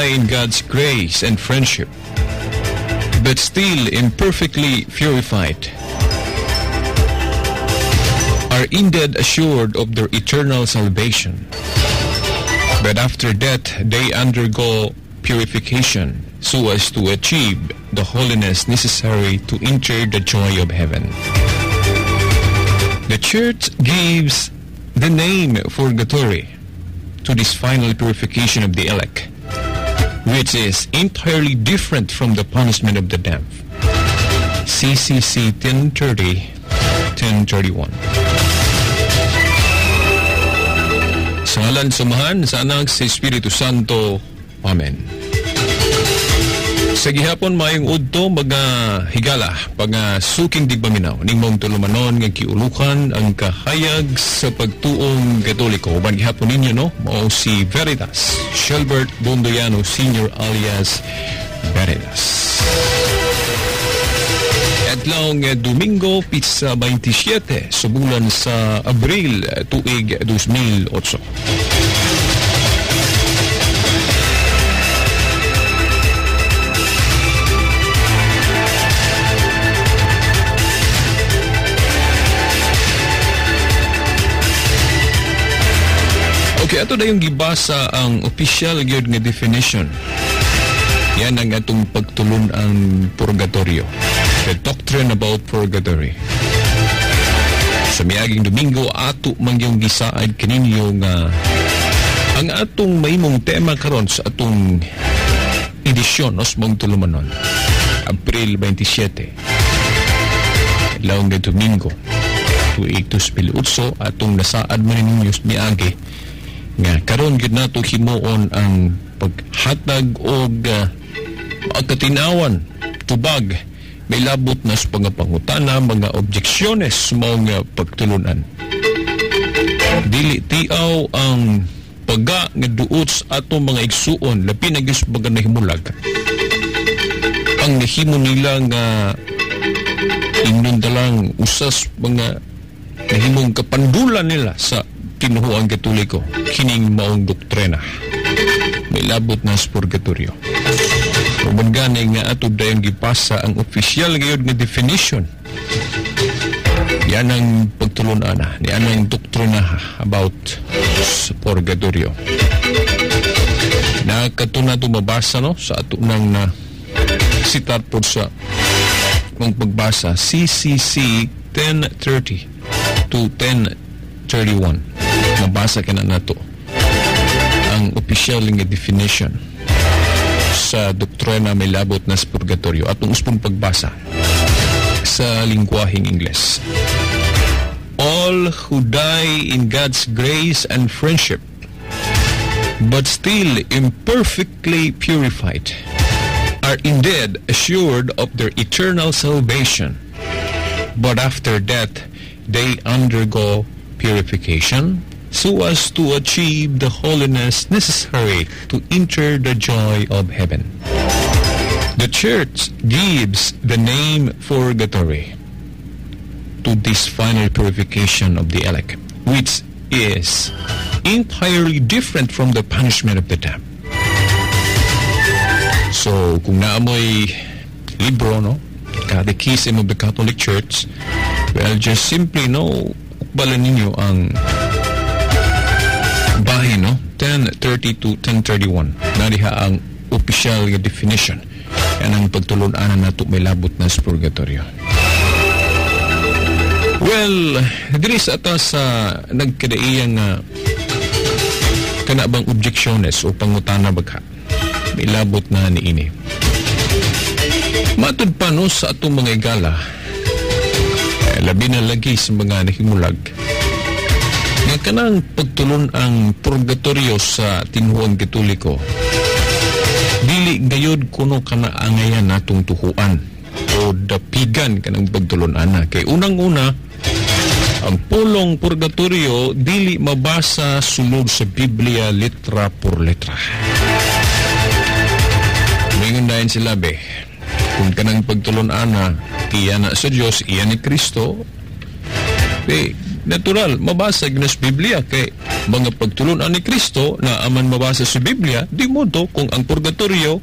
die in God's grace and friendship, but still imperfectly purified, are indeed assured of their eternal salvation. But after death, they undergo purification so as to achieve the holiness necessary to enter the joy of heaven. The Church gives the name purgatory to this final purification of the elect, which is entirely different from the punishment of the damned. CCC 1030, 1031. Sa ngalan sa Amahan, sa Anak, sa Espiritu Santo. Amen. Sa gihapon maayong udto mga higala, mga suking digpaminaw ning mong tulumanon nga kiulukan ang kahayag sa pagtuong Katoliko. Uban gihapon ninyo, no, mao si Veritas Shelbert Bondoyano Sr. alias Veritas. Adlaw nga Domingo, pitsa 27 sa bulan sa Abril, tuig 2008. Okay, ato na yung gibasa ang official gyud nga definition. Yan ang atong pagtulon ang purgatorio. The doctrine about purgatory. Sa miaging Domingo, ato man yung gisaad kaninyo nga ang atong mahimong tema karon sa atong edisyon nos mong tulumanon. April 27. Adlaw nga Domingo, tuig 2008, atong nasaad man ninyo miagi nga karon gyud nato himuon ang paghatag og katinawan tubag may labot na sa pangapangutana mga objeksyones mga pagtulunan. Dili tiaw ang paga nga duot sa atong mga igsuon, labi na gyud sa mga nahimulag. Ang nahimo nila nga ingnon talang usas mga nahimong kapandulan nila sa tinuhuang Katoliko, kining maong doktrina may labot na sa purgatorio. Uban gani nga ato dayon gipasa ang opisyal gayud nga definition. Yan ang pagtulun-ana, yan ang doktrina about sa purgatorio. Nakato na ito mabasa, no, sa ato nang na sitat po sa mong pagbasa, CCC 1030 to 1031. Mabasa ka na nato ang opisyal nga definition sa doktrina may labot na sa purgatorio. Atong uspong pagbasa sa lingwaheng Ingles. All who die in God's grace and friendship, but still imperfectly purified, are indeed assured of their eternal salvation. But after death, they undergo purification so as to achieve the holiness necessary to enter the joy of heaven. The Church gives the name purgatory to this final purification of the elect, which is entirely different from the punishment of the damned. So, kung naamoy libro, no, Catechism of the Catholic Church, well, just simply, no, ukbalan ninyo ang bahin, no, 1030 to 1031. Nariha ang opisyal nga definition. Yan ang pagtulun-anan nato may labot na sa purgatorio. Well, diri sa atas sa nagkadaiyang kana bang objeksyones o pangutana bagha may labot na niini. Matud pa, no, sa atong mga igala, labi na lagi sa mga nahimulag, nga kanang pagtulon ang purgatorio sa tinuang Katoliko, dili gayod kuno kana angayan natong tuhuan o dapigan kanang pagtulon ana. Kay unang-una, ang pulong purgatorio dili mabasa sulod sa Biblia letra por letra. Mingon dayon sila be, kung kanang pagtulon ana iya na sa Dios, iya ni Kristo, be natural mabasa gyud sa Biblia kay mga pagtulunan ni Kristo na aman mabasa sa Biblia, di mo to kung ang purgatorio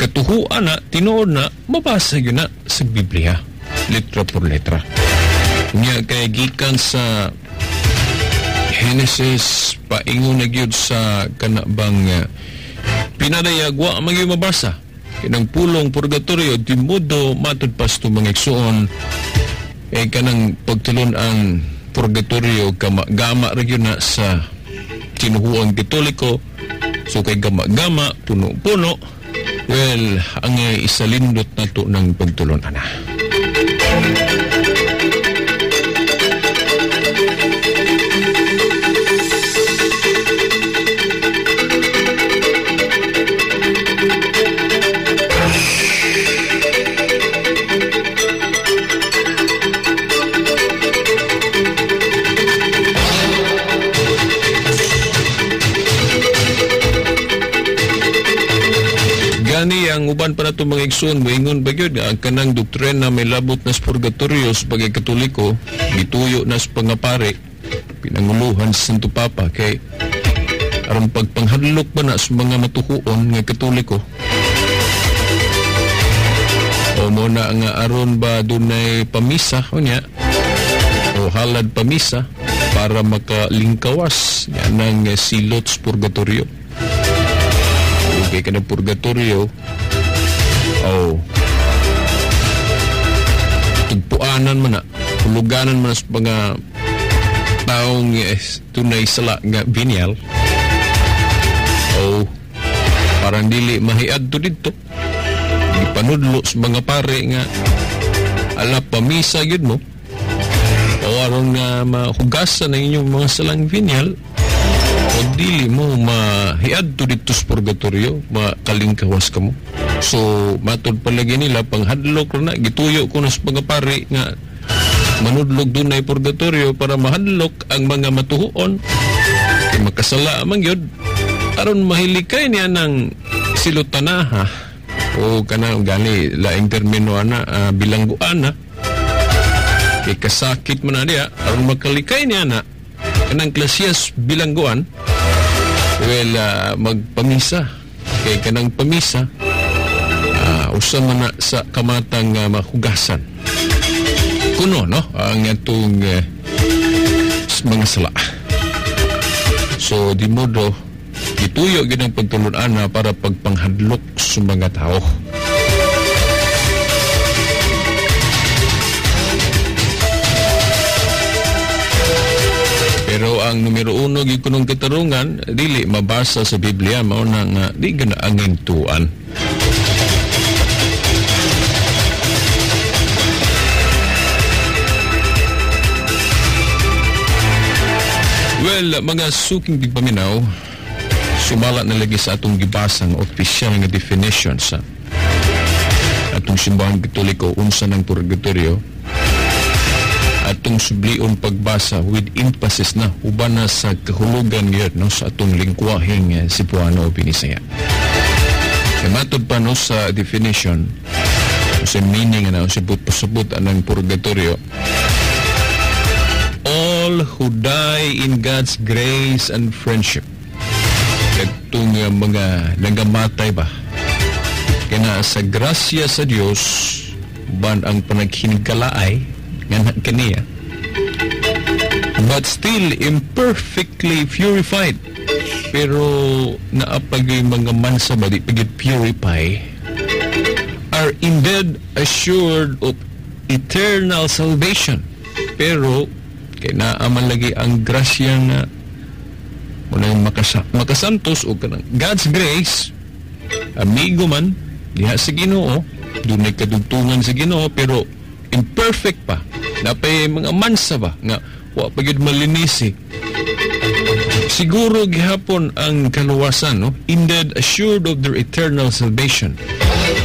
katuhuan na, tinuod na, mabasa yun na sa Biblia, letra por letra. Nya kay gikan sa Genesis paingon na gyud sa kanabang pinadayag, wa man gyud mabasa kanang pulong purgatorio, di modo matud pasto mga igsuon eh kanang pagtulon ang purgatorio gama ra gyud na sa tinuhuang Katoliko. So kay gama-gama, puno-puno, well, ang isalindot na to ng pagtulon ana. Ang uban pa nato mga igsoon, moingon ba gyud ang kanang doktrina may labot na sa purgatorio sa pagkakatoliko, gituyo na sa pangapare, pinanguluhan sa Santo Papa kay aron pagpanghadlok ba na sa mga matuhuon nga Katoliko. O mo na nga aron ba dunay pamisa unya o halad pamisa para makalingkawas ng silot sa purgatorio. Okay ka ng purgatorio, oh, tugpuanan man na, huluganan man na sa mga taong tunay sala nga venial. Oh, parang dili mahiadto dito. Gipanudlo sa mga pare nga ala pamisa gyud mo. O aron nga mahugasan ang inyong mga salang venial, o dili mo mahiadto dito sa purgatorio, makalingkawas ka mo. So, matod palagi nila, panghadlok na, gituyo ko na sa mga pare nga manudlog dunay purgatorio para mahadlok ang mga matuhuon. Kay makasala man gyud, aron mahilikay niya ng silutanaha o kanang gani laing termino ana, bilangguan na. Kay kasakit man na niya, aron makalikay niya na kanang klasiyas bilangguan, well, magpamisa. Kay kanang pamisa, usa man na sa kamatang mahugasan. Kuno, no? Ang atong mga sala. So, di modo, gituyo gid ang pagtulun-an na para pagpanghadlok sa mga tao. Pero ang numero 1 gyud kunong katarungan dili mabasa sa Biblia, mao na nga di gana angin tuan. Well, mga suking tigpaminaw, sumala na lagi sa atong gibasang opisyal nga definition sa atong Simbahang Katoliko unsa ng purgatorio. Atong sublion pagbasa with emphasis na uban na sa kahulugan yun, no, sa atong lingkwaheng Cebuano o Binisaya. Kaya matod pa, no, sa definition o sa meaning na o sa pasabot anang purgatorio, all who die in God's grace and friendship. Katong mga nagamatay ba kaya sa grasya sa Dios ban ang panaghinigalaay nga kaniya, but still imperfectly purified, pero naapag yung mga mansa ba di pagit purify, are indeed assured of eternal salvation. Pero kay naaman lagi ang grasya nga munang makasantos o kanang God's grace, amigo man diha sa Ginoo, dunay kadugtungan sa Ginoo, pero imperfect pa, napay mga mansa ba nga wa pa gyud malinisi. Siguro gihapon ang kaluwasan, no? Indeed assured of their eternal salvation.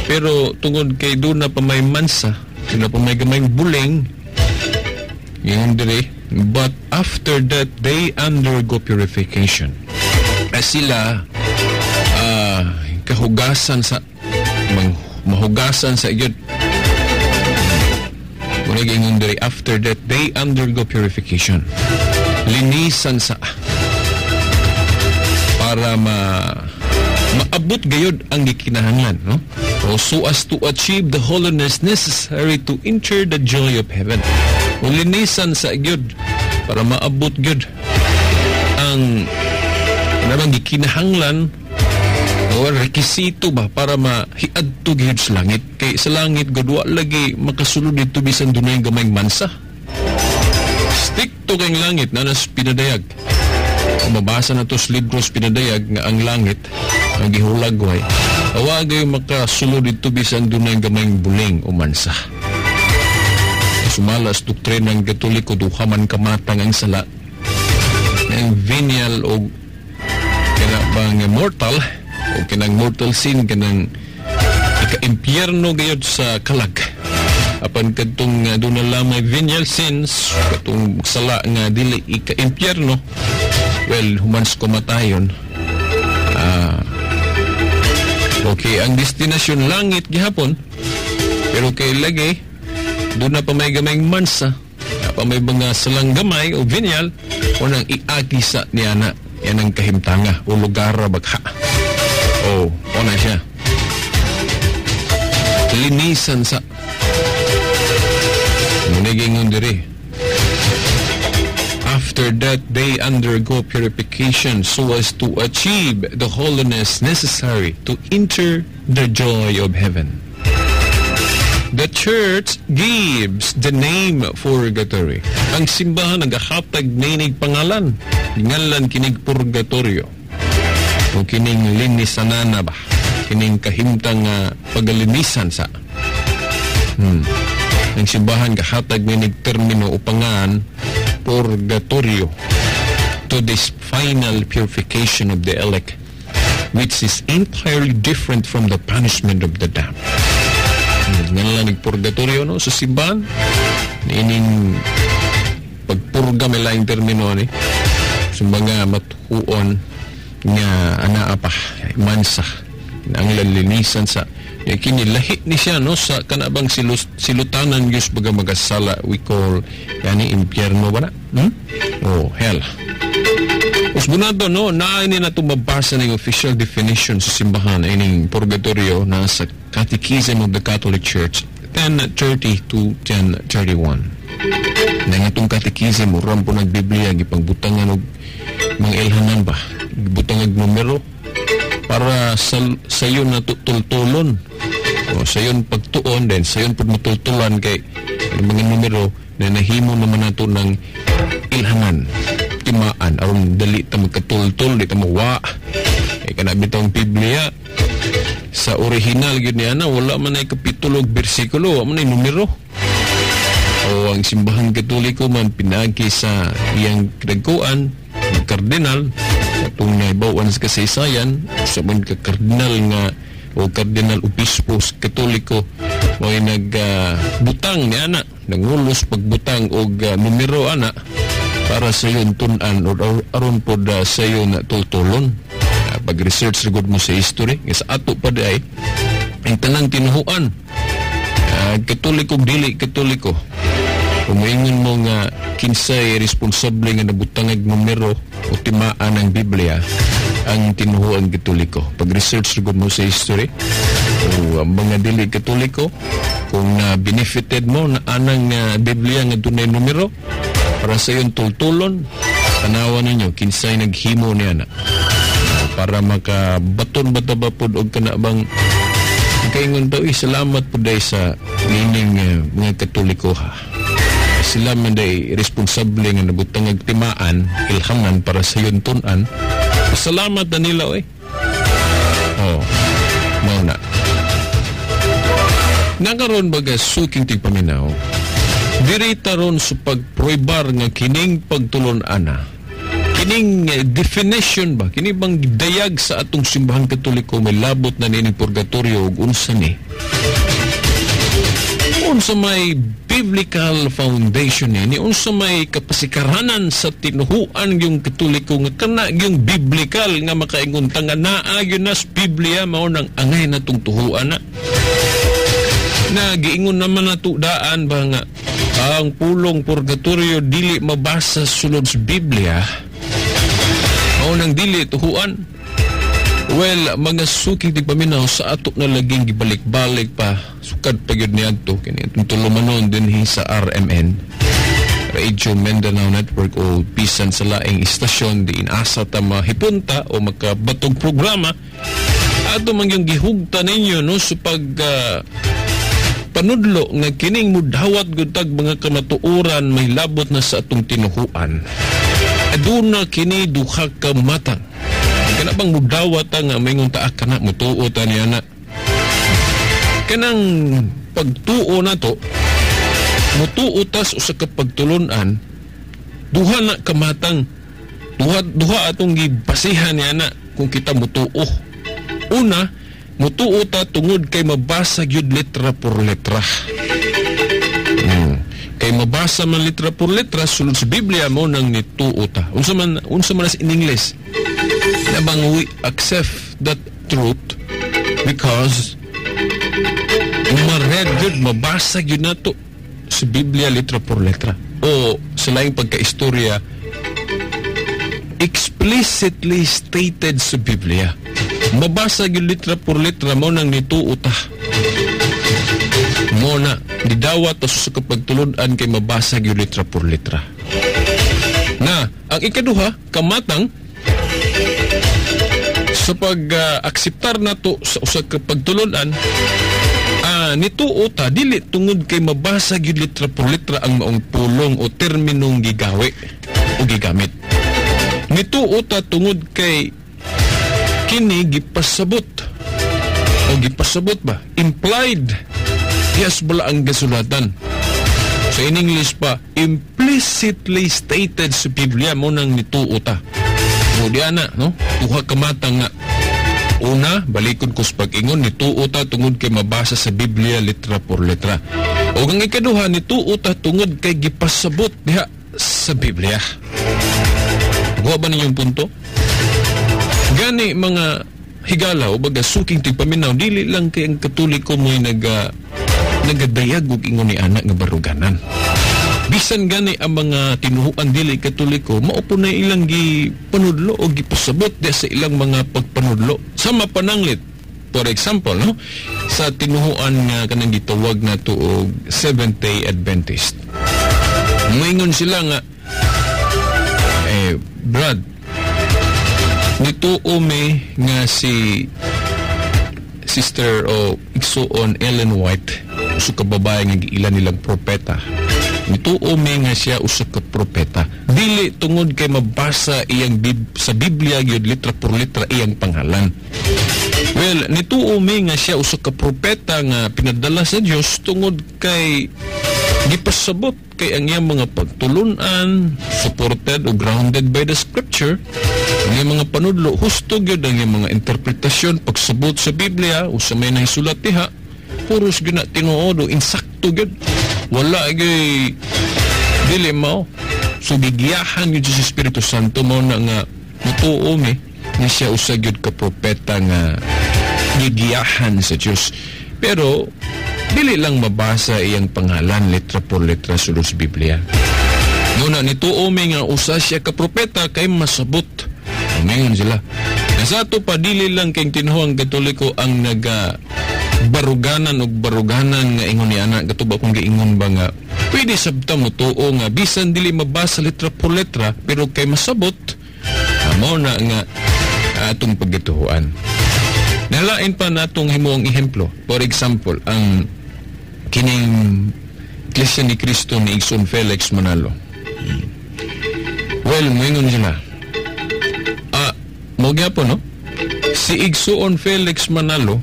Pero tungod kay doon na pa may mansa, doon na pa may gamayng buling, yun dire, but after that they undergo purification. Sila kahugasan sa mahugasan sa gyud. Muna ingon dire, after that they undergo purification. Linisan sa Para maabot gayod ang gikinahanglan, no? O, so as to achieve the holiness necessary to enter the joy of heaven. O, linisan sa gyud para maabot gyud ang naman gikinahanglan o rekisito ba para mahiadto gyud sa langit, kay sa langit gud wa lagi makasulod didto bisan dunay gamayng mansa. Stick to kay langit na nas pinadayag. Kung mabasa na to sa libros pinadayag nga ang langit ang gihulagway, wa gay makasulod didto bisan dunay gamayng buling o mansa. Sumala sa doktrina ng Katoliko, duha man kamatang ang sala, ang venial o kana bang mortal, o kanang mortal sin, kanang ika-impyerno gayud sa kalag. Apan kadtong doon na lamay venial sins, katong sala nga dili ika-impyerno, well, human sa kamatayon, okay, ang destinasyon langit gihapon, pero kay lagi doon na pa may gamayng mansa, na pa may mga salang gamay o venial, o nang iagi sa niya na yan ang kahimtanga o lugar bagha. O, o na siya. Linisan sa Munigingon diri. After that, they undergo purification so as to achieve the holiness necessary to enter the joy of heaven. The Church gives the name purgatory. Ang simbahan nagahatag ninig pangalan. Ngalan kinig purgatorio. O kining linisanana ba? Kining kahimtang pagalinisan sa. Ang simbahan gahatag ninig termino o pangan purgatorio to this final purification of the elect, which is entirely different from the punishment of the damned. Ngalan nig purgatorio, no, sa simbahan. Ining pagpurga may laing termino ni sa mga matuon nga anaa pa mansa ang lalinisan sa ya, kini lahi ni siya, no, sa kanabang silutanan gyud baga magasala, we call yani impyerno ba na? Oh, hell. Usbunado, no, naa ni na mabasa ng official definition sa simbahan ining purgatorio na sa Catechism of the Catholic Church 1030 to 1031. Nang itong catechism, uram po ng Biblia, gipangbutangan og mga ilhanan ba, gibutang og numero para sa sayon na tutultulon. O sayon pagtuon din, sayon pud matultulan kay ang mga numero na nahimo naman nato ng ilhanan, timaan aron dali ta magkatultol, di ta mawa. Eh, kana bitong Biblia sa original gyud niya na wala man ay kapitulo ug bersikulo, wala man ay numero. O ang simbahang Katoliko man pinaagi sa iyang kadagkuan kardinal atong naibawan sa kasaysayan sa man ka kardinal nga o kardinal obispo sa Katoliko mo'y nagbutang ni ana, nangulos pagbutang og numero ana para sa iyon tun-an o aron pod sa iyon tultulon. Pag-research gud mo sa history nga sa ato pa di ay ang tanang tinuhuan, Katoliko dili Katoliko, kung moingon mo nga kinsay responsable nga nabutangag numero o timaan ang Biblia, ang tinuhuan Katoliko. Pag-research gud mo sa history o ang mga dili Katoliko, kung na benefited mo na anang Biblia nga dunay numero para sa iyon tultulon, tanawan ninyo kinsay naghimo niya na para makabaton ba ta ba pod og kana bang kaingon daw, eh, salamat pod day sa nining mga Katoliko ha. Sila man day responsable nga nabutangag timaan, ilhangan para sa iyon tun-an. Salamat na nila oy. Oh, mao na. Nakaron baga suking tigpaminaw, diri taron sa pagproibar nga kining pagtulon ana. Kining definition ba, kini bang dayag sa atong simbahang Katoliko may labot na nining purgatorio ug unsa ni? Unsa may biblical foundation ni, unsa may kapasikaranan sa tinuhuan yung Katoliko nga kana yung biblical nga makaingon ta nga naa gyud nas Biblia mao nang angay natong tuhuan na. Na giingon naman nato daan ba nga ang pulong purgatorio dili mabasa sulod sa Biblia, mao nang dili tuhuan. Well, mga suking tigpaminaw, sa ato na laging gibalik-balik pa, sukad pa gyud niadto kini itong tulumanon dinhi sa RMN, Radio Mindanao Network, o bisan sa laing istasyon diin asa ta mahipunta o makabatog programa, ato man yung gihugta ninyo, no, sa pag panudlo nga kining mudawat gud tag mga kamatuoran mahilabot na sa atong tinuhuan. Aduna kini duha ka matang. Kana bang mudawat ta nga maingon ta, "Ah, kana mutuo ta niya na." Kanang pagtuo nato, mutuo ta sa usa ka pagtulun-an, duha na kamatang, duha, duha atong gibasihan niya na kung kita mutuo. Una, mutuo ta tungod kay mabasa gyud letra por letra. Kay mabasa man letra por letra sulod sa Biblia, mo nang nituo ta. Unsa man in English? Na bang we accept that truth because ma-read gyud, mabasa gyud nato sa Biblia letra por letra. O sa laing pagkaistorya, explicitly stated sa Biblia. Mabasa gyud letra por letra, mo nang nituo ta. Mo na didawat ta sa kapagtulun-an kay mabasa gyud letra por letra. Na ang ikaduha kamatang sa pag-akseptar nato sa usa ka pagtulun-an, nituo ta dili tungod kay mabasa gyud letra por letra ang maong pulong o terminong gigawi o gigamit. Nituo ta tungod kay kini gipasabot o gipasabot ba, implied yes bala ang gasulatan. So in English pa, implicitly stated sa Biblia, mo nang nituo ta. O di ana, no? Duha ka matang nga. Una, balikon ko sa pag-ingon, nituo ta tungod kay mabasa sa Biblia letra por letra. O ang ikaduha, nituo ta tungod kay gipasabot diha sa Biblia. Kuha ba ninyong punto? Gani mga higala o baga suking tigpaminaw, dili lang kay ang Katoliko mo'y nagadayag og ingon ni anak nga baruganan. Bisan gani ang mga tinuhuan dili Katoliko, mao po na ilang gipanudlo o gipasabot diha sa ilang mga pagpanudlo. Sama pananglit, for example, no, sa tinuhuan nga kanang gitawag na to og Seventh Day Adventist. Moingon sila nga, "Brad, nituo mi nga si Sister o igsuon Ellen White, usa ka babae nga giila nilang propeta. Nituo mi nga siya usa ka propeta. Dili tungod kay mabasa iyang sa Biblia gyud letra por letra iyang pangalan. Well, nituo mi nga siya usa ka propeta nga pinadala sa Dios tungod kay gipasabot kay ang iyang mga pagtulunan supported o grounded by the scripture, ang iyang mga panudlo husto gyud, ang iyang mga interpretasyon, pagsabot sa Biblia o sa may nahisulat diha, puros gyud na tinuod o insakto gyud, wala gyud dili mao. So gigiyahan gyud sa Espiritu Santo, mao na nga mutuo mi nga siya usa gyud ka propeta nga gigiyahan sa Dios." Pero dili lang mabasa iyang pangalan letra por letra sulod sa Biblia. Nuna nituo mi nga usa siya ka propeta kay masabot. Umingon sila. Na sa ato pa, dili lang kay tinuhuang Katoliko ang naga baruganan og baruganan nga ingon ni ana, kato ba kung giingon ba nga pwede sabta mo tuo nga bisan dili mabasa letra por letra pero kay masabot, mao na nga atong pagituhuan. Nalain pa natong himuong ehemplo. For example, ang kining Iglesia ni Cristo ni Igsoon Felix Manalo. Well, moingon sila. Mo gyapon, no? Si Igsoon Felix Manalo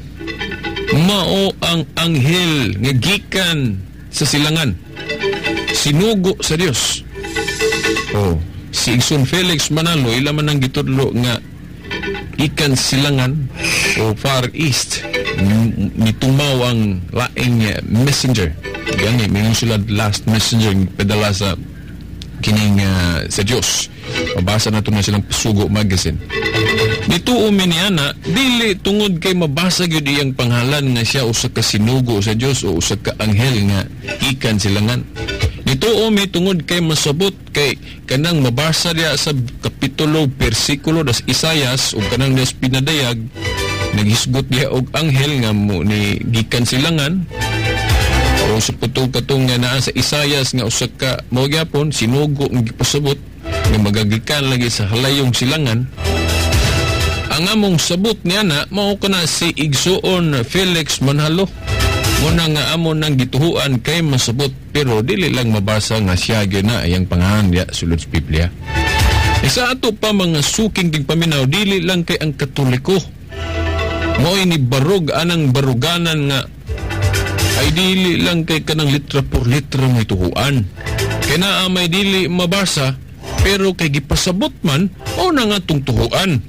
mao ang anghel nga gikan sa silangan. Sinugo sa Dios. Oh, si Igsoon Felix Manalo ila man ang gitudlo nga gikan silangan o Far East nitumaw ang laing messenger. Gani mingon sila last messenger pedala sa kining sa Dios. Mabasa na to na silang Pasugo magazine. Nituo mi niya na dili tungod kay mabasa gyud iyang pangalan nga siya usa ka sinugo sa Dios o usa ka anghel nga gikan silangan. Nituo mi tungod kay masabot kay kanang mabasa diya sa kapitulo bersikulo das Isayas ug kanang das pinadayag naghisgot diha og anghel nga mo ni gikan silangan o sa putong katong nga naa sa Isayas nga usa ka mao gyapon sinugo ang gipasabot nga magagikan lagi sa halayong silangan. Ang among sabot niya na mao kana si Igsuon Felix Manhalo. Muna nga amo nang gituhuan kay masabot pero dili lang mabasa nga siya gyud na iyang pangalan diya sulod sa Biblia. E sa ato pa mga suking tigpaminaw dili lang kay ang Katoliko mo'y ni barog anang baruganan nga ay dili lang kay kanang litra por litra may tuhuan. Kay naa may dili mabasa pero kay gipasabot man o na nga tong tuhuan.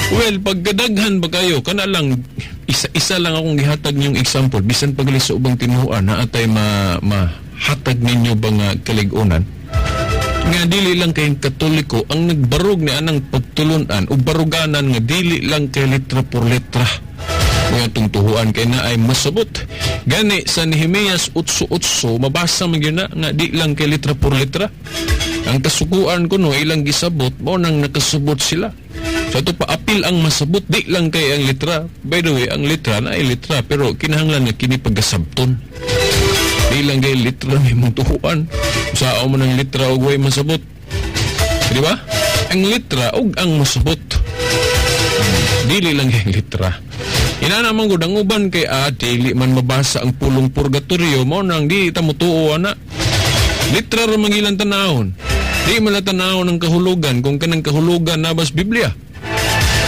Well, pagkadaghan ba kayo, kana lang, isa-isa lang akong gihatag niyong example, bisan pagali sa ubang tinuhuan, na atay mahatag ninyo ba nga kalig-unan, nga dili lang kayong Katoliko ang nagbarog ni anang pagtulunan o baruganan nga dili lang kay letra por letra nga itong tuhuan kay na ay masabot. Gani sa Nehemias 8:8 mabasa man gyud na nga di lang kay letra por letra. Ang kasukuan kuno ilang gisabot mao nang nakasabot sila. Sa so, ito pa apil ang masabot di lang kay ang litra. By the way, ang litra na ay litra pero kinahanglan nga kini pagkasabton. Di lang kay litra may mong tuhuan. Sao man ang litra og way masabot. Di ba? Ang litra og ang masabot. Dili lang kay litra. Ina naman gud ang uban kay dili man mabasa ang pulong purgatorio mao nang di ta motuo ana. Litra ra man ilang tanawon. Di man la tanawon ang kahulugan kung kanang kahulugan na bas Biblia.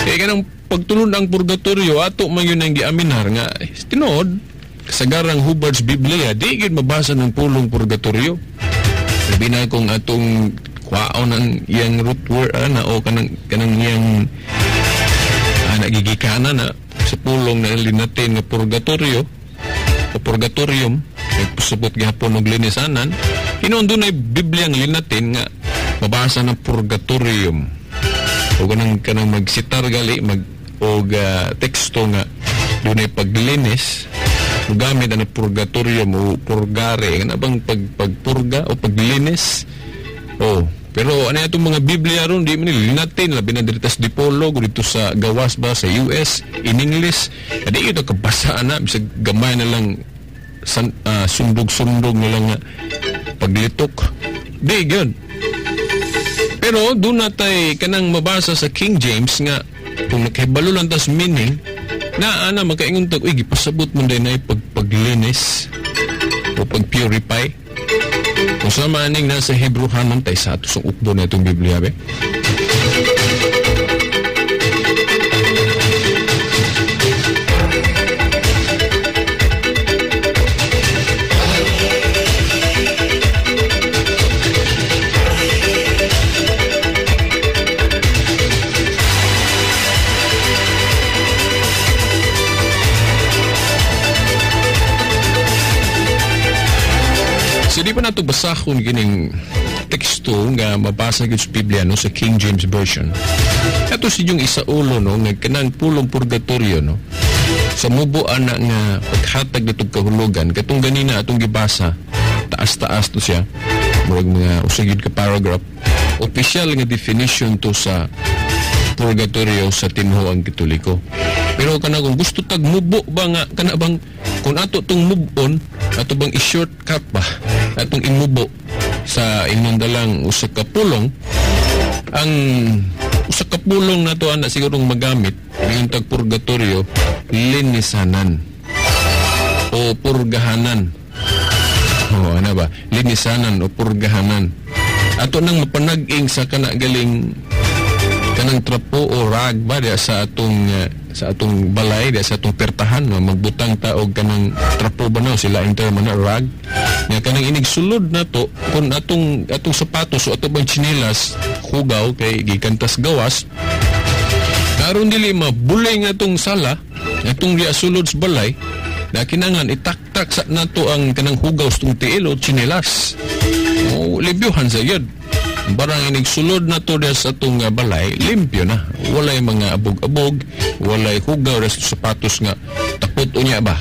Kaya kanang pagtulon ang purgatorio ato man yun ang giaminar nga tinuod kasagarang Hubbard's Biblia di gyud mabasa ng pulong purgatorio. Labi na kung atong kwaon ang iyang root word ana o kanang kanang iyang nagigikana na sa pulong na linatin nga purgatorio o purgatorium nagpasabot gihapon og linisanan. Hinuon dunay Biblia ang linatin nga mabasa ng purgatorium o kanang kanang magsitar gali mag og teksto nga dunay paglinis gamit ang purgatorium o purgare kana bang pagpurga o paglinis. Oh, pero ano itong mga Biblia ron di man linatin labi na diri sa Dipolo dito sa gawas ba sa US in English adi ito kabasa ana bisag gamay na lang sundog-sundog na lang paglitok di gyud. Pero doon natay kanang mabasa sa King James nga kung nakahibalo lang tas meaning na ana makaingon tag uy gipasabot man day na pagpaglinis o pagpurify. Kung sama aning nasa Hebrew-hanon tay sa ato sa ukbo na itong Biblia be. So di pa nato basahon kining teksto nga mabasa gyud sa Biblia no sa King James Version. Ato si yung isaulo no nga kanang pulong purgatorio no. Sa mubo ana nga paghatag nitong kahulugan katong ganina atong gibasa taas-taas to siya. Murag mga usa gyud ka paragraph. Official nga definition to sa purgatorio sa tinuoang Katoliko. Pero kana kung gusto tag mubo ba nga kana bang kung ato tong move on ato bang i-shortcut ba atong imubo sa inyong dalang usa ka pulong, ang usa ka pulong nato ana sigurong magamit yung tag purgatorio, linisanan o purgahanan. O ano ba, linisanan o purgahanan. Ato nang mapanag-ing sa kana galing kanang trapo o rag ba diya sa atong balay diya sa atong pertahan no, magbutang ta og kanang trapo ba no sila ang term na rag nga kanang inig sulod nato kun atong atong sapatos o ato bang tsinelas hugaw kay gikan tas gawas karon dili mabuling atong sala atong diya sulod sa balay na kinangan itaktak sa nato ang kanang hugaw sa tong tiil o tsinelas o libyuhan sa yun. Barang inigsulod na to diya sa atong balay, limpyo na. Walay mga abog-abog, walay hugaw sa sapatos nga tapot unya ba.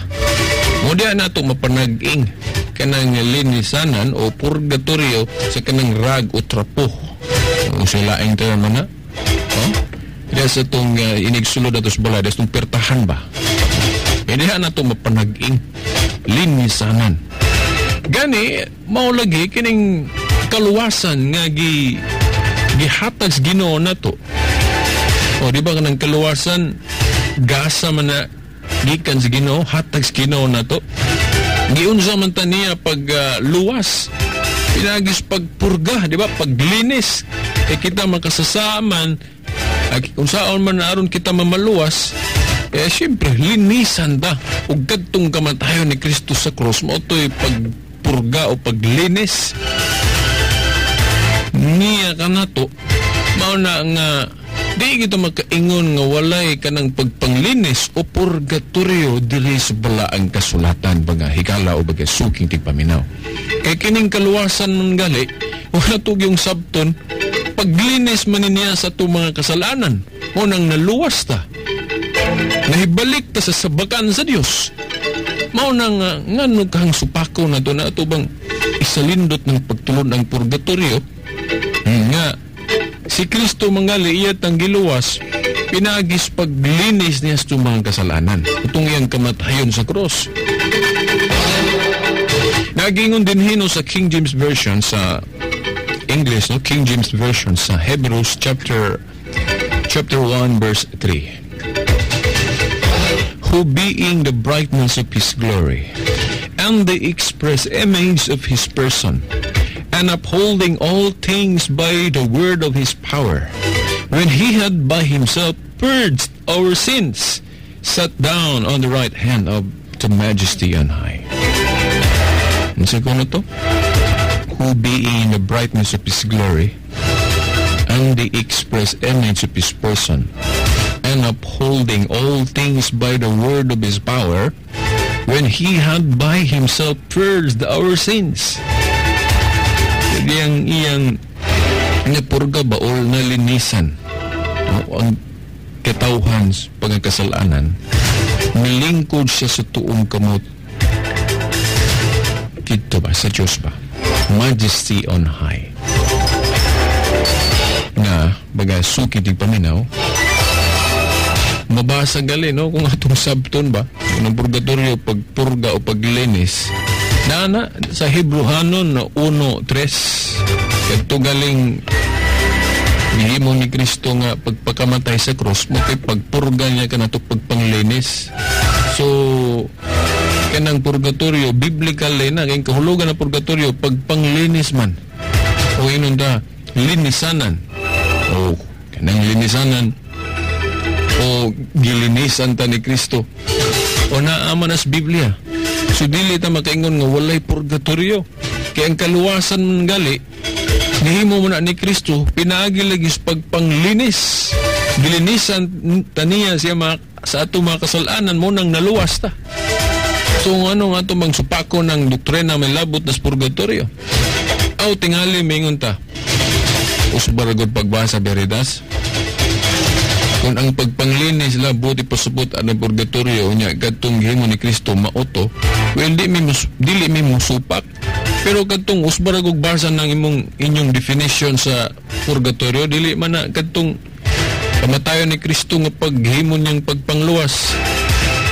Mo diya na to mapanag-ing kanang linisanan o purgatorio sa kanang rag o trapo. O sila ang term na. Oh? Diya sa itong inigsulod na to sa balay, diya sa itong pertahan ba. E diya na to mapanag-ing linisanan. Gani, mao lagi kining kaluwasan nga gihatag sa Ginoo nato. O di ba kanang kaluwasan gasa man na gikan sa Ginoo, hatag sa Ginoo nato. Giunsa man ta niya pag luwas, pinagis pagpurga, di ba? Paglinis. Kay kita makasasaman, unsaon man na aron kita mamaluwas, eh siyempre linisan ta. Ug kadtong kamatayon ni Kristo sa krus, mao to'y pagpurga o paglinis niya kanato. Mao na nga di kita makaingon nga walay kanang pagpanglinis o purgatorio diri sa balaang kasulatan, baga higala o baga suking tigpaminaw. Kay kining kaluwasan man gali, wala tug yung sabton, paglinis man niya sa atong mga kasalanan, mo nang naluwas ta, nahibalik ta sa sabakan sa Dios. Mao nang ngano kang supako na to na ato bang isalindot ng pagtulod ang purgatorio nga si Kristo mangali iya tang giluwas pinagis paglinis niya sa mga kasalanan itong iyang kamatayon sa cross. Nagingon din hino sa King James Version sa English, no? King James Version sa Hebrews chapter 1 verse 3. Who being the brightness of His glory and the express image of His person, and upholding all things by the word of His power, when He had by Himself purged our sins, sat down on the right hand of the Majesty on high. Ano sa kuno to? Who being the brightness of His glory and the express image of His person, and upholding all things by the word of His power, when He had by Himself purged our sins. Iyang iyang napurga ba o nalinisan, no, ang katawhan sa pagkakasalanan, nilingkod siya sa tuong kamot dito ba, sa Diyos ba? Majesty on high. Nga, baga suki di paminaw, mabasa gali, no? Kung atong sabton ba, kung ang purgatorio, pagpurga o paglinis, na sa Hebrehanon na 1:3, kadto galing gihimo ni Kristo nga pagpakamatay sa cross, mo kay pagpurga niya kanato pagpanglinis. So kanang purgatorio biblical na kay kahulugan ng purgatorio pagpanglinis man. O inon da linisanan. O kanang linisanan o gilinisan ta ni Kristo. O naa man as Biblia. So dili ta makaingon nga walay purgatorio. Kay ang kaluwasan man gali nihimo mo na ni Kristo pinaagi lagi sa pagpanglinis. Gilinisan ta niya siya sa ato mga kasalanan mo nang naluwas ta. So ano nga ato mang supako ng doktrina may labot na sa purgatorio? Aw tingali mingon ta. Usbaragod pagbasa Veritas. Kung ang pagpanglinis labot ipasupot ang purgatorio unya kadtong gihimo ni Kristo maoto, well dili mi musupak. Pero kadtong usbaragog basa ng imong inyong definition sa purgatorio, dili man na kadtong kamatayon ni Kristo nga paghimo niyang pagpangluwas.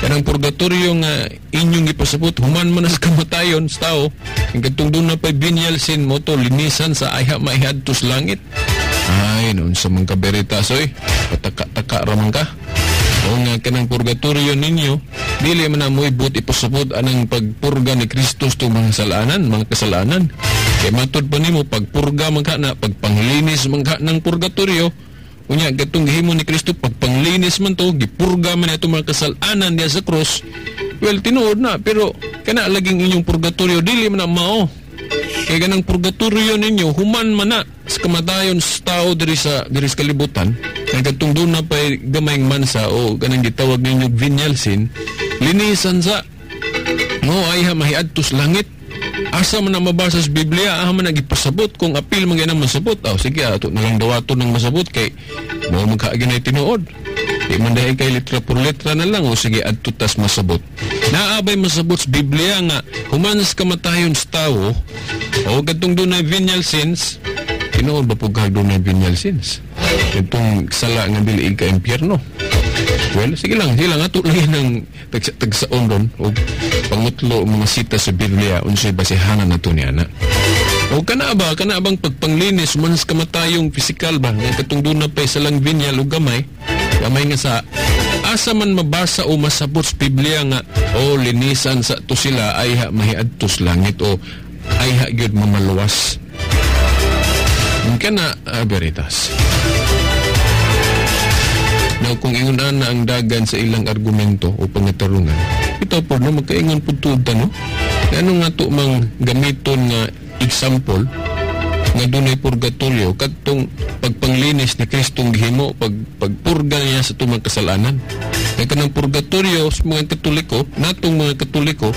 Kanang purgatorio nga inyong gipasabot human man sa kamatayon sa tao, ang kadtong doon na pa'y venial sin mo to linisan sa ayha maihadto sa langit. Ay, noon sa mga kaberitas, oy, pataka-taka raman ka. O nga kanang purgatorio ninyo, dili man na mo'y but ipasabot anang pagpurga ni Kristo sa mga kasalanan, mga kasalanan. Kaya matod pa nimo, pagpurga man ka na, pagpanglinis man ka ng purgatorio, unya, katong gihimo ni Kristo, pagpanglinis man to, gipurga man ito mga kasalanan niya sa cross, well, tinuod na, pero kana laging inyong purgatorio, dili man na mao. Kaya ganang purgatorio ninyo, human man na sa kamatayon sa tao diri sa kalibutan, kaya katong doon na pa'y gamayng mansa o ganang gitawag ninyo venial sin, linisan sa, mo ay mahiadtos langit. Asa man na mabasa sa Biblia, aha man nagipasabot kung apil man gyud masabot. Aw sige, ato na lang dawaton ng masabot kay mao man ka ginay tinuod. Di man dahil kay litra por letra na lang, o sige adto tas masabot. Naabay masabot sa Biblia nga human sa kamatayon sa tawo o kadtong dunay venial sins, tinuod ba pug dunay venial sins? Itong sala nga dili ka impyerno. Well, sige lang ato lang ng tagsaon ron o pangutlo mga sita sa Biblia unsay basehanan nato ni ana. O kana bang pagpanglinis man sa kamatayong pisikal ba nga katong duna pay salang venial o gamay nga sa asa man mabasa o masabot sa Biblia nga o linisan sa to sila ay ha mahiadto sa langit o ay ha gyud mamaluwas. Kana veritas. Now, kung ingon na ang dagan sa ilang argumento o pangatarungan, ito po, no, magkaingon po tuod, no? Ano nga to mang gamiton nga example nga dunay purgatorio kadtong pagpanglinis ni Kristong gihimo, pagpurga niya sa tumang kasalanan. Kaya kanang purgatorio sa mga Katoliko, natong mga Katoliko,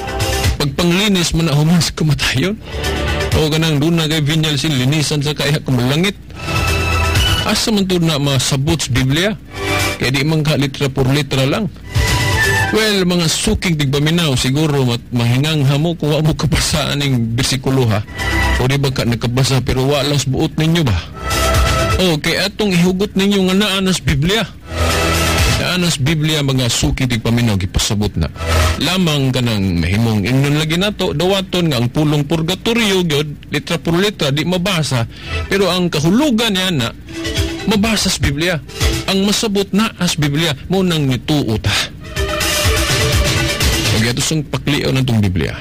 pagpanglinis man na human sa kamatayon. O kanang doon na kay venial sin linisan sa kaya kumalangit. Asa man to na masabot sa Biblia? Kaya di man ka litra por litra lang. Well, mga suking tigpaminaw, siguro mahingang mo kung wa mo kapasa aning bersikulo ha. O di ba ka nakabasa pero wa lang sa buot ninyo ba? O, kaya atong ihugot ninyo nga naa nas Biblia. Naa nas Biblia mga suking tigpaminaw, gipasabot na. Lamang kanang mahimong ingnon lagi nato, dawaton nga ang pulong purgatorio gyud, litra por litra, di mabasa. Pero ang kahulugan niya na, mabasa sa Biblia. Ang masabot na as Biblia, mo nang nituo ta. Kaya ito sang pakliaw ng itong Biblia.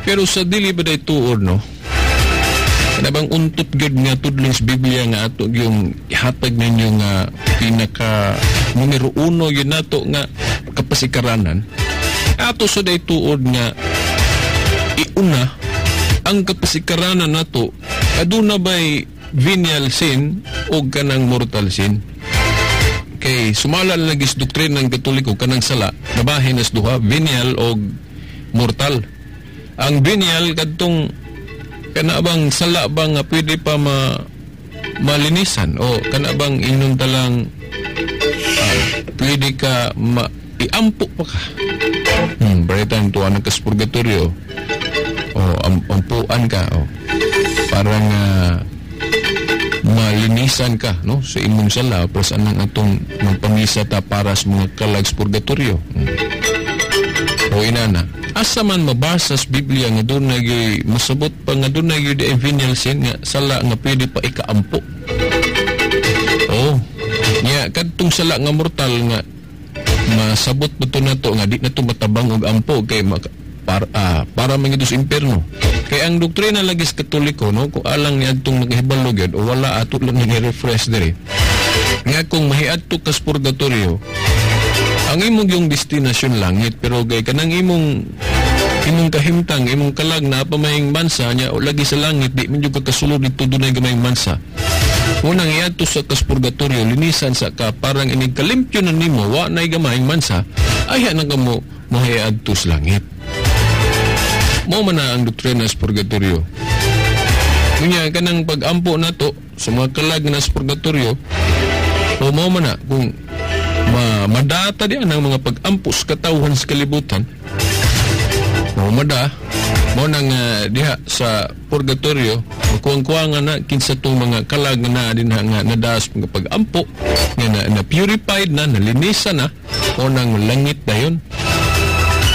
Pero sa dili ba day tuod, no? Kana bang untot gyud nga tudlong sa Biblia nga ato yung ihatag ninyo nga pinaka numero 1 yun nato nga kapasikaranan. Ato sa day tuod nga iuna ang kapasikaranan nato aduna bay venial sin o kanang mortal sin. Kay sumala lang is doktrina ng Katoliko kanang sala nabahin as duha, venial o mortal. Ang venial kadtong kana bang sala ba nga pwede pa malinisan o kana bang inon talang pwede ka iampo pa ka. Baritan tuwa ng kaspurgatorio o ampuan ka o parang malinisan ka no sa imong sala pero sa anang atong magpamisa ta para sa mga kalag sa purgatorio. O inana, asa man mabasa sa Biblia nga doon na masabot pa nga doon na gyud venial sin nga sala nga pwede pa ikaampo. Oh, nya kadtong sala nga mortal nga masabot ba to nato nga di na to matabang og ampo kay para man gyud sa impierno. Kay ang doktrina lagi sa Katoliko no, kung alang ni adtong makahibalo gyud o wala ato lang ni refresh diri. Nga kung mahiadto ka sa purgatorio, ang imong yung destinasyon langit, pero kay kanang imong kahimtang, imong kalag na pamaying bansa niya o lagi sa langit, di man jud ka kasulod dito dunay gamayng bansa. Unang iadto sa kaspurgatorio, linisan sa ka parang inig kalimpyo na nimo, wa nay gamayng bansa, ay na kamo mahiadto sa langit. Mao man na ang doktrina sa purgatorio. Unya kanang pag-ampo nato sa mga kalag na sa purgatorio, o mao man na kung madata diyan ang mga pag-ampo sa katawhan sa kalibutan. Mada mo nang diha sa purgatorio makuang-kuangan na kinsa tong mga kalag na dinha nga nadaas mga pag-ampo nga na purified na, nalinisan na o nang langit dayon.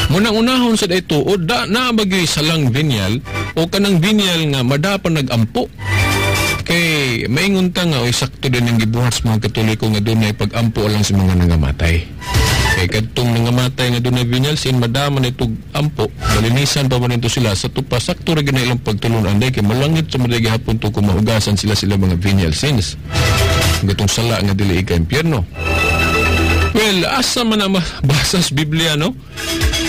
Munang unahon sa dayto o da na bagay salang venial o kanang venial nga mada pa nag-ampo. Kay maingon ta nga oy sakto din ang gibuhat sa mga Katoliko nga dunay pag-ampo lang sa mga nangamatay. Kay kadtong nangamatay nga dunay venial sin, madama na itong ampo, malinisan pa man ito sila sa tupa, sakto ra gyud na ilang pagtulunan day kay malangit sa maday gihapon to kung mahugasan sila sila mga venial sins. Gatong sala nga dili ika impyerno. Well, asa man ang mabasa sa Biblia, no?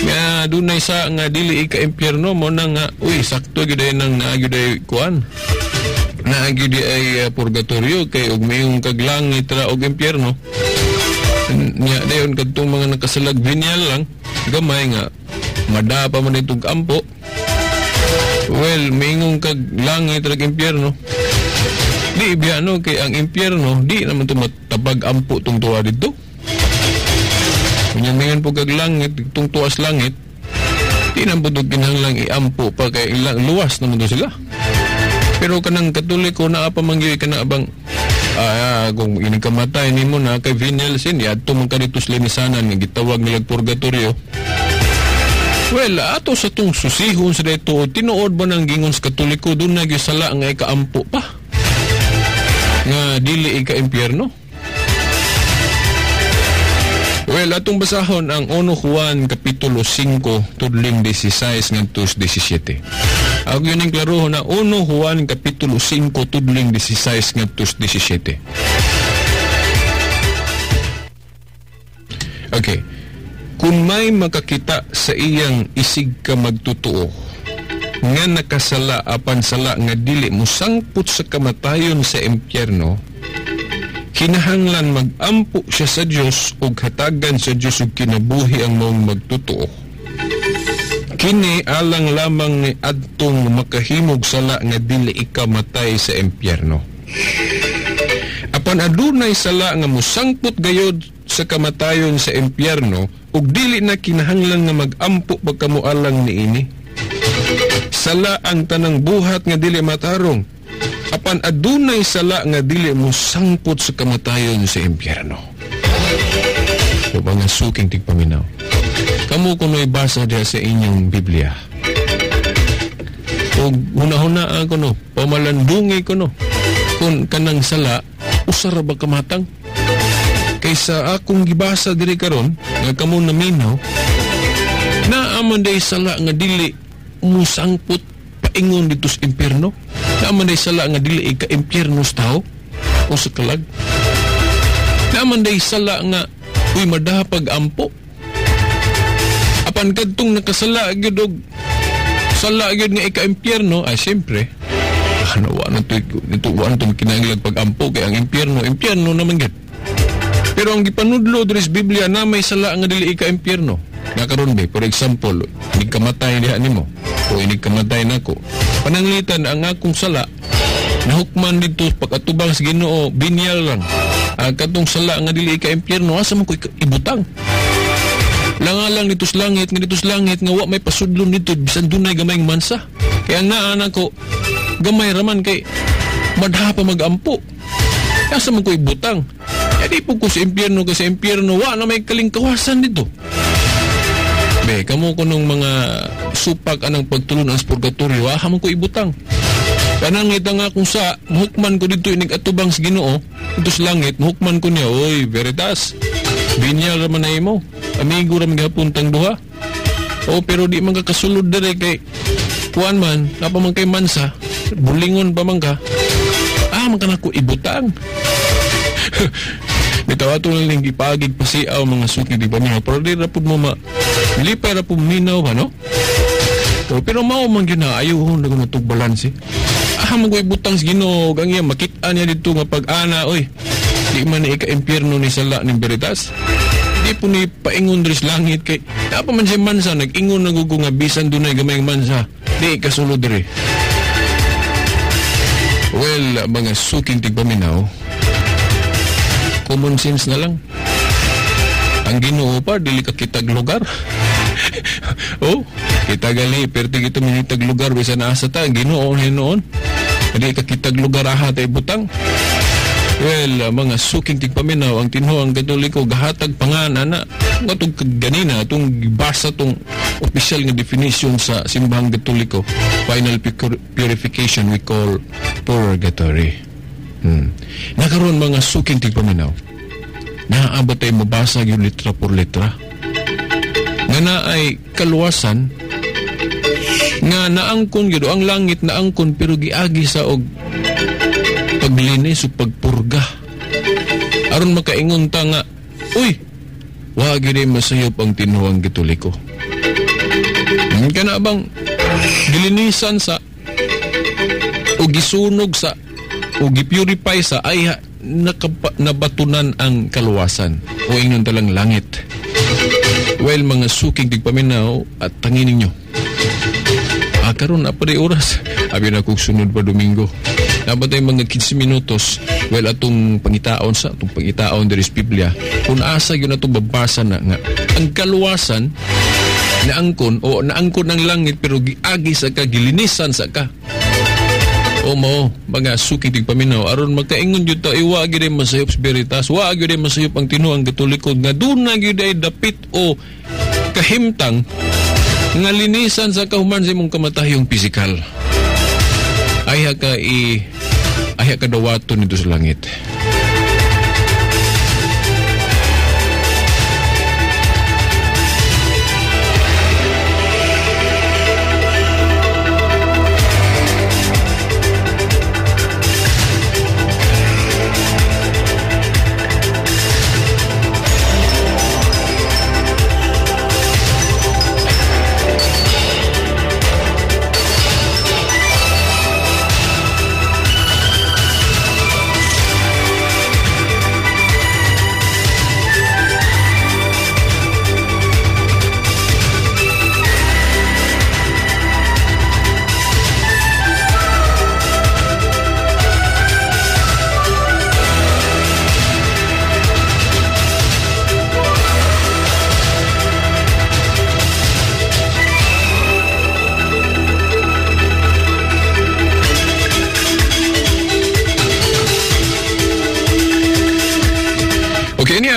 Nga dunay sa nga dili ika impyerno mo na nga, uy, sakto gyud ay nang naa gyud ay kuan. Naa gyud ay purgatorio kay og mayong kaglangit ra og impyerno. Nya dayon kadtong mga nakasalag venial lang gamay nga mada pa man itong ampo. Well, mayong kag langit ra impyerno. Di biya no kay ang impyerno di naman to matabag ampo tong tuwa didto. Kunya mingon po kag langit tong tuas langit, di naman po kinahanglang iampo pa kay ilang luwas naman to sila. Pero kanang Katoliko naa pa man gyud kana bang kung inikamatay nimo na kay venial sin, adto man ka dito sa linisanan nga gitawag nilang purgatorio. Well, ato sa tong susihon sa dito, tinuod ba nang gingon sa Katoliko doon na sala nga ikaampo pa nga dili ika-impyerno? Well, atong basahon ang 1 Juan Kapitulo 5 tudling 16 ngadto 17. Ako yun ang klarohon na 1 Juan Kapitulo 5 tudling 16 ngadto 17. Okay. Kung may makakita sa iyang isig ka magtotoo nga nakasala apan sala nga dili mosangpot sa kamatayon sa impyerno, kinahanglan magampo siya sa Dios ug hatagan sa Dios og kinabuhi ang maong magtotoo. Kini alang lamang ni adtong makahimog sala nga dili ikamatay sa impyerno. Apan adunay sala nga mosangpot gayod sa kamatayon sa impyerno ug dili na kinahanglan nga magampo pagkamualang niini. Sala ang tanang buhat nga dili matarong, apan adunay sala nga dili mosangpot sa kamatayon sa impyerno. O mga suking tigpaminaw, kamo kuno'y basa diha sa inyong Biblia. O hunahunaan ko no, pamalandungi ko no, kung kanang sala, usara ba kamatang? Kaysa akong gibasa diri karon, nga kamo naminaw, naaman day sala nga dili musangpot paingon dito sa impyerno. Naaman day sala nga dili ika-impyerno sa tao o sa kalag. Naaman day sala nga uy madapag ampo. Apan kadtong nakasala gyud og sala gyud nga ika-impyerno, ay siyempre ano wa na to dito, wa na to kinahanglan pag-ampo kay ang impyerno, impyerno naman gyud. Pero ang gipanudlo diri sa Biblia na may sala nga dili ika-impyerno. Nga karon be, for example, inig kamatay diha nimo o inig kamatay nako. Pananglitan ang akong sala nahukman dito pag-atubang sa Ginoo, binyal lang. Ang katong sala nga dili ika-impyerno, asa man ko ibutang? Langalang dito sa langit, nga dito sa langit nga wa may pasudlon dito bisan dunay gamayng mansa. Kaya naa nako gamay raman kay madha pa magampo. Asa man ko ibutang? E di po ko sa impyerno, kasi sa impyerno wa na may kalingkawasan dito. Be, kamo ko nung mga supak anang pagtulon ang purgatorio, ah, man ko ibutang. Kanang ita nga kung sa, muhukman ko dito inig atubang sa Ginoo, dito sa langit, muhukman ko niya, oy, Veritas, binyal raman na imo, amigo raman gihapon tang duha. O, pero di man kakasulod dere kay, kuan man, napa man kay mansa, bulingon pa man ka, ah, man ka na ko ibutang. Bitaw ato lang ning gipagig pasiaw mga suki di ba niya, pero di ra pud mo ma lipay ra pud minaw ba no? O, pero mao man gyud na ayuhon na kuno tug balanse. Ah, man ko'y butang sa Ginoo ang iya makit-an niya didto nga pag-ana oy. Di man ni ika-impyerno ni sala ning Veritas. Di po ni paingon diri sa langit kay naa pa man siya mansa nag-ingon na gugo nga bisan dunay gamayng mansa. Di kasulod diri. Well, mga suking tigpaminaw, common sense na lang. Ang Ginoo pa dili ka kitag lugar. Oh, kita gali perti kita minitag lugar bisan asa ta ang Ginoo hinuon. Dili ka kitag lugar aha tay butang. Well, mga suking tigpaminaw, ang tinuoang Katoliko gahatag pangan ana ngatong ganina atong gibasa tong opisyal nga definition sa simbahang Katoliko, final purification we call purgatory. Nakaroon mga suking tigpaminaw. Naa ba tayo mabasa yung litra por litra? Nga na ay kaluwasan nga naangkon gyud ang langit naangkon pero giagi sa og paglinis o pagpurga. Aron makaingon ta nga, uy, wa gyud masayop ang tinuang Katoliko. Kana bang gilinisan sa o gisunog sa o gipurify sa ay nabatunan ang kaluwasan o ingnon talang langit. Well, mga suking tigpaminaw at tangin ninyo. Karon na pa di oras. Abi na kong sunod pa Domingo. Dapat ay mga 15 minutos. Well, atong pangitaon sa atong pangitaon diri sa Biblia. Kung asa yun atong babasa na nga ang kaluwasan naangkon o naangkon ang langit pero giagi sa ka, gilinisan sa ka. O mao mga suking tigpaminaw aron makaingon gyud ta, wa gyud ay masayop sa Veritas, wa gyud ay masayop ang tinuang Katoliko nga duna gyud ay dapit o kahimtang nga linisan sa kahuman sa imong kamatayong pisikal. Ayha ka dawaton nito sa langit.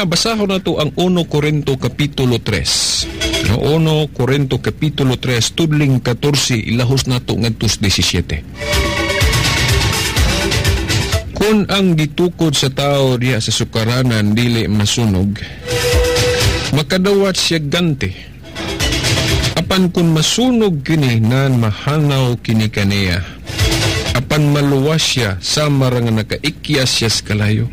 Basahon na to ang 1 Korinto Kapitulo 3. No, 1 Korinto Kapitulo 3, tudling 14, ilahos na to ngadto sa 17. Kung ang gitukod sa tao diha sa sukaranan dili masunog, makadawat siya ganti. Apan kung masunog kini, nan mahanaw kini kaniya. Apan maluwas siya, sama ra nga nakaikyas siya sa kalayo.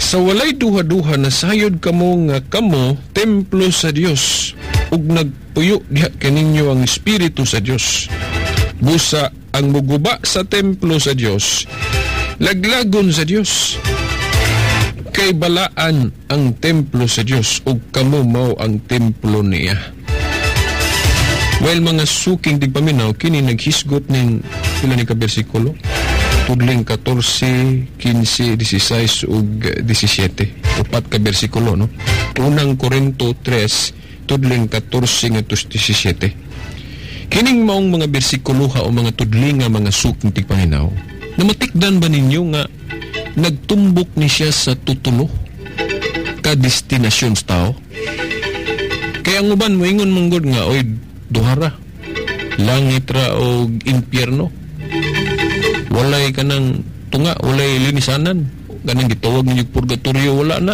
Sa walay duha-duha na sayod kamo nga kamo templo sa Dios ug nagpuyo diha kaninyo ang espiritu sa Dios. Busa ang muguba sa templo sa Dios, laglagon sa Dios. Kay balaan ang templo sa Dios ug kamo mao ang templo niya. Well, mga suking tigpaminaw, kini naghisgot ning pila ni ka bersikulo? Tudling 14, 15, 16 ug 17. Upat ka bersikulo, no? Unang Korinto 3, tudling 14 ngadto 17. Kining maong mga bersikuloha o mga tudling nga mga suking tigpaminaw, namatikdan ba ninyo nga nagtumbok ni siya sa tutulo ka destinasyon sa tao? Kaya ang uban moingon manggod nga, oy, duhara, langit ra og impyerno. Walay kanang tunga, walay linisanan, kanang gitawag ninyo purgatorio, wala na.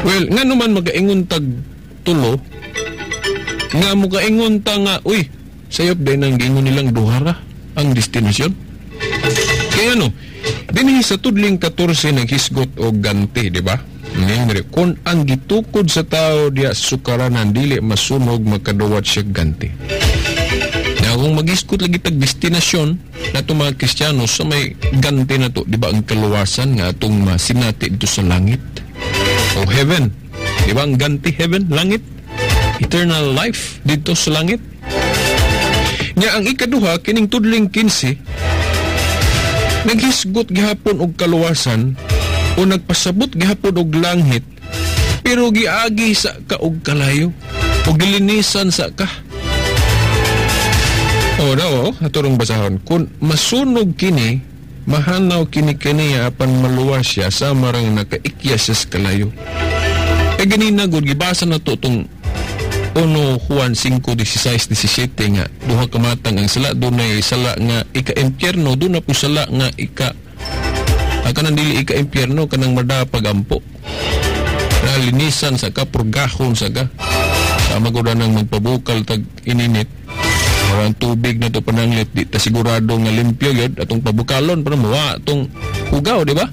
Well, nga naman magaingon tag tulo, nga mukaingon ta nga, uy, sayop din ang giingon nilang duhara ang destinasyon. Kaya ano, dinhi sa tudling 14 naghisgot og ganti, di ba? Kung ang gitukod sa tao diya sukaranan dili masunog, makadawat siya ganti. Na kung mag-iskot lagi tag destinasyon na itong mga Kristiyano sa may ganti na to, di ba ang kaluwasan nga itong masinati dito sa langit o heaven, di ba ang ganti heaven, langit, eternal life dito sa langit. Nya ang ikaduha kining tudling 15 naghisgot gihapon og kaluwasan o nagpasabot gihapon og langit, pero giagi sa ka og kalayo o gilinisan sa ka. O daw, aturong basahon, kung masunog kini, mahanaw kini kaniya apan maluwas siya sa marang nakaikya siya sa kalayo. E ganina gud gibasa na to tong 1 Juan 5:16 17 nga duha ka matang ang sala, dunay sala nga ika-impyerno, duna po sala nga ika Kanang dili ika impyerno kanang madapagampo. Linisan sa ka, purgahon sa ka. Sama ko na nang magpabukal tag ininit. Marang tubig na to pananglit, di ta sigurado nga limpyo yun. Atong pabukalon, para mawa atong hugaw, di ba?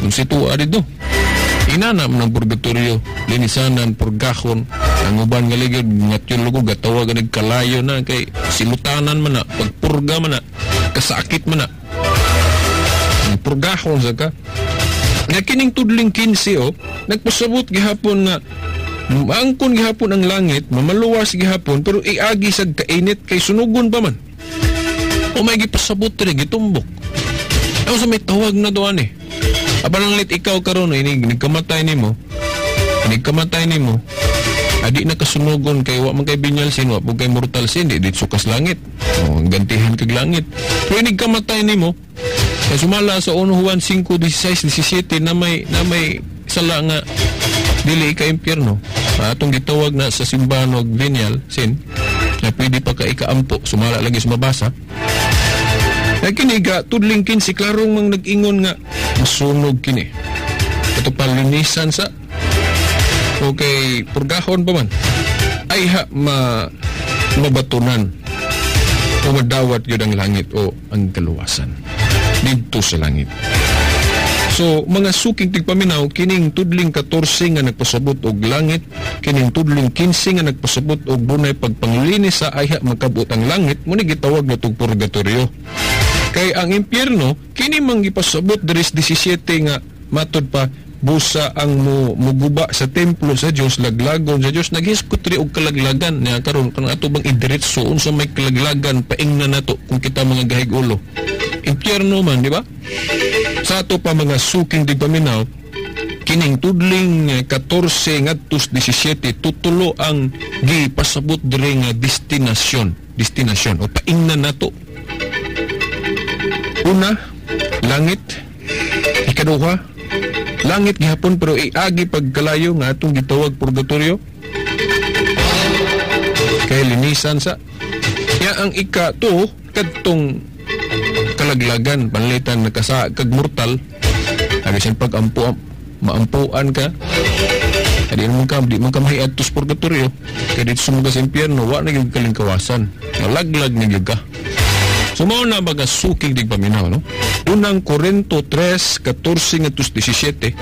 Kung situa dito. Inanam ng purgatorio, linisanan, purgahon. Ang uban nga ligid, ngatyon lugo, gatawa ganig kalayo na, kay silutanan man na, pagpurga man na, kasakit man na. Purgahon sa ka. Nga kining tudling 15, oh, nagpasabot gihapon nga maangkon gihapon ang langit, mamaluwas gihapon, pero iagi sa kainit kay sunugon pa man. O may gipasabot rin, gitumbok. Ako sa may tawag na doon eh. Apan ikaw karon inig nagkamatay nimo. Nagkamatay nimo. Adi na kasunugon kay wa man kay venial sin, wa pud kay mortal sin, di dito kas langit. O gantihan kag langit. Pero inig kamatay nimo, kay sumala sa 1 Juan 5:16 17 na may sala nga dili ka impyerno. Atong gitawag na sa simbahan og venial sin na pwede pa ka ikaampo, sumala lagi sumabasa. Kaya kini ga tudling 15 klarong mang nag-ingon nga masunog kini. Ato palinisan sa okay purgahon pa man ay ha mabatunan o madawat yun ang langit o ang kaluwasan didto sa langit. So mga suking tigpaminaw, kining tudling 14 nga nagpasabot og langit, kining tudling 15 nga nagpasabot og dunay pagpanglinis sa ayha makabot ang langit, mo ni gitawag na tug purgatorio. Kay ang impyerno kini man gipasabot diri 17 nga matud pa busa ang muguba sa templo sa Dios, laglagon sa Dios, naghisgot ri og kalaglagan niya karon kanang ato bang idiretso unsa may kalaglagan paingnan nato kung kita mga gahig ulo. Impyerno man, di ba? Sa ato pa mga suking tigpaminaw, kining tudling 14 ngadtos 17 tutulo ang gipasabot diri nga destinasyon o paingnan nato. Una, langit. Ikaduha, langit gihapon pero iagi pagkalayo nga atong gitawag purgatorio kay linisan sa. Ya ang ika-2 kadtong kalaglagan panlitan nakasa kag mortal abisan pag ampo maampuan ka adi mo ka di man ka mahiadto sa purgatorio kay dito sumuga sa impyerno wa na gyud kalingkawasan, nalaglag na gyud ka. So mao na baga suking tigpaminaw, no? Unang Korinto 3:14 ngadto 17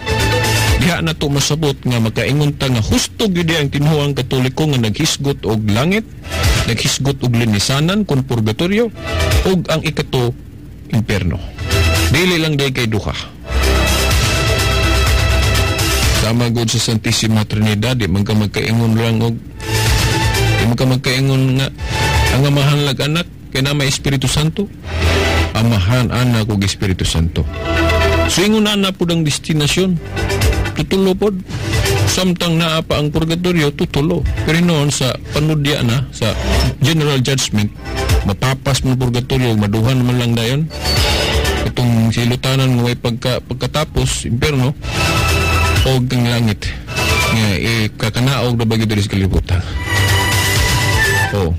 diha na to masabot nga makaingon ta nga husto gyud ang tinuoang Katoliko nga naghisgot og langit, naghisgot og linisanan kon purgatorio ug ang ikato impyerno. Dili lang day kay duha. Sama gud sa Santissima Trinidad, di man ka magkaingon lang og di man ka magkaingon nga ang Amahan lag Anak kay na may Espiritu Santo. Amahan, Anak ug Espiritu Santo. So ingon na pud ang destinasyon. Tutulo pod. Samtang naa pa ang purgatorio, tutulo. Pero noon sa panudya na, sa general judgment, mapapas mo purgatorio, maduhan man lang dayon. Itong silutanan nga may pagkatapos, impyerno, o ang langit. Nga, kakanaog na bagay diri sa kalibutan. Oh.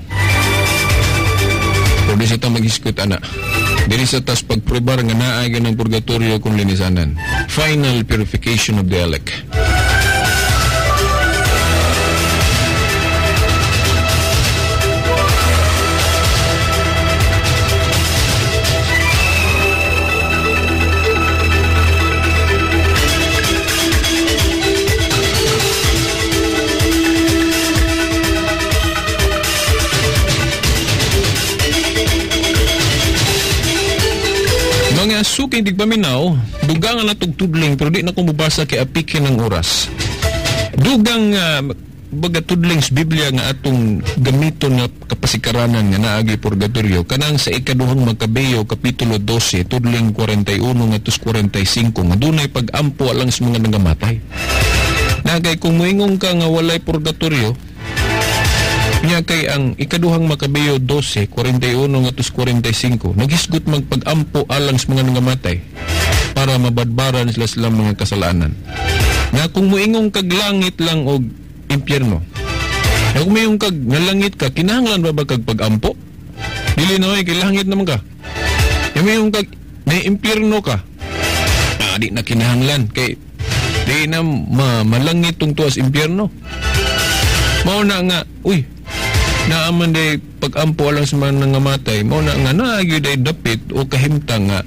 Pero di sa ta mag-iskut, ana. Diri sa tas pagprobar nga naay ganang purgatorio kung linisanan. Final purification of the elect. Mga suking tigpaminaw, dugang na tugtudling pero di na ko mubasa kay apikin ng oras. Dugang baga tudling sa Biblia nga atong gamiton nga kapasikaranan nga naagi purgatorio kanang sa ikaduhang Makabeyo kapitulo 12 tudling 41 ngadto 45 nga dunay pag-ampo alang sa mga nangamatay. Na kay kung moingon ka nga walay purgatorio, niya kay ang ikaduhang Makabeyo 12, 41 ngadto 45 naghisgot magpag-ampo alang sa mga nangamatay para mabadbaran sila silang mga kasalanan. Nga kung moingong kag langit lang og impyerno, nga kung moingong kag nga langit ka, kinahanglan ba ba kag pag-ampo? Dili na oy, kay langit naman ka. Nga moingong kag na impyerno ka, Di na kinahanglan kay di na malangit tong tuas impyerno. Mao na nga, uy, naaman day pag-ampo alang sa mga nangamatay, mao na nga naagyo day dapit o kahimtang nga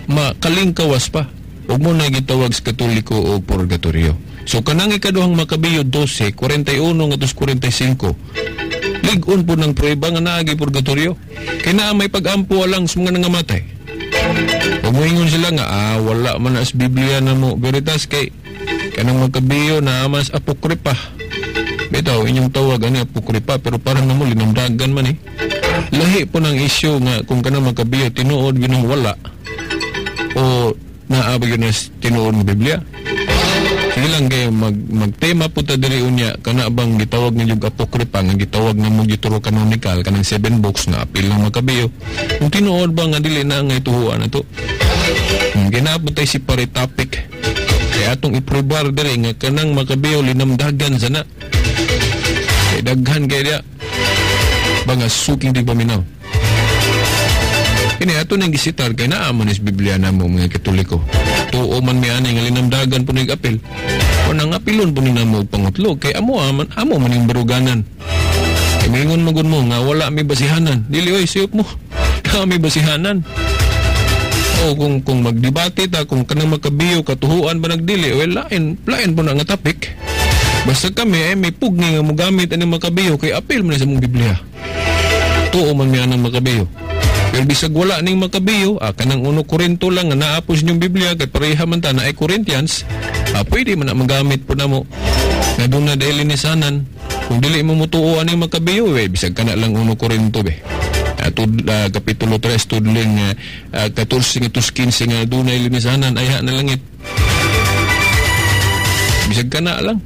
makalingkawas pa. Ug mo na gitawag sa Katoliko o purgatorio. So kanang ikaduhang Makabiyo 12:41 ngadto 45. Lig-on po ng prueba nga naagi purgatorio. Kay naa may pag-ampo alang sa mga nangamatay. Ug moingon sila nga wala man na sa Biblia na mo veritas kay kanang Makabiyo naa man sa apokripa. Bitaw inyong tawag ani apokripa pero parang namo linamdagan man eh. Lahi po ng isyu nga kung kanang Makabiyo tinuod ginong wala o naa ba gyud na tinuod ng Biblia. Sige lang kayo magtema po ta diri unya kana bang gitawag ninyo apokripa nga gitawag namo Deuterocanonical kanang 7 books nga apil ng Makabiyo. Kung tinuod ba nga dili na nga ituhuan na to. Ginabot tay si pare topic. Kaya atong iprobar diri nga kanang Makabiyo linamdagan sana. Kay daghan kay diya banga suking di paminaw. Kini ato nang gisitar kay naa man is Biblia namo mga Katoliko. Tuo man mi ani nga linamdagan po nig apil. O nang apilon po ni namo og pangutlo kay amo man amo man ning baruganan. Kay mingon magun mo nga wala mi basihanan. Dili oy siyop mo. Kami basihanan. O kung magdebate ta kung kanang Makabiyo katuhuan ba nagdili, well lain lain po na nga topic. Basta kami ay may pugni nga mogamit ani Makabiyo kay apil man sa mong Biblia. Tuo man mi anang Makabiyo. Pero bisag wala ning Makabiyo, kanang 1 Korinto lang nga naapos niyong Biblia kay pareha man ta na ay Corinthians, pwede man na magamit po namo. Nga doon na dahil linisanan. Kung dili mo mutuo aning Makabiyo, bisag kana lang 1 Korinto be. Kapitulo 3 tudling 14 ngadto 15 nga doon na linisanan ayha na langit. Bisag kana lang.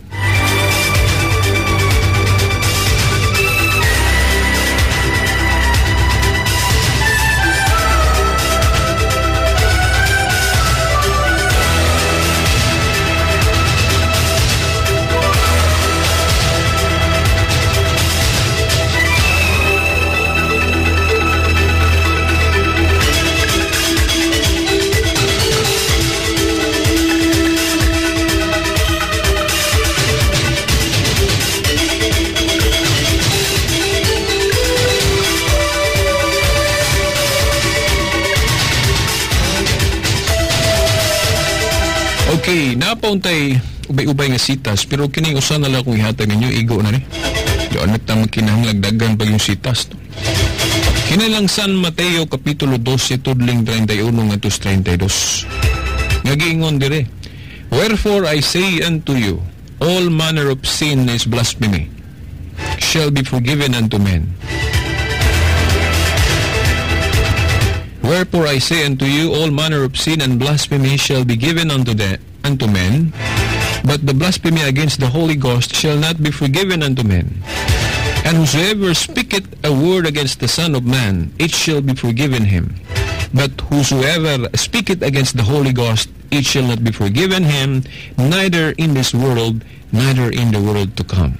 Okay, napauntay ubay-ubay nga sitas pero kining usa na lang akong ihatag ninyo igo na ni. Di na ta makinahanglag daghan pag yung sitas. No? Kini lang San Mateo kapitulo 12 tudling 31 ngadto 32. Nga giingon dire, wherefore I say unto you, all manner of sin is blasphemy shall be forgiven unto men. Wherefore I say unto you, all manner of sin and blasphemy shall be given unto men, but the blasphemy against the Holy Ghost shall not be forgiven unto men. And whosoever speaketh a word against the Son of Man, it shall be forgiven him. But whosoever speaketh against the Holy Ghost, it shall not be forgiven him, neither in this world, neither in the world to come.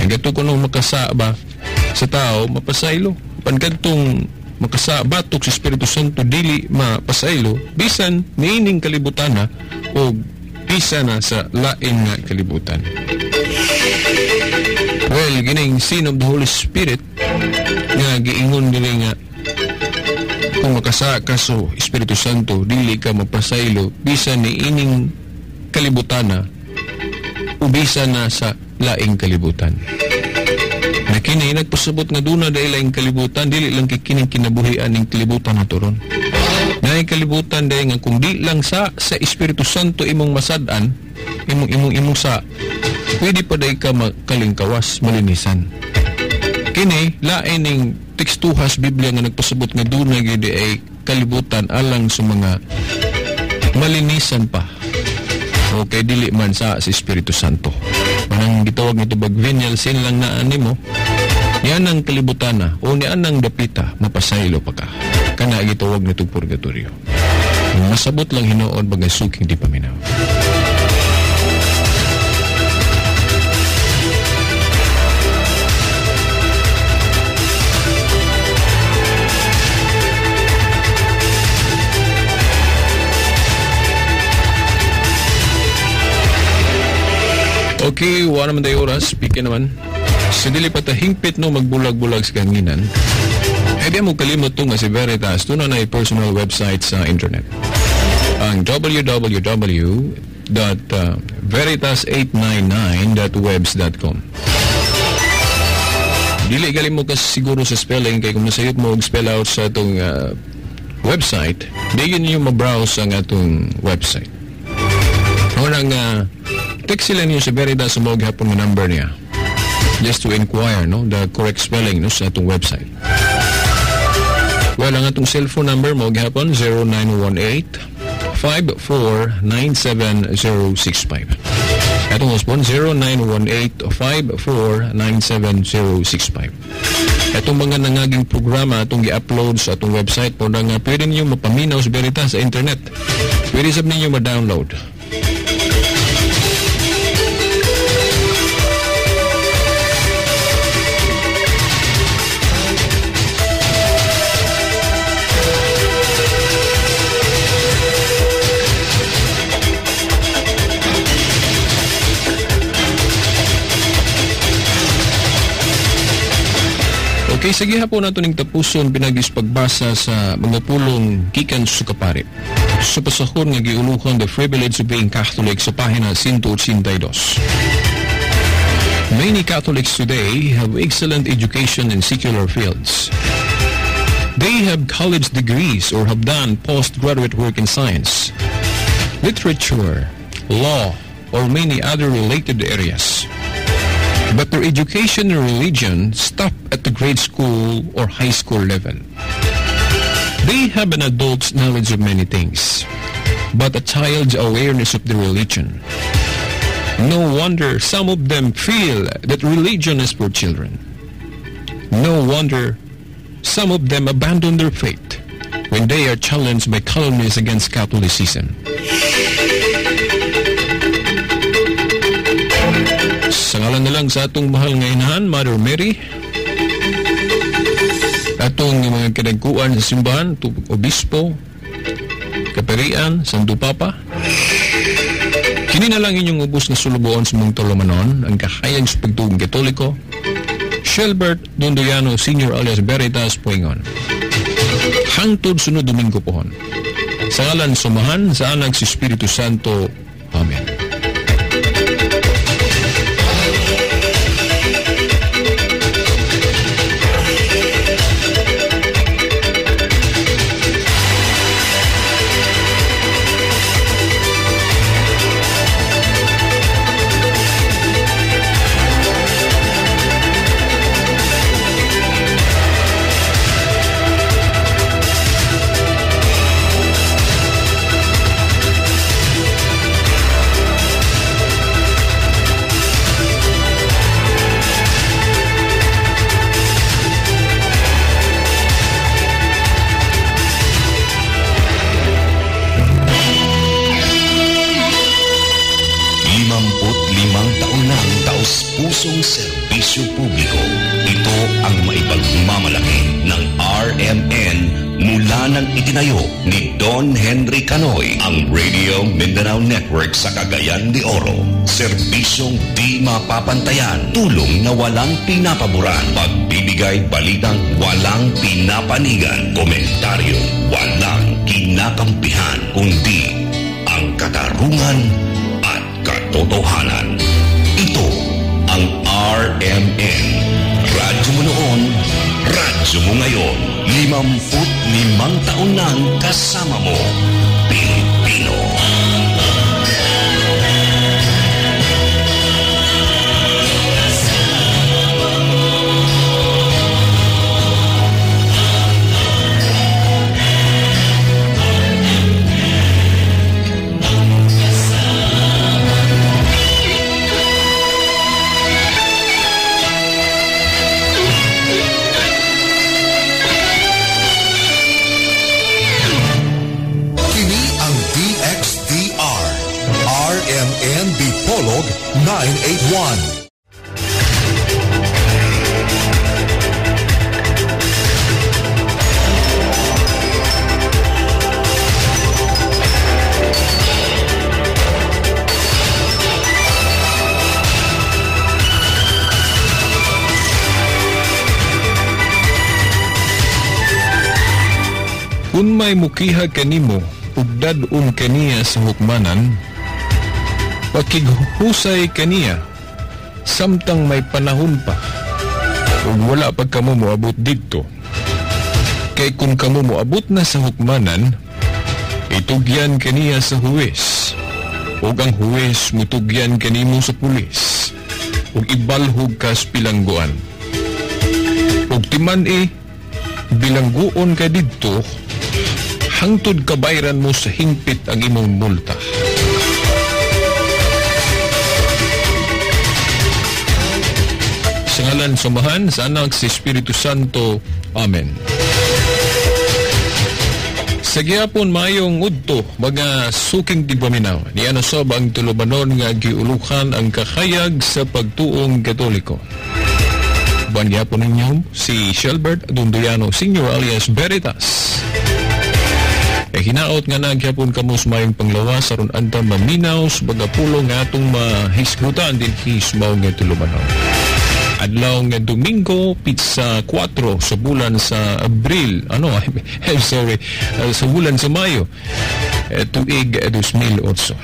Ang gato ko nung makasaba sa tao, mapasaylo. Pankadtong makasabatok sa Espiritu Santo dili mapasaylo bisan niining kalibutan na o bisa na sa lain nga kalibutan. Well, gining sin of the Holy Spirit nga giingon diri nga kung makasa ka sa Espiritu Santo dili ka mapasaylo bisan niining kalibutan na o bisa na sa laing kalibutan. Na kini nagpasabot nga duna dahil laing kalibutan dili lang kay kining kinabuhian ning kalibutan na turon. Naay kalibutan dahil nga kung di lang sa Espiritu Santo imong masad-an, imong sa, pwede pa dahil ka makalingkawas, malinisan. Kini lain ning tekstuhas Biblia nga nagpasabot nga duna gyud ay kalibutan alang sa mga malinisan pa. Okay, dili man sa Espiritu Santo. Manang gitawag nito bag venial sin lang na animo. Niyan ang kalibutan na o niyan ang dapita, mapasaylo pa ka. Kana gitawag nito purgatorio. Masabot lang hinuon bagay suking di paminaw. Okay, wala naman tayo oras. Piki naman. Sa dili pa ta hingpit no magbulag-bulag sa kanginan. Eh di mo kalimot to nga si Veritas. Doon na personal website sa internet. Ang www.veritas899.webs.com. Dili galing mo kasi siguro sa spelling kay kung nasayop mo og spell out sa atong website, di yun yung ma-browse ang atong website. Unang text sila niyo sa Veritas sa mga hapon ng number niya just to inquire no the correct spelling no sa atong website. Well, ang atong cellphone number mo gihapon 0918-5497065. Atong husband 0918-5497065. Atong mga nangaging programa atong gi-upload sa atong website po na nga pwede ninyo mapaminaw sa Veritas sa internet. Pwede sab ninyo ma-download. Okay, sige hapon nato ning tapuson pinagis pagbasa sa mga pulong gikan sa kapari. Sa pasahon nga giuluhan The Privilege of Being Catholic sa pahina 182. Many Catholics today have excellent education in secular fields. They have college degrees or have done postgraduate work in science, literature, law, or many other related areas. But their education and religion stop at the grade school or high school level. They have an adult's knowledge of many things, but a child's awareness of the religion. No wonder some of them feel that religion is for children. No wonder some of them abandon their faith when they are challenged by calumnies against Catholicism. Sa ngalan na lang sa atong mahal nga inahan, Mother Mary, atong mga kinagkuan sa simbahan, obispo, kaperian, Santo Papa, kini na lang inyong ubos na sulubuon sa mong tulumanon, ang kahayag sa pagtuong Katoliko, Shelbert Dondoyano Sr. alias Veritas Poingon. Hangtod sunod Domingo pohon. Sa ngalan sumahan, sa anak si Espiritu Santo. Amen. Pusong serbisyo publiko. Ito ang maipagmamalaki ng RMN mula nang itinayo ni Don Henry Canoy ang Radio Mindanao Network sa Cagayan de Oro. Serbisyong di mapapantayan, tulong na walang pinapaboran, pagbibigay balitang walang pinapanigan, komentaryong walang kinakampihan, kundi ang katarungan at katotohanan. Ito ang RMN. Radyo mo noon, radyo mo ngayon. 55 taon nang kasama mo, Pilipino. RMN Dipolog 981. Kung may mukiha kanimo ug dad-on kaniya sa hukmanan, pakighusay kaniya samtang may panahon pa, ug wala pa kamo moabot didto. Kay kung kamo moabot na sa hukmanan, itugyan kaniya sa huwes, ug ang huwes mutugyan kanimo sa pulis, ug ibalhog kas bilangguan. Ug timan bilangguon ka didto, hangtod kabayran mo sa hingpit ang imong multa. Sa ngalan sa Amahan, sa Anak, sa Espiritu Santo. Amen. Sa gihapon maayong udto, mga suking tigpaminaw, niana sob ang tulubanon nga giulukan ang kakayag sa pagtuong Katoliko. Buwan gihapon ninyo si Shelbert Dunduyano Sr. alias Veritas. Hinaot nga nagyapon kamo sa mayong panglawas aron anta maminaw sa mga pulong nga atong mahisgutan dinhi sa maong nga tulubanon. Adlaw nga Domingo, pizza 4 sa bulan sa Abril, I'm sorry, sa bulan sa Mayo, tuig 2008.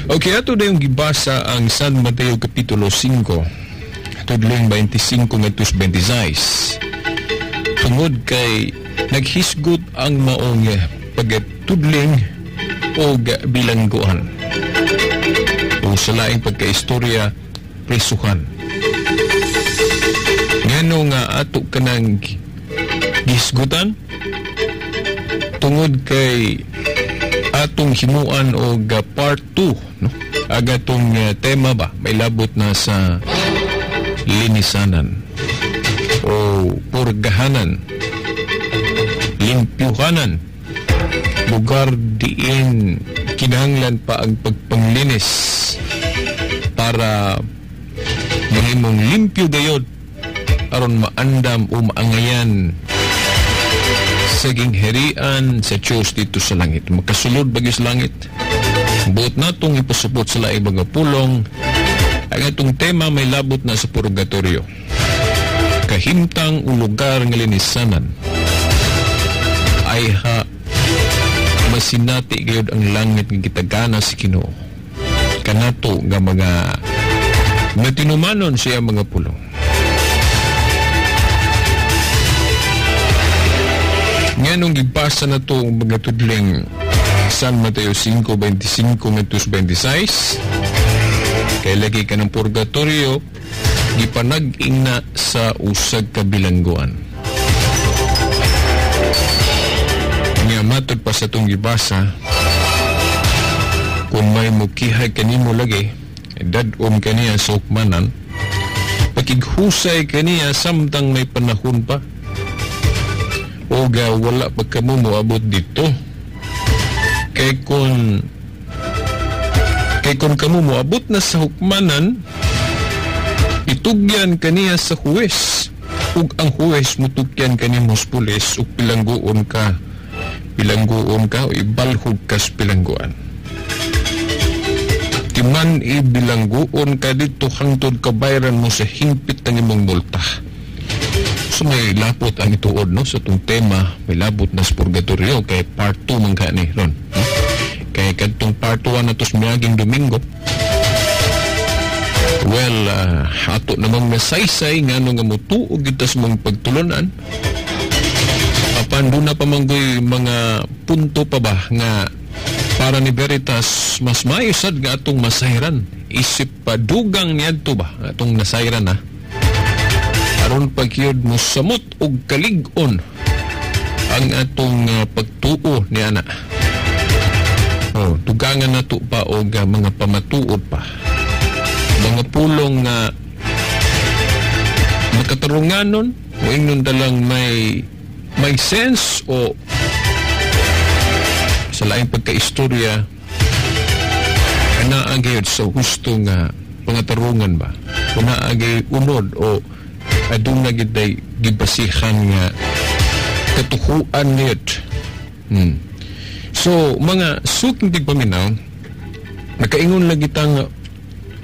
Okay, ato na yung gibasa ang San Mateo Kapitulo 5, tudling 25 ngadto sa 26. Tungod kay naghisgot ang maong pagtudling o bilangguan. O sa laing pagkaistorya, presuhan. Ngano nga ato kanang gisgutan? Tungod kay atong himuan og part 2, no? Ang atong tema ba may labot na sa linisanan o purgahanan, limpyuhanan, lugar diin kinahanglan pa ang pagpanglinis para mahimong limpyo gayod aron maandam o maangayan sa gingharian sa Diyos dito sa langit. Makasulod ba sa langit? Buot natong ipasupot sa laing mga pulong. Ang atong tema may labot na sa purgatorio. Kahimtang o lugar nga linisanan ay ha masinati gayud ang langit nga gitagana sa Ginoo. Kanato nga mga matinumanon siya mga pulong. Nganong gibasa na to ang mga tudling San Mateo 5:25 ngadto sa 26, kay lagi ka ng purgatorio, gipanag-ing na sa usag ka bilangguan. Nga matod pa sa itong gibasa, kung may mukihay kanimo lagi, dad-om kaniya sa hukmanan, pakighusay kaniya samtang may panahon pa, o wala pa kamo moabot dito. Kay kung kamo moabot na sa hukmanan, itugyan kaniya sa huwes, ug ang huwes mutugyan kanimo sa pulis, ug bilangguon ka o ibalhog ka sa bilangguan. Timan ibilangguon ka dito hangtod kabayran mo sa hingpit ng imong multa. So may lapot ang ituod, no, sa itong tema, may labot na sa purgatorio kay part 2 man ka ni ron, no? Kay kadtong part 1 na to sa miaging Domingo. Well, ato namang nasaysay nga no nga mutuog kita sa mga pagtulunan. Apan doon na pamanggoy mga punto pa ba nga para ni Veritas mas maayosad nga atong masayran. Isip pa dugang niadto ba atong nasayran ha? Aron pagyud mo samot og kalig-on ang atong pagtuo ni ana. Oh, dugangan nato pa og mga pamatuod pa. Mga pulong nga makatarunganon o ingnon dalang may sense o sa laing pagkaistorya anaa gyud sa husto nga pangatarungan ba. Anaa gyud unod o aduna gyud day gibasihan nga katuhuan niyot So mga suking tigpaminaw, nakaingon lagi ta nga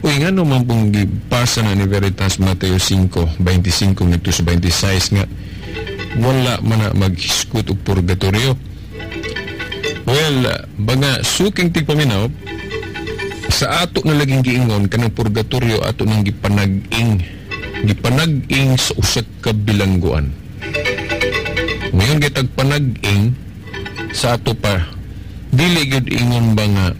uy, ngano man pong gipasa na ni Veritas Mateo 5:25 ngadto sa 26 nga wala man na maghisgot og purgatorio. Well, mga suking tigpaminaw, sa ato na laging giingon kanang purgatorio ato nang gipanag-ing sa usa ka bilangguan. Ngayon kitag panag-ing sa ato pa, dili gyud ingon ba nga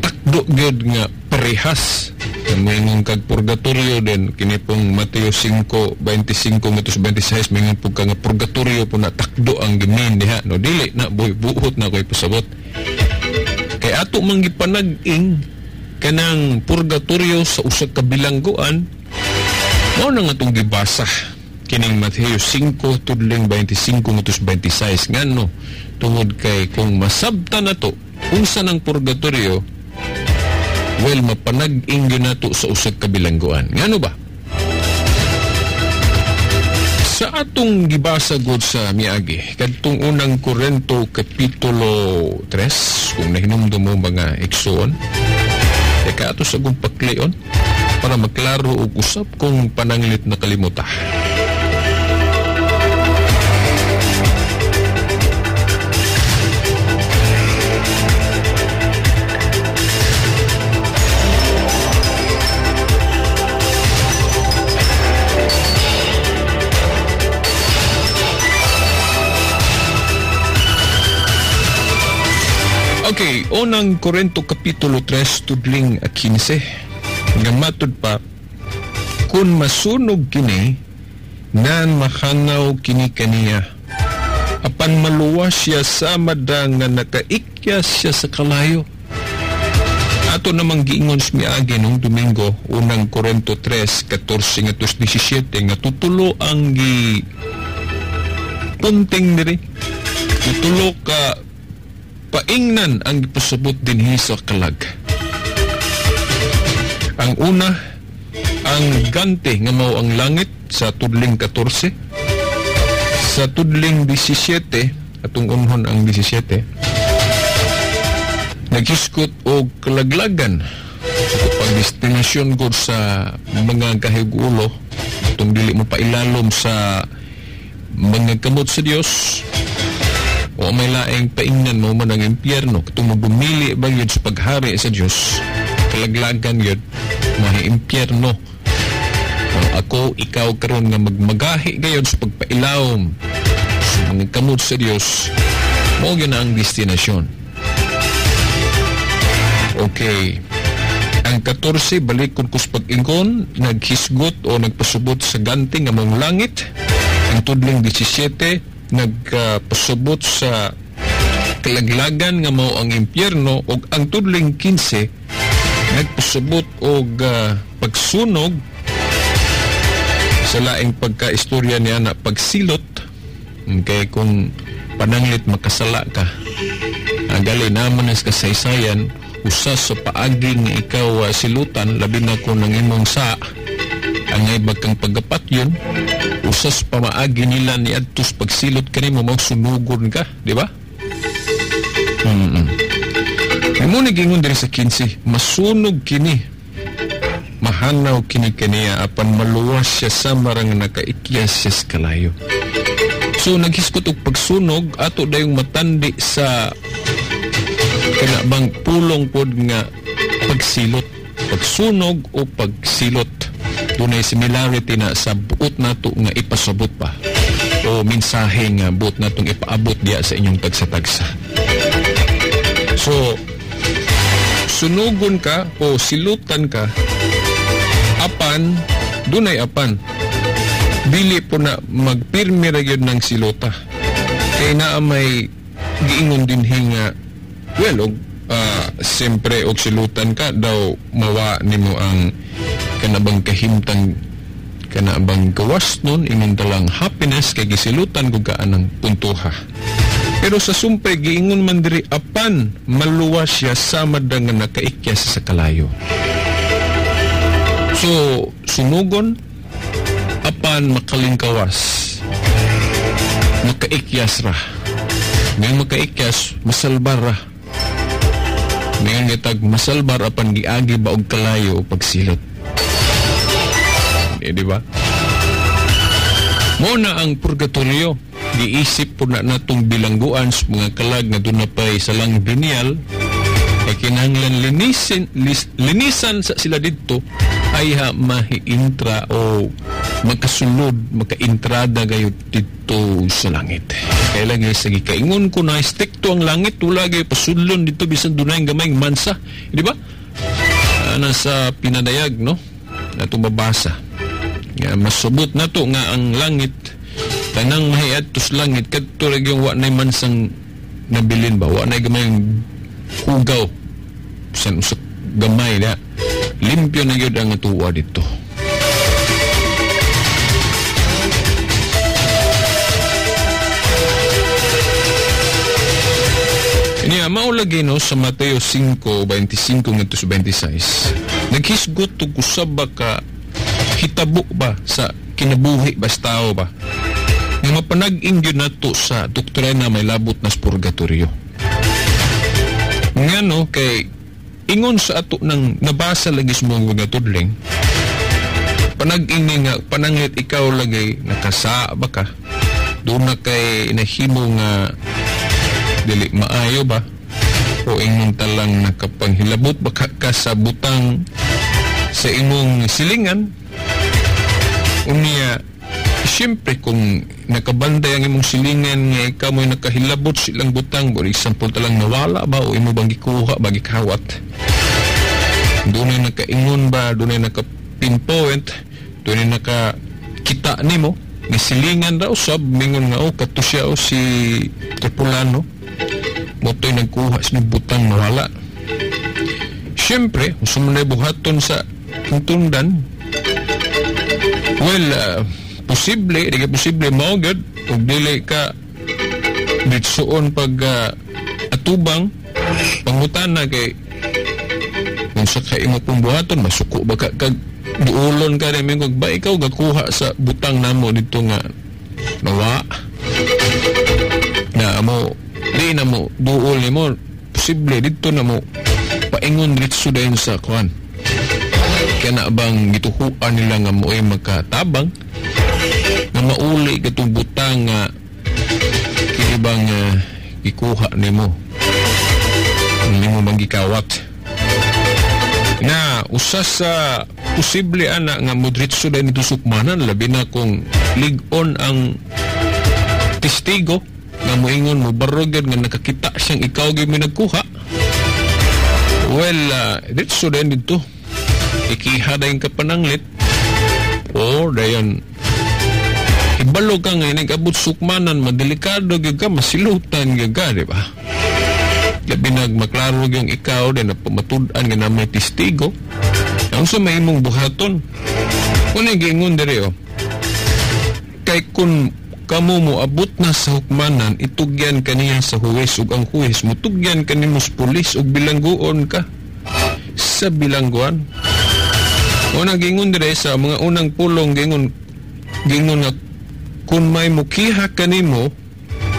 takdo gyud nga parehas. Moingon kag purgatorio din kini pong Mateo 5:25 ngadto sa 26, moingon pug ka nga purgatorio po na takdo ang gimin diha, no? Dili na boy, buhot na koy pasabot. Kay ato man gipanag-ing kanang purgatorio sa usa ka bilangguan, mao na nga atong gibasa kining Mateo 5:25 ngadto sa 26. Ngano? Tungod kay kung masabtan nato unsa nang purgatorio, well, mapanag-ing yun nato sa usag kabilangguan. Ngano ba? Sa atong gibasa god sa miagi, kadtong unang Korento kapitulo 3, kung nahinumdum mo mga igsoon, teka ato sa akong paklion para maklaro og usap kung pananglit na kalimuta. Okay, unang Korento kapitulo 3 tudling 15. Nga matud pa, kun masunog kini, nan mahanaw kini kaniya. Apan maluwas siya sa madang nga nakaikya siya sa kalayo. Ato namang giingon sa miagi nung Domingo, unang Korento 3:14 ngadto sa 17, nga tutulo ang gi punting diri. Tutulo ka paingnan ang gipasabot dinhi sa kalag. Ang una, ang gante nga mao ang langit sa tudling 14. Sa tudling 17, atong unhon ang 17, naghisgot og kalaglagan. So, pagdestinasyon ko sa mga kahigulo, itong dili mo pailalom sa mga kamot sa Dios, o may laing paingnan mo man ang impyerno, katong mabumili ba yun sa paghari sa Diyos, kalaglagan yun, mahi-impyerno. Ako, ikaw karon nga magmagahi gayon sa pagpailawom sa mga kamot sa Diyos, mao gyud na ang destinasyon. Okay. Ang 14, balikod ko sa pag-ingon, naghisgot o nagpasubot sa ganting nga mong langit. Ang tudling 17, nagpasubot sa kalaglagan nga mao ang impyerno, og ang tudling 15 nagpasubot og pagsunog sa laing pagkaistorya niya na pagsilot. Kay kung pananglit makasala ka, ang gali naman as kasaysayan, usa sa paagi nga ikaw silutan, labi na kung nang imong sa ang ibag kang paggapat yun, usas pamaagi nila ni adtos pagsilot kanimo, magsunugon ka, di ba? May muna gingon diri sa 15, masunog kini, mahanaw kini kaniya, apan maluwas siya sa marang nakaikyas siya sa kalayo. So naghiskot og pagsunog, ato dayong matandi sa kanabang pulong pod nga pagsilot, pagsunog o pagsilot. Dunay similarity na sa buot nato nga ipasabot pa o mensahe nga buot natong ipaabot diya sa inyong tagsa-tagsa. So sunugon ka o silutan ka, apan dunay apan, dili po na magpirmi ra gyud ng silota. Kay naa may giingon dinhi nga well, og siyempre og silutan ka daw mawa nimo ang kanabang kahimtang, kanabang gawas nun, ingon talang happiness kay gisilutan ko gaan ang puntuha. Pero sa sumpay giingon man diri, apan maluwas siya samad nga nakaikya sa kalayo. So sunugon apan makalingkawas, nakaikyas ra. Ngayon makaikyas, masalbar ra. Ngayon gitag masalbar apan giagi ba og kalayo o pagsilot. Eh, di ba? Muna ang purgatorio, giisip po na natong bilangguan sa mga kalag nga doon na pa'y salang venial, ay kinahanglan linisan sa sila didto ay ha mahiintra o makasulod, makaintrada gayud didto sa langit. Kaya lang sa gikaingon ko na strikto ang langit, wala gayud pasudlon dito bisan dunay gamayng mansa, di ba? Nasa pinadayag, no? Natong mabasa. Nga masubot na to nga ang langit tanang mahiadto sa langit kadto ra gyud wa nay mansang nabilin ba, wa nay gamayng hugaw bisan usa gamay na limpyo na gyud ang tuwa dito. Niya mao lagi no sa Mateo 5:25 ngadto sa 26. Naghisgot og usab ba ka hitabo ba sa kinabuhi ba sa tao ba nga mapanag-ing gyud nato sa doktrina may labot na sa purgatorio. Ngano kay ingon sa ato nang nabasa lagi sa mga tudling, panag-ing nga pananglit ikaw lagi nakasa ba ka, doon na kay nahimo nga dili maayo ba, o ingon talang nakapanghilabot ba ka sa butang sa imong silingan. Unya, siyempre kung nakabantay ang imong silingan nga ikaw mo'y nakahilabot silang butang, for example talang nawala ba o imo bang gikuha ba gikawat, doon ay nakaingon ba, doon ay naka-pinpoint, doon ay nakakita nimo nga silingan raw sab mingon nga o kato siya o si Tripulano moto'y nagkuha sa butang nawala. Siyempre kung sumunay buhaton sa tundan, well, posible, di ka posible mao gyud ug dili ka ditsuon pag atubang pangutana kay kung sa ka imo pong buhaton masuko ba ka kag duulon ka rin kag ba ikaw gakuha sa butang namo dito nga nawa na mo di na mo duol nimo, posible dito na mo paingon ditso dayon sa kuan. Kaya na bang gituhuan nila nga mo ay makatabang nga mauli katong butang nga kini bang gikuha nimo nimo bang gikawat na usa sa posible ana nga modritso dahil nito sukmanan, labi na kung lig-on ang testigo nga moingon mo barog nga nakakita siyang ikaw gyud may nagkuha. Well, ditso dahil dito ikiha dayon ka pananglit o dayon hibalo ka nga nag-abot sukmanan, madelikado gyud ka, masilutan gyud ka, di ba? Labi nagmaklaro gyud ikaw din na pamatud-an nga na may testigo. Ang sa may imong buhaton, unay giingon diri o kay kung kamo moabot na sa hukmanan, itugyan kaniya sa huwes ug ang huwes mutugyan kanimo sa pulis ug bilangguon ka sa bilangguan. Una giingon dire sa mga unang pulong, giingon nga kung may mukiha kanimo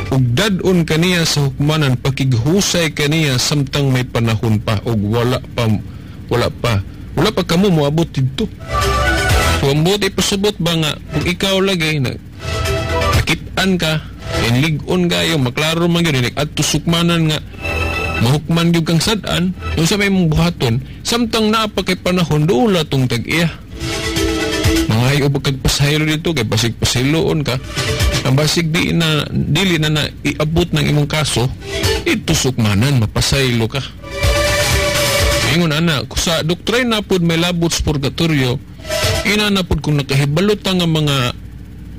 ug dad-on kaniya sa hukmanan, pakighusay kaniya samtang may panahon pa ug wala pa kamo moabot didto. So ang buot ipasabot ba nga kung ikaw lagi na nakit-an ka, lig-on kayo, maklaro man gyud adto sukmanan nga mahukman gyud kang sad-an, unsa may imong buhaton samtang naa pa kay panahon, duula tong tag-iya. Mangayo ba kag pasaylo dito kay basig pasiloon ka, ang basig di na dili na na iabot ng imong kaso ito sukmanan, mapasaylo ka. Ingon ana sa doktrina pod may labot sa purgatorio, ina na pod kung nakahibalot ang mga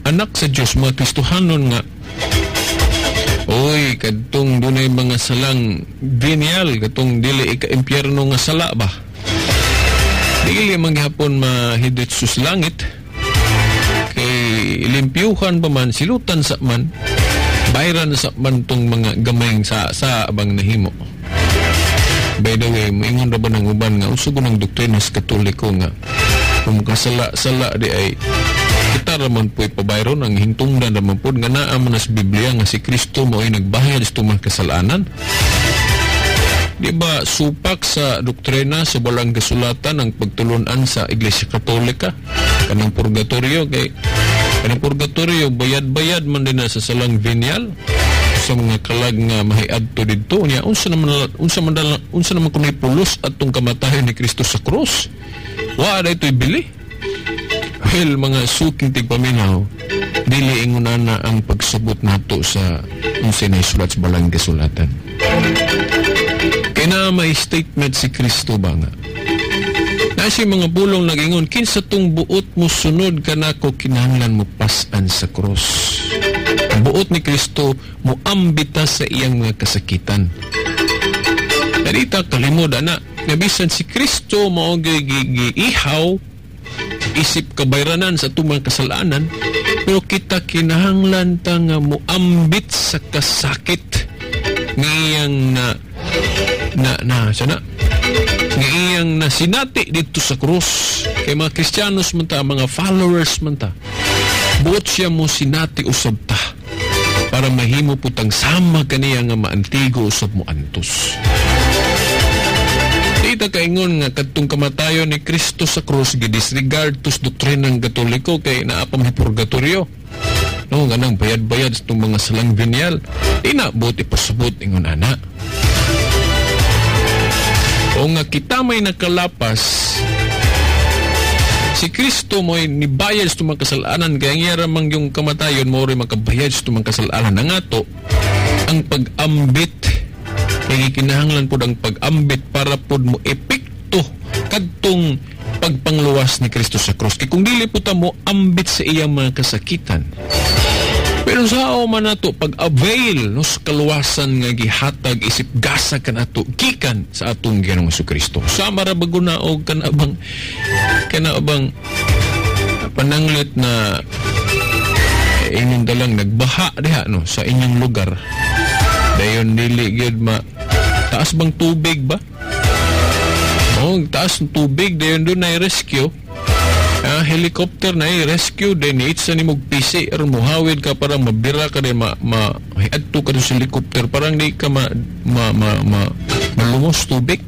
anak sa Dios, mga Kristohanon nga oy kadtong dunay mga salang venial, katong dili ika-impyerno nga sala ba, dili man gihapon mahidit sus langit kay limpyuhan pa man, silutan sa man, bayran sa man tong mga gamayng sa abang nahimo. By the way, moingon ra ba ng uban nga uso ko ng doktrina sa Katoliko nga kung kasala-sala di ay kita raman po ipabayron, ang hintungdan raman po nga naa man sa Biblia nga si Kristo mo ay nagbayad sa tumang kasalanan. Di ba supak sa doktrina sa walang kasulatan ang pagtulunan sa Iglesia Katolika kanang purgatorio, kay kanang purgatorio bayad-bayad man din na sa salang venial sa mga kalag nga mahiadto didto niya. Unsa naman kunoy pulos atong kamatayon ni Kristo sa krus? Wa ra ito'y bili. Well, mga suking tigpaminaw, dili ingon ana ang pagsabot nato sa unsay naisulat sa balang kasulatan. Kaya na may statement si Kristo ba nga? Na siya mga pulong nagingon, kinsa tong buot mo sunod kanako kinahanglan mo pas-an sa krus. Ang buot ni Kristo moambita sa iyang mga kasakitan. Narita kalimod ana, nga bisan si Kristo mao giihaw isip kabayranan sa tumang kasalanan, pero kita kinahanglan ta nga moambit sa kasakit ngiyang na na na sana ngiyang na sinati dito sa krus. Kay mga Kristiyanos man ta, mga followers man ta, buot siya mo sinati usab ta para mahimo putang sama kaniya nga maantigo usab mo antos. Dita kaingon nga kadtong kamatayon ni Kristo sa krus gidisregard tos doktrinang Katoliko kay naa pa may purgatorio. No, ganang bayad-bayad sa itong mga salang venial. Di na buot ipasabot ingon ana. O nga kita may nakalapas, si Kristo mo'y nibayad sa itong mga kasalanan, kaya ang iyara mang yung kamatayon mo rin makabayad sa itong mga kasalanan. Ang ato, ang pag-ambit, kaya kinahanglan po ang pag-ambit para po mo epekto kadtong pagpangluwas ni Kristo sa krus. Kaya kung dili po ta mo ambit sa iyang mga kasakitan, pero sao man nato pag-avail no, sa kaluwasan nga gihatag isip gasa kan ato gikan sa atong Ginoong Jesucristo. Sa marabago na og kanabang pananglit na inyong dalang nagbaha diha no sa inyong lugar. Dayon dili gyud ma taas bang tubig ba? Oh, taas ng tubig dayon do na rescue. Helicopter na rescue din itsa ni mog PC or muhawid ka para mabira ka din ma adto ka sa helicopter parang di ka ma, ma, ma, ma malumos tubig.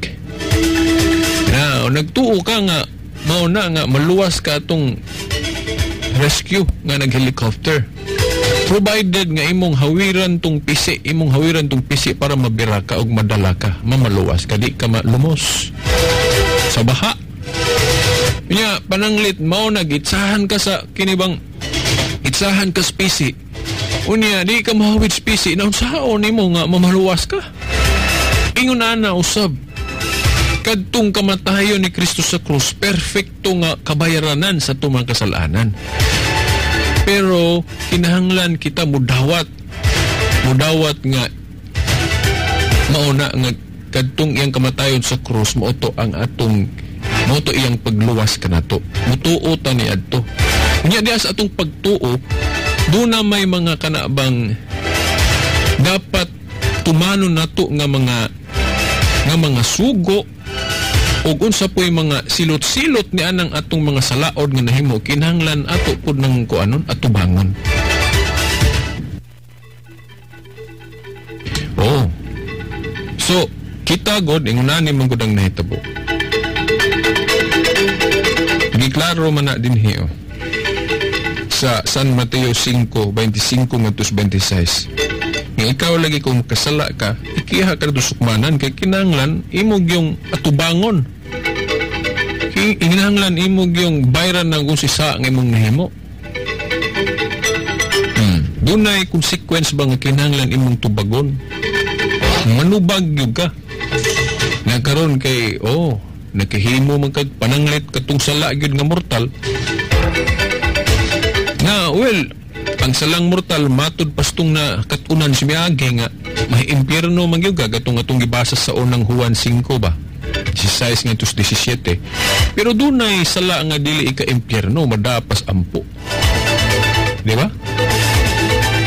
Na nagtuo ka nga mao na nga maluwas ka atong rescue nga nag-helicopter. Provided nga imong hawiran tong PC, imong hawiran tong PC para mabira ka og madala ka, mamaluwas ka, di ka malumos sa baha. Nya pananglit mao na gitsahan ka sa kinibang itsahan ka sa PC. Unya di ka mahawid sa PC, na unsaon nimo nga mamaluwas ka? Ingon ana usab. Kadtong kamatayon ni Kristo sa krus, perfecto nga kabayaranan sa tumang kasalanan. Pero kinahanglan kita mudawat nga mauna nga kadtong iyang kamatayon sa krus mao to ang atong mao to iyang pagluwas kanato. Mutuo ta ni adto. Unya diha sa atong pagtuo, duna may mga kanabang dapat tumanon nato nga mga sugo ug unsa po'y mga silot-silot ni anang atong mga salaod nga nahimo, kinahanglan ato pud nang kuanon atubangon. Oh. So, kita god ingon ani man gud ang nahitabo. Giklaro man na dinhi oh. Sa San Mateo 5:25 ngadto 26. Nga ikaw lagi kung kasala ka, ikiha ka na sukmanan kay kinahanglan imog yung atubangon. Kinahanglan imog yung bayran ng kung sisa nga imong nahimo. Dunay consequence ba nga kinahanglan imong tubagon? Manubag gyud ka. Nga karon kay oh, nakahimo man kag pananglit katong sala gyud nga mortal. Na well, ang salang mortal matud pastong na katunan si miagi nga may impyerno man gyud ka katong atong gibasa sa unang Juan 5 ba 16 ngadto 17. Pero dunay sala nga dili ika impyerno, madapas ampo. Di ba?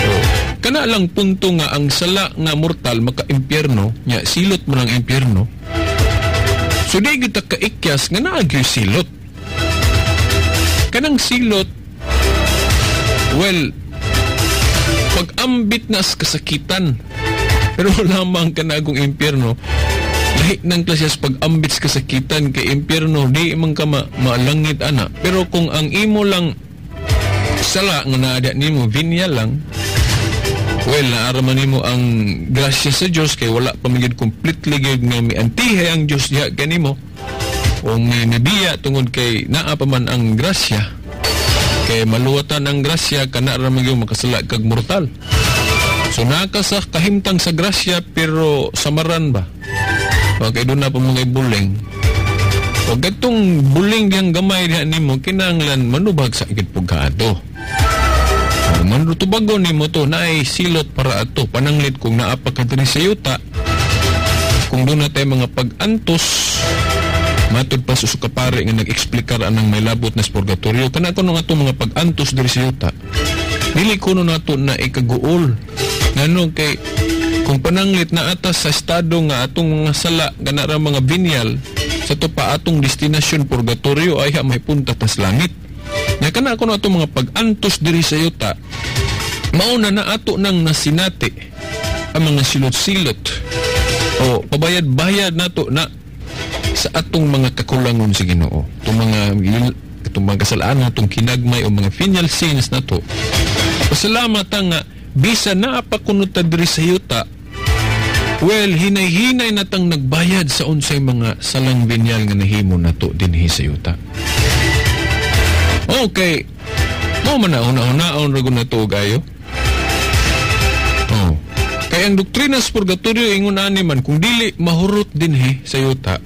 Oh. Kana lang punto nga ang sala nga mortal maka-impyerno nya silot man ang impyerno. So di gyud ta kaikyas nga naa gyud silot. Kanang silot Well, pag-ambit na sa kasakitan, pero lamang kanagong impyerno, lahi ng klase sa pag-ambit sa kasakitan kay impyerno, di man ka maalangit ana. Pero kung ang imo lang sala nga naadya nimo, venial lang, well, naaraman nimo ang grasya sa Dios kay wala pa man gyud completely gyud nga miantihay ang Dios diha kanimo o mibiya tungod kay naa pa man ang grasya. Kay maluwatan ang grasya kana ra man gyud makasala kag mortal. So naa ka sa kahimtang sa grasya pero samaran ba? Okay, doon na pa mga buling. O gatong buling diyang gamay diha nimo kinahanglan manubag sa ikit pugkato. Manutubagon nimo to naay silot para ato pananglit kung naa pa ka diri sa yuta. Kung doon na tayo mga pag-antos, matud pa sa kapare nga nag-eksplikar anang may labot na purgatorio, kana kuno nga atong mga pag-antos diri sa yuta. Dili kuno nato na ikaguol. Ngano kay kung pananglit na atas sa estado nga atong mga sala kana ra mga venial sa to pa atong destinasyon purgatorio ay may punta tas langit. Nya kana kuno atong mga pag-antos diri sa yuta, mauna na ato nang nasinati ang mga silot-silot o pabayad-bayad nato na sa atong mga kakulangon sa Ginoo. Itong mga kasalanan atong kinagmay o mga venial sins nato. Pasalamat nga bisa naa pa kuno ta diri sa yuta, well, hinay-hinay natang nagbayad sa unsay mga salang venial nga nahimo nato dinhi sa yuta. Okay, mo man na una-unaon ra gud nato gayo. Oh. Kay ang doktrina sa purgatorio ingon ani man kung dili mahurot dinhi sa yuta,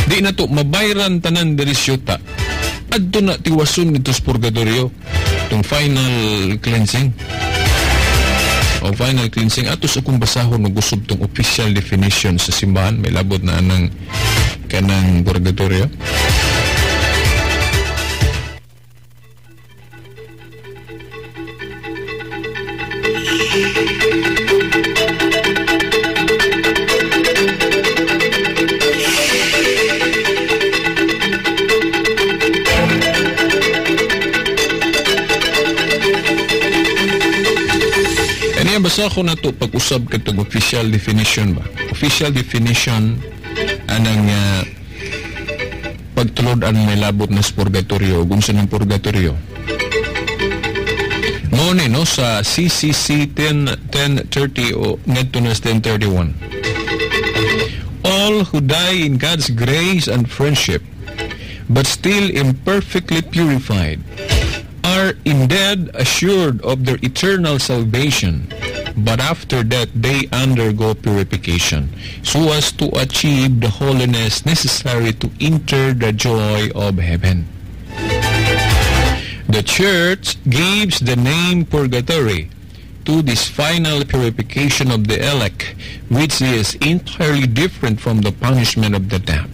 di na to mabayran tanan diri sa yuta. Adto na tiwason nito sa purgatorio tong final cleansing. O final cleansing atos akong basahon og usab tong official definition sa simbahan may labot na anang kanang purgatorio. Basa ko na to pag-usab katong official definition ba. Official definition anang pagtulod ang may labot na sa purgatorio ug unsa ng purgatorio. Mao ni no sa CCC 10:30 o ngadto na 10:31. All who die in God's grace and friendship but still imperfectly purified are indeed assured of their eternal salvation, but after that they undergo purification, so as to achieve the holiness necessary to enter the joy of heaven. The Church gives the name purgatory to this final purification of the elect, which is entirely different from the punishment of the damned.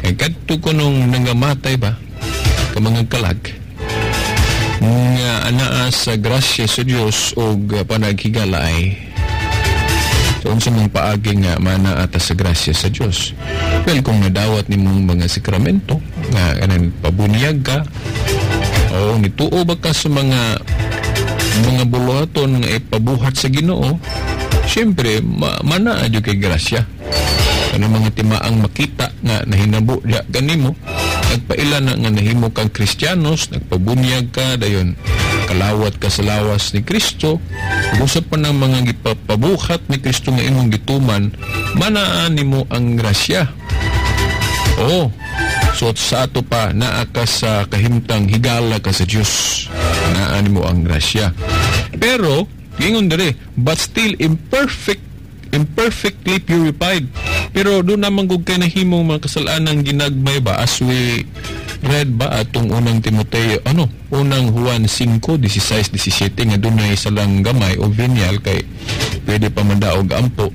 E kadto ko nung nangamatay ba, kamangag kalag, nga anaa sa grasya sa Dios og panaghigalay. So unsa mong paagi nga manaa ta sa grasya sa Dios? Well, kung nadawat nimong mga sakramento nga kanang pabunyag ka o nituo ba ka sa mga buluhaton nga ipabuhat sa Ginoo, syempre manaa jud kay grasya. Kanang mga timaang makita nga nahinabo diha kanimo, nagpaila na nga nahimo kang Kristiyanos, nagpabunyag ka, dayon kalawat ka sa lawas ni Kristo, usap pa ng mga gipapabuhat ni Kristo nga imong gituman, manaan nimo ang grasya. Oo. So sa ato pa, naa ka sa kahimtang higala ka sa Dios. Manaan nimo ang grasya. Pero, ingon dire, but still imperfectly purified. Pero doon naman kung kay nahimong mga kasalanan ginagmay ba, as we read ba atong unang Timoteo, unang Juan 5:16-17 nga dunay salang gamay o venial kay pwede pa mandaog ampo.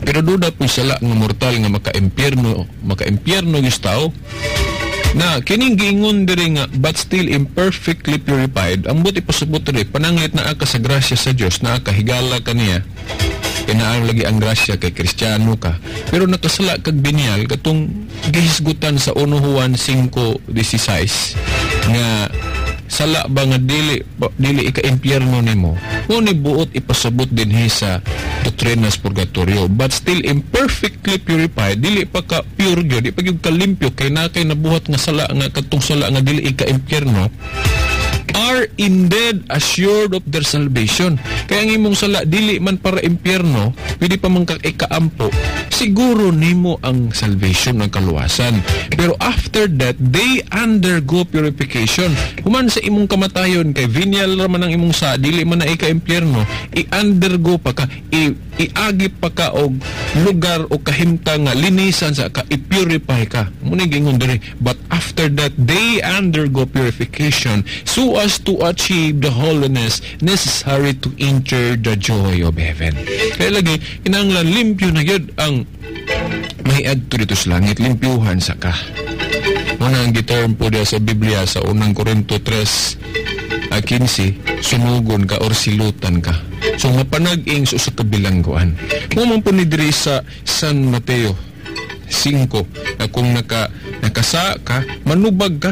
Pero doon na po'y sala nga mortal nga maka-impyerno yung tao. Na kining giingon diri nga but still imperfectly purified, ang buti pasabot diri pananglit naa ka sa grasya sa Dios, naa ka higala kaniya. Kinaang lagi ang grasya kay Kristiyano ka. Pero nakasala kag binyal katong gihisgutan sa 1 Juan 5:16 nga sala ba nga dili dili ika-impyerno nimo, mo ni buot ipasabot dinhi sa doktrina sa purgatorio, but still imperfectly purified, dili pa ka pure gyud, di pa gyud kalimpyo kay na kay nabuhat nga sala nga katong sala nga dili ika-impyerno, are indeed assured of their salvation. Kaya ang imong sala dili man para impyerno, pwede pa man kang ikaampo, siguro nimo ang salvation, ang kaluwasan. Pero after that, they undergo purification. Human sa imong kamatayon, kay venial raman ang imong sa, dili man na ika-impyerno, i-undergo pa ka, iagi pa ka og lugar o kahimtang nga linisan sa ka, i-purify ka. Muna gingon diri, but after that, they undergo purification so as to achieve the holiness necessary to enter the joy of heaven. Kaya lagi, kinahanglan limpyo na yun ang mahiadto dito sa langit, limpyuhan sa ka. Muna ang giterm po diya sa Biblia sa unang Korinto 3:15, sunugon ka or silutan ka. So mapanag-ing sa usa ka bilangguan. Mo po ni diri sa San Mateo 5, na kung nakasa ka, manubag ka.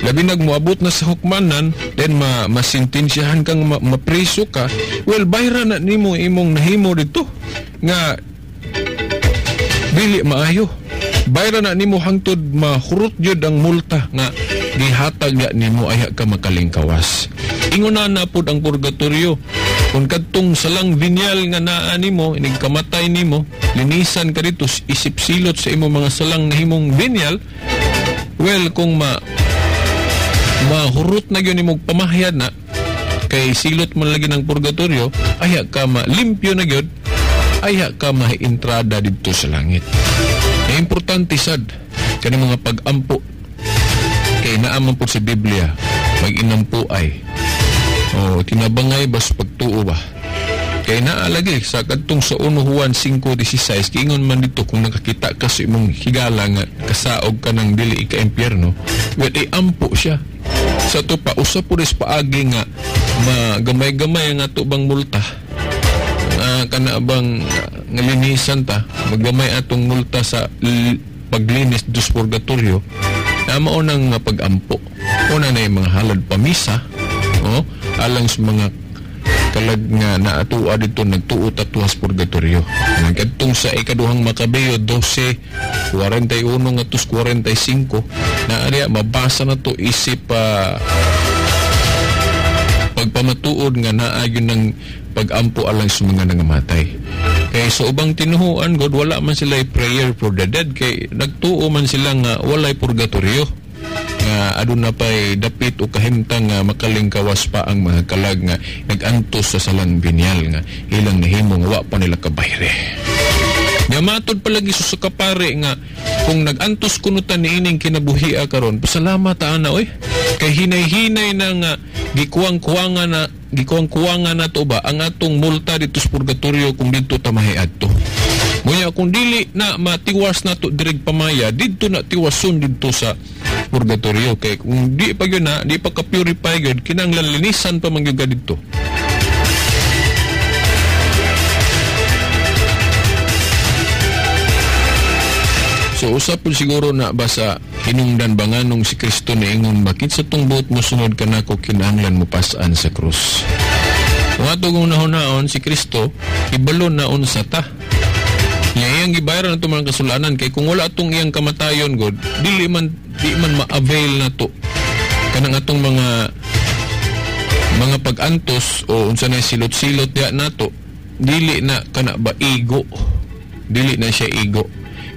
Labi nagmuabot na sa hukmanan, then masintensyahan kang mapriso ka, well, bayra na nimo imong nahimo dito nga dili maayo. Bayra na nimo hangtod mahurot jud ang multa nga gihatag ya nimo ayha ka makalingkawas. Ingon na pud ang purgatorio. Kung kadtong salang venial nga naa nimo, inig kamatay nimo, linisan ka dito, isip silot sa imong mga salang nahimong venial, well, kung mahurot na yun imong pamahyad na, kay silot man lagi ng purgatorio, ayha ka malimpyo na yun, ayha ka mahiintrada dito sa langit. E importante sad, kani mga pag-ampo, kay naaman po sa Biblia, mag-inampo ay, o tinabangay bas pagtuo ba? Kay naalagi sa kadtong sa 1 Juan 5:16, kiingon man dito kung nakakita ka sa imong higala nga kasaog ka ng dili ika-impyerno, well, iampo siya. Sa to pa, usa po rin paagi nga magamay-gamay ang ato bang multa, kana bang ngalinisan ta, magamay atong multa sa paglinis dos purgatorio, na mao nang pag-ampo. Una na yung mga halad pamisa, oh, alang sa mga kalag nga naatua dito nagtuo tatuas purgatorio. Nagkadtong sa ikaduhang Makabeo 12:41 ngadto 45, na ariya mabasa na to isip pagpamatuod nga naa gyud ng pag-ampo alang sa mga nangamatay. Kay sa ubang tinuhuan god, wala man sila prayer for the dead, kay nagtuo man sila nga walay purgatorio, nga aduna pay dapit o kahimtang nga makalingkawas pa ang mga kalag nga nag-antos sa salang binyal nga ilang nahimo nga wa pa nila kabayre. Nga matod palagi sa kapare nga kung nag-antos kuno ta niining kinabuhia karon, pasalamat ta ana oy. Kay hinay-hinay na nga gikuwang-kuwanga na to ba ang atong multa dito sa purgatorio kung dito ta mahiadto. Muya kung dili na matiwas na to direg pamaya, didto na tiwason didto sa purgatorio. Kay kung di pa gyud na, di pa ka-purify gyud, kinahanglan linisan pa man gyud ka didto. So usap po siguro na ba sa hinungdan ba nganong si Kristo niingon bakit sa tong buot mo sunod ka nako kinahanglan mo pasaan sa krus. Kung ato kung nahunaon si Kristo, ibalo na unsa ta. Nya iyang gibayaran ato mga kasulanan kay kung wala atong iyang kamatayon god, dili man di man ma-avail na to kanang atong mga pag-antos o unsa na silot-silot diha nato, dili na kana ba igo, dili na siya igo.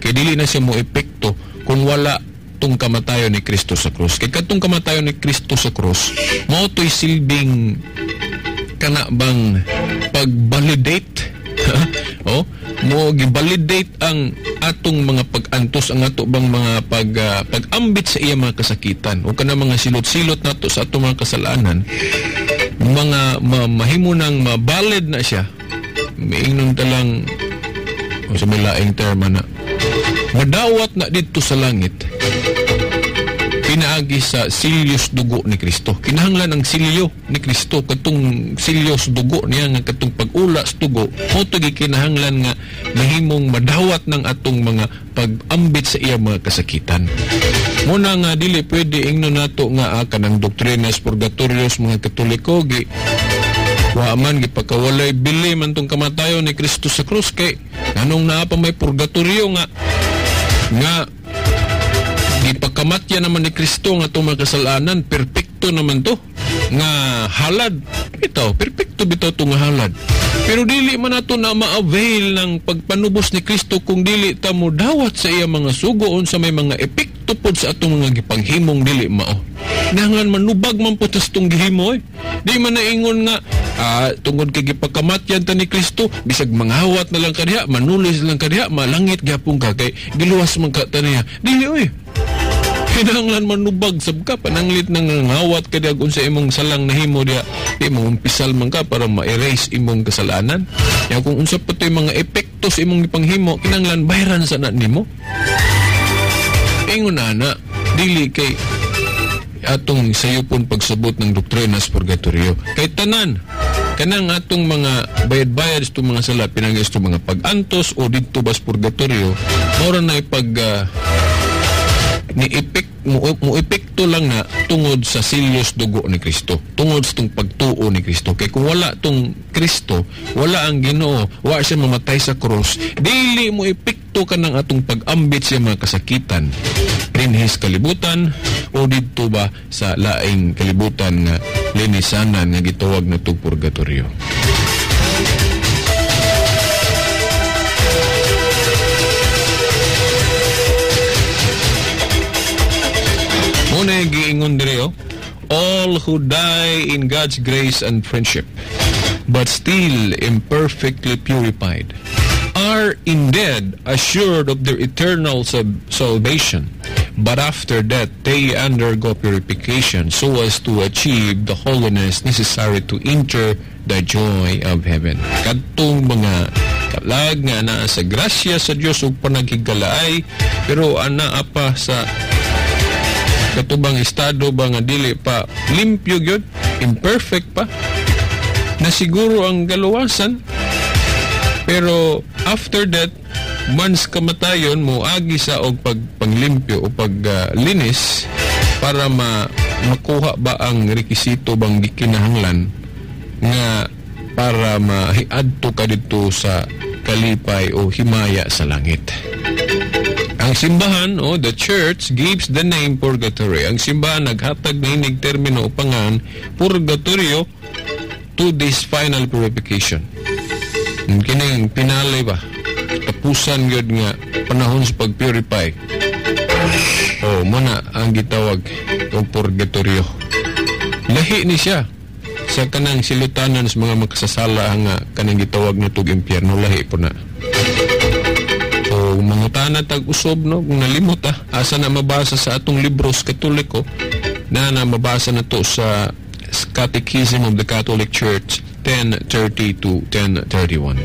Kay dili na siya mo epekto kung wala tong kamatayon ni Kristo sa krus. Kay kadtong kamatayon ni Kristo sa krus, mao to'y silbing kana bang pag-validate oh, mo gi-validate ang atong mga pag-antos, ang ato bang mga pag-ambit sa iya mga kasakitan o kana mga silot-silot nato sa atong mga kasalanan, mga mahimo nang mabalid na siya. Miingnon ta lang o sa may laing term na madawat na didto sa langit pinaagi sa silyos dugo ni Kristo. Kinahanglan ang silyo ni Kristo, katong silyos dugo niya nga katong pag-ula sa dugo, mao to gikinahanglan nga mahimong madawat ng atong mga pag-ambit sa iya mga kasakitan. Muna nga dili pwede ingnon nato nga kanang doktrina sa purgatorio sa mga Katoliko gi wa man gipakawalay bili man tong kamatayon ni Kristo sa krus kay nganong naa pa may purgatorio nga nga gipakamatya naman ni Kristo nga itong mga kasalanan, perpekto naman to nga halad. Bitaw, perpekto bitaw to nga halad. Pero dili man nato na ma-avail ng pagpanubos ni Kristo kung dili ta mo dawat sa iya mga sugo unsa may mga epekto pod sa atong mga gipanghimong dili mao. Nangan manubag man po tas tong gihimo eh. Di man naingon nga tungod kay gipakamatyan ta ni Kristo, bisag mangawat na lang kadiha, manulis lang kadiha, malangit gyapon ka kay giluwas man ka ta niya. Dili oy. Kinahanglan manubag sab ka pananglit nang ngawat ka diha unsa imong salang nahimo diha, di mo umpisal man ka para ma-erase imong kasalanan. Ya kung unsa pa to'y mga epekto sa imong gipanghimo, kinahanglan bayran sa na nimo. Ingon ana, dili kay atong sayopon pagsabot ng doktrina sa purgatorio. Kay tanan kanang atong mga bayad-bayad sa mga sala pinangis sa mga pag-antos o didto ba sa purgatorio, mao ra na ipag ni epek mo epekto lang na tungod sa silyos dugo ni Kristo, tungod sa tong pagtuo ni Kristo. Kay kung wala tong Kristo, wala ang Ginoo, wa siya mamatay sa krus, dili mo epekto kanang atong pag-ambit sa mga kasakitan dinhis kalibutan o didto ba sa laing kalibutan nga linisanan nga gitawag na tug purgatorio. Muna giingon diri, all who die in God's grace and friendship, but still imperfectly purified, are indeed assured of their eternal salvation, but after that they undergo purification so as to achieve the holiness necessary to enter the joy of heaven. Kadtong mga kalag nga naa sa grasya sa Dios ug panaghigalaay, pero anaa pa sa katubang estado ba nga dili pa limpyo gyud, imperfect pa, na siguro ang galuwasan. Pero after that, once kamatayon mo agi sa og pagpanglimpyo o paglinis para makuha ba ang rekisito bang gikinahanglan nga para mahiadto ka didto sa kalipay o himaya sa langit. Ang simbahan o the church gives the name purgatory. Ang simbahan naghatag niinig termino o pangan purgatorio to this final purification. Kining pinalay ba? Tapusan gyud nga panahon sa pag-purify. O muna ang gitawag og purgatorio. Lahi ni siya sa kanang silutanan sa mga makasasala nga kanang gitawag na tug impyerno, lahi po na. O mangutana tag usob, no, kung nalimot asa na mabasa sa atong libros Katoliko na mabasa na to sa Catechism of the Catholic Church 10:30 to 10:31.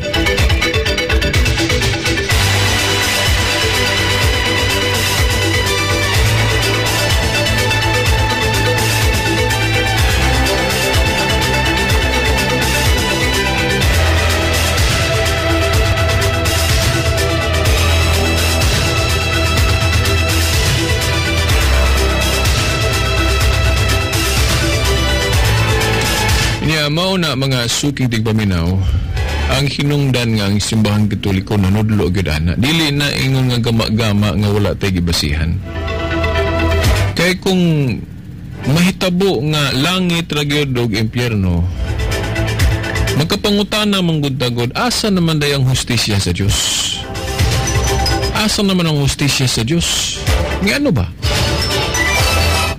Mao na mga suking tigpaminaw, ang hinungdan nga ang Simbahang Katoliko nanudlo gyud ana. Dili na ingon nga gama-gama nga wala tay gibasihan. Kay kung mahitabo nga langit ra gyud og impyerno, magkapangutana man gud tagod, asa naman day ang hustisya sa Dios? Asa naman ang hustisya sa Dios? Ngano ba?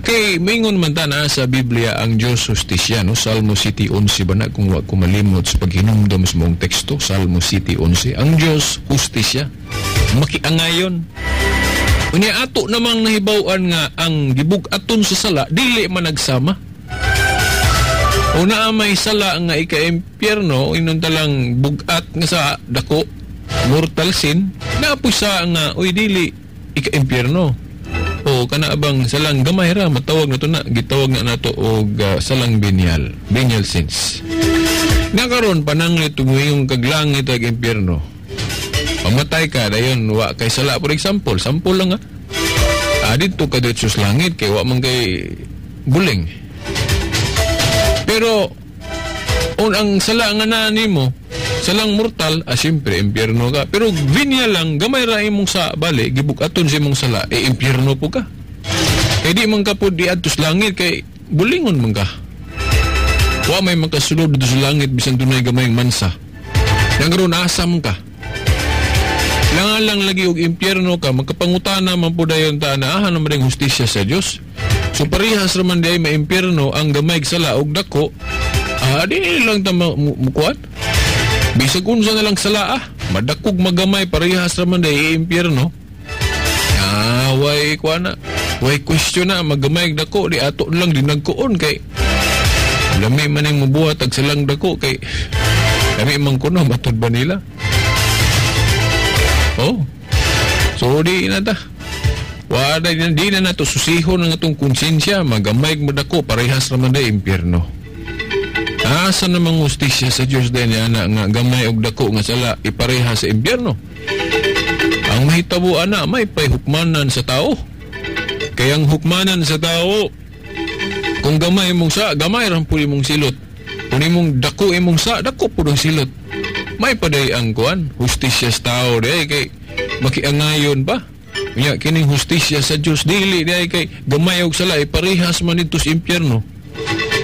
Kay mingon man ta na sa Biblia ang Diyos hustisya, no? Salmo City 11 ba na kung wa ko malimot sa paghinumdom sa mong teksto, Salmo City 11, ang Diyos hustisya, makiangayon. Unya ato namang nahibaw-an nga ang gibug-aton sa sala dili man nagsama. Una may sala nga ika-impyerno, inon talang bugat nga sa dako, mortal sin, naapoy sa nga oy dili ika-impyerno. O kana bang salang gamay ra matawag na to na gitawag na nato og salang venial, venial sins. Nakaron pananglit tumuyong kag langit ag impyerno. Pamatay ka dayon wa kay sala, for example, sample lang ha. Didto ka diretso sa langit kay wa man kay buling. Pero on ang sala nga naa nimo, salang mortal, siyempre impyerno ka. Pero venial lang, gamay ra imong sa bali, gibug-aton sa imong sala, impyerno po ka. Kay di man ka po di adto sa langit kay bulingon man ka. Wa may makasulod dito sa langit bisan dunay gamayng mansa. Yang karon asam ka. Langan lang lagi og impyerno ka, magkapangutana man po dayon ta na aha naman ring hustisya sa Dios. So parehas ra man diay maimpyerno ang gamay sala og dako. Di lang ta mukuan. Bisag unsa na lang sala madakog magamay parehas ra man diay impyerno. Way kuan na. Way question na magamay dako di ato lang dinagkuon kay lami man ning mobuhat ag salang dako kay lami man kuno matud ba nila. Oh. So di na ta. Wala di na nato susihon ang atong konsensya, magamay madako parehas ra man day impyerno. Asa namang hustisya sa Dios din ana nga gamay og dako nga sala ipareha sa impyerno. Ang mahitabo ana may pahukmanan sa tao. Kay ang hukmanan sa tao kung gamay mong sa, gamay ra pud imong silot. Kung imong dako imong sa, dako pud ang silot. May paday ang kuan, hustisya sa tao diay kay makiangayon ba? Unya kining hustisya sa Dios dili diay kay gamay og sala iparehas man didto sa impyerno.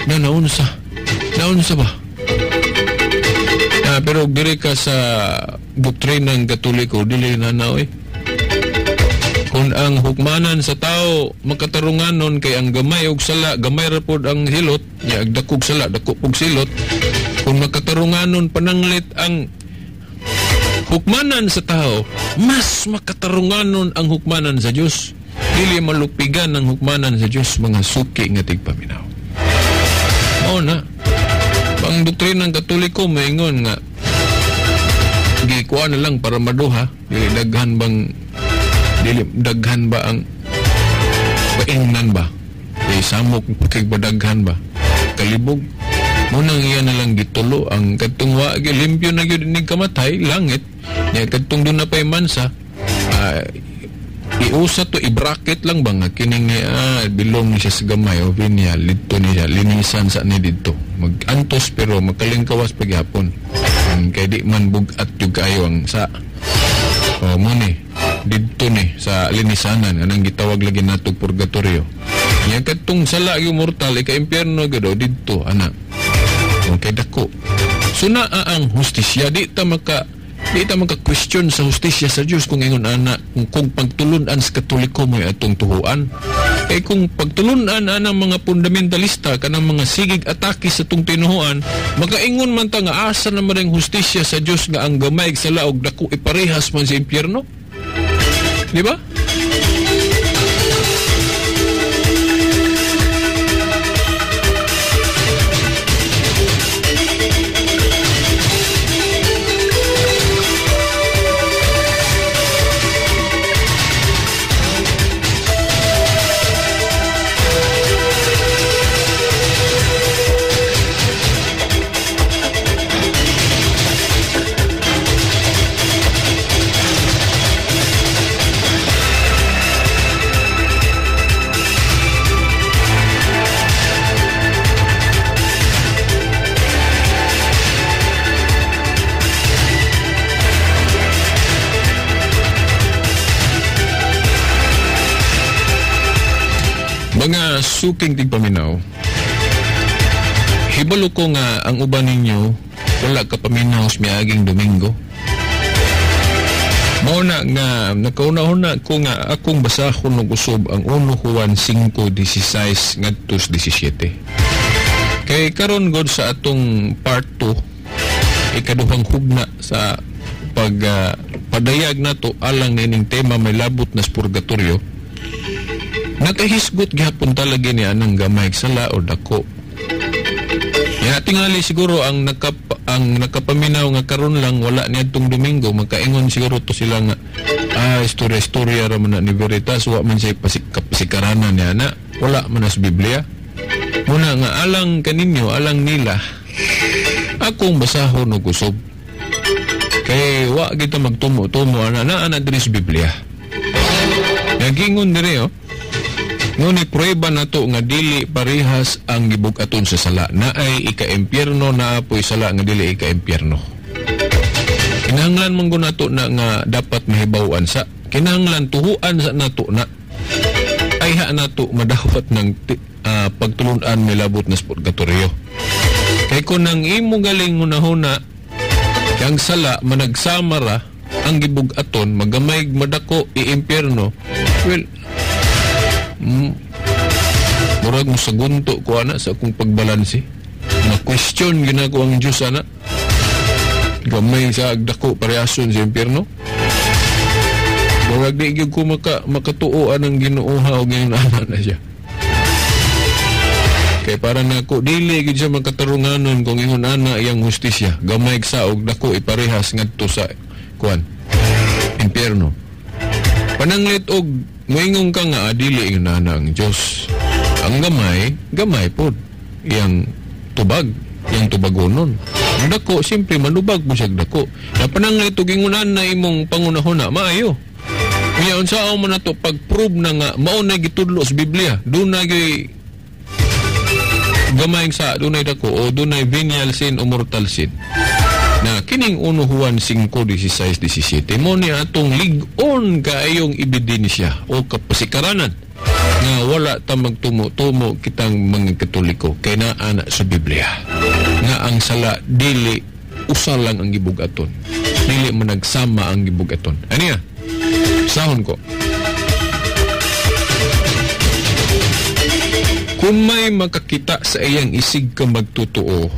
Na naunsa? Naunsa ba? Pero diri ka sa doktrina ng Katoliko dili na na oy. Kung ang hukmanan sa tao makatarunganon kay ang gamay og sala, gamay ra pod ang hilot, nya ag dakog sala, dako pog silot. Kung makatarunganon pananglit ang hukmanan sa tao, mas makatarunganon ang hukmanan sa Dios. Dili malupigan ang hukmanan sa Dios mga suki nga tigpaminaw. Mao na. Ang doktrina ng Katoliko maingon nga gikuha na lang para maduha, dili daghan bang dili daghan ba ang paingnan ba? Kay samok kay badaghan ba? Kalibog. Munang iya na lang gitulo ang kadtong wa gyud limpyo na gyud ning kamatay langit nya kadtong doon na pay mansa iusa to i-bracket lang ba nga kining bilong ni siya sa gamay o venial didto niya linisan sa ni didto magantos pero makalingkawas pagyapon kay di man bug-at jud kaayo ang sa o mo ni didto ni sa linisanan anang gitawag lagi nato purgatorio nya kadtong sala gyud mortal ika-impyerno gyud didto ana. Okay, dako. So naa ang hustisya di ta maka question sa hustisya sa Dios kung ingon ana kung pagtulun-an sa Katoliko mo'y atong tuhuan. Kay kung pagtulun-an anang mga fundamentalista kanang mga sigig atake sa atong tinuhuan, makaingon man ta nga asa na man hustisya sa Dios nga ang gamay sala og dako iparehas man sa impyerno. Di ba? Mga suking tigpaminaw, hibalo ko nga ang uban ninyo wala ka paminaw sa miaging Domingo. Mao na nga nakauna-una ko nga akong basahon og usob ang 1 Juan 5:16 ngadto 17. Kay karon god sa atong part 2, ikaduhang hugna sa pag padayag nato alang nining tema may labot na sa purgatorio. Nakahisgot gihapon talaga ni anang gamay sala o dako. Ya tingali siguro ang nakapaminaw nga karon lang wala niadtong Domingo makaingon siguro to sila nga istorya-istorya ra man na ni Veritas wa man siya pasikaranan niya na wala man sa Biblia. Muna nga alang kaninyo alang nila akong basahon og usog. Kay wa kita magtumo-tumo ana naa na diri sa Biblia. Nagingon diri oh. Ngunit prueba nato nga dili parehas ang gibug-aton sa sala. Naay ika-impyerno, naa po'y sala nga dili ika-impyerno. Kinahanglan man gud nato na nga dapat mahibaw-an sa. Kinahanglan tuhuan sa nato na. Ayha nato madawat ng pagtulun-an milabot na sa purgatorio. Kay kung ang imo galing hunahuna, yang sala managsama ra ang gibug-aton, magamay madako iimpyerno, well, murag mo sa gunto ko ana sa akong pagbalanse. Ma-question ginako ang Diyos ana. Gamay sa agdako parehason sa impyerno. Murag di gyud ko makatuo anang Ginoo ha og ingon ana na siya. Kay para nako dili gyud siya makatarunganon kung ingon ana iyang hustisya. Gamay sa og dako iparehas ngadto sa kuan impyerno. Pananglit og moingon ka nga dili ingon ana ang Dios. Ang gamay, gamay pod iyang tubag, iyang tubagonon. Ang dako siyempre manubag mo siya dako. Na pananglit og ingon ana imong pangunahuna maayo. Unya unsaon man nato pag-prove na nga mao na gitudlo sa Biblia. Dunay gyud gamay sa dunay dako o dunay venial sin o mortal sin. Na kining 1 Juan 5:16-17 mo ni atong lig-on kaayong ebidensya o kapasikaranan nga wala ta magtumo-tumo kitang mga Katoliko kay naa na sa Biblia nga ang sala dili usa lang ang gibug-aton, dili managsama ang gibug-aton. Aniya sahon ko, kung may makakita sa iyang isig ka magtotoo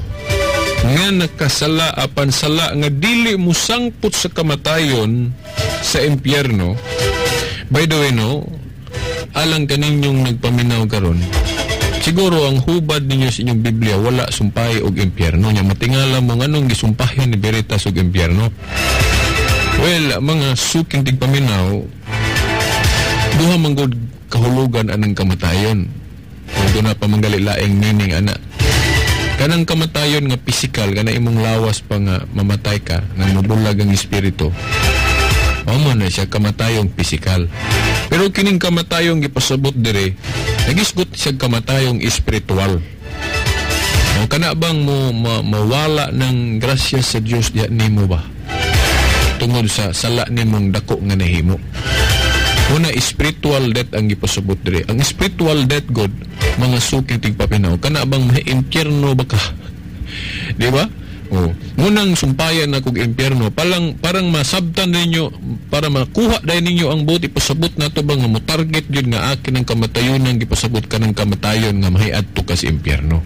nga nakasala apan sala nga dili mosangpot sa kamatayon sa impyerno. By the way, no, alang kaninyong nagpaminaw karon, siguro ang hubad ninyo sa inyong Biblia wala sumpay og impyerno. Nya matingala mo nganong gisumpahin ni Veritas og impyerno. Well, mga suking tigpaminaw, duha man gud kahulugan anang kamatayon. Kung doon na pamanggali laing meaning ana. Kanang kamatayon nga physical, kana imong lawas pa nga mamatay ka, nang mabulag ang espiritu. Mao man na siya kamatayong physical. Pero kining kamatayong gipasabot dire, nagisgot siya kamatayong espiritual. O kana bang mo mawala ng grasya sa Dios diha nimo ba? Tungod sa sala nimong dako nga nahimo. Una, spiritual death ang gipasabot dire. Ang spiritual death god, mga suking tigpapinaw, kana bang may impyerno ba ka? Di ba? Oh, munang sumpayan na kog impyerno, palang parang masabtan ninyo para makuha dahil ninyo ang buot ipasabot nato ba nga mo target gyud nga akin ang kamatayon ang gipasabot ka ng kamatayon nga mahiadto ka sa impyerno.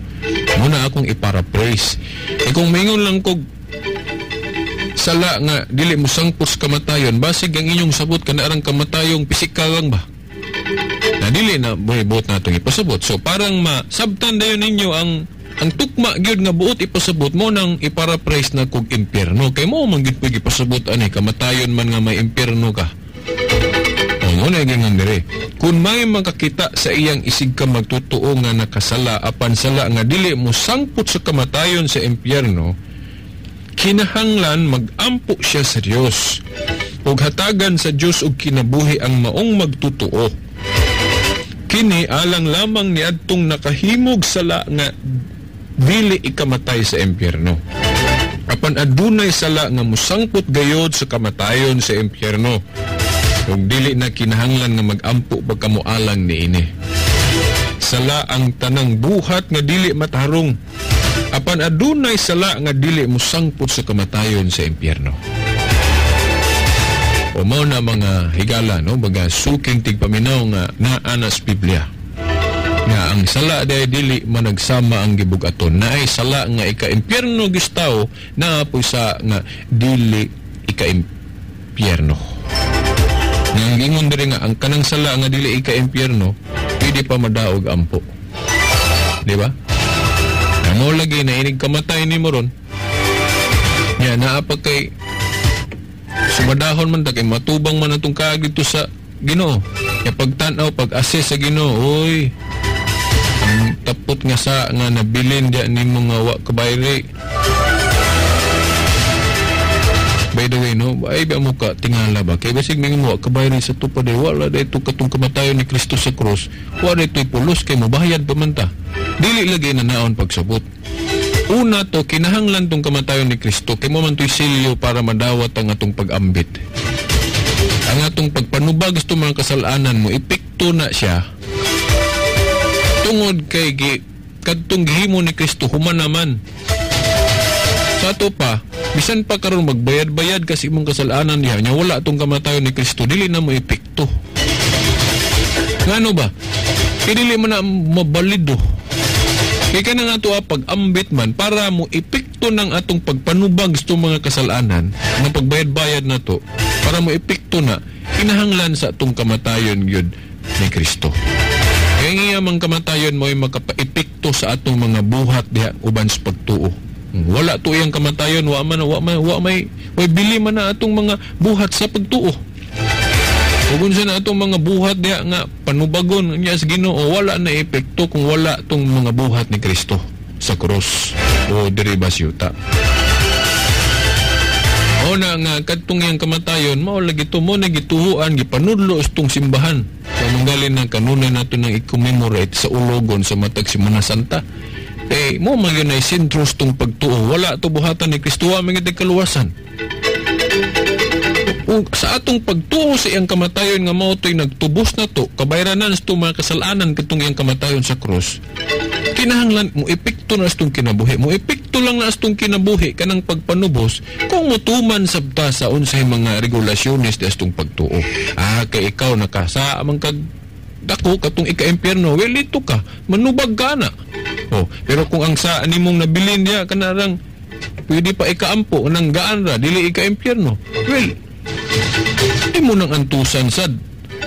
Muna akong iparaphrase. E kung maingon lang kog sala nga dili mo sangpos kamatayon, basig ang inyong sabot kanarang kamatayong pisikal lang ba? Na dili na buot natong ipasabot. So parang masabtan dayon ninyo ang tukma gyud nga buot ipasabot mo nang iparaphrase na kog impyerno. Kay mo man gyud pwede ipasabot ani kamatayon man nga may impyerno ka. O mo na gyud dire. Kung may makakita sa iyang isig ka magtotoo nga nakasala apan sala nga dili mo sangpot sa kamatayon sa impyerno, kinahanglan magampo siya sa Dios ug hatagan sa Dios og kinabuhi ang maong magtotoo. Kini alang lamang niadtong nakahimog sala nga dili ikamatay sa impyerno. Apan adunay sala nga mosangpot gayod sa kamatayon sa impyerno ug dili na kinahanglan nga magampo pagkamualang niini. Sala ang tanang buhat nga dili matarong. Apan adunay sala nga dili mosangpot sa kamatayon sa impyerno. O mao na mga higala, no, baga suking tigpaminaw nga naa na sa Biblia nga ang sala day dili managsama ang gibug-aton. Naay sala nga ika-impyerno gistaw, naa poy sa nga dili ika-impyerno. Nga ang gingon diri nga ang kanang sala nga dili ika-impyerno pwede pa madaog ampo. Di ba? Mo lagi na inig kamatay nimo ron. Nya naa pa kay sumadahon man ta kay matubang man atong kaag dito sa Ginoo. Nya pagtan-aw, pag-assess sa Ginoo, oy, ang tapot nga sa nga nabilin diya nimo nga wa kabayri. By the way, no, ay ba mo ka tingala ba? Kay basig mingon mo kabayan sa tupad eh, wala dito katong kamatayon ni Kristo sa krus, wala dito'y pulos kay mobayad pa man ta. Dili lagi na naon pagsabot. Una to, kinahanglan tong kamatayon ni Kristo kay mo man to'y silyo para madawat ang atong pag-ambit. Ang atong pagpanubag sa mga kasalanan mo, epekto na siya. Tungod kay kadtong gihimo ni Kristo human naman. Sa ato pa, bisan pa karon magbayad-bayad kasi imong kasalanan diha, nya wala tong kamatayon ni Kristo, dili na mo epekto. Ngano ba? Kay dili man na mabalido. Kay kanang ato pag-ambit man para mo epekto ng atong pagpanubag sa mga kasalanan, ng pagbayad-bayad na to, para mo epekto na kinahanglan sa atong kamatayon gyud ni Kristo. Kaya nga mang kamatayon mo ay makapaepekto sa atong mga buhat diha uban sa pagtuo. Wala to iyang kamatayon, wa man, wa man, wa may, way bili man na atong mga buhat sa pagtuo. Ug unsa na atong mga buhat diha nga panubagon niya sa Ginoo, wala na epekto kung wala tong mga buhat ni Kristo sa krus o diri ba siyuta. O na nga kadtong iyang kamatayon, mao lagi to mo nagituhuan gipanudlo sa tong simbahan. Kamanggalin ng kanunay nato nang i-commemorate sa ulogon sa matag Semana Santa. Eh, mo man yun ay sentro sa tong pagtuo. Wala to buhatan ni Kristo, wa man gyud kaluwasan. O, sa atong pagtuo sa iyang kamatayon nga mao to'y nagtubos na to, kabayranan sa itong mga kasalanan katong iyang kamatayon sa krus, kinahanglan mo epekto na sa itong kinabuhi. Mo epekto lang na sa itong kinabuhi kanang pagpanubos kung motuman sabta sa unsay mga regulasyones sa itong pagtuo. Ah, kay ikaw nakasa man kag dako katong ika-impyerno, well, ito ka, manubag ka na. Oh, pero kung ang sa animong nabilin niya kanarang pwede pa ikaampo nang gaan ra dili ika-impyerno, well, imo nang antusan sad,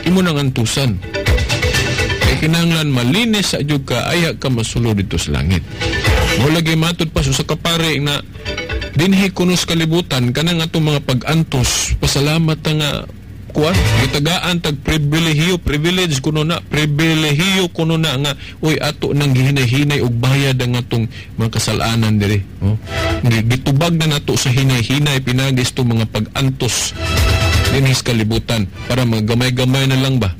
imo nang antusan. Kay kinahanglan malinis sa jud ka, ayha ka masulod dito sa langit. Mo lagi matud pa sa kapare na dinhi kuno sa kalibutan kanang atong mga pag-antos, pasalamat ta nga kuan, gitagaan tag pribilehiyo, privilege kuno na, pribilehiyo kuno na nga uy ato nang gihinay-hinay og bayad ang atong mga kasalanan diri, oh. Gitubag na nato sa hinay-hinay pinagi sa mga pag-antos dinhi sa kalibutan para maggamay-gamay na lang ba,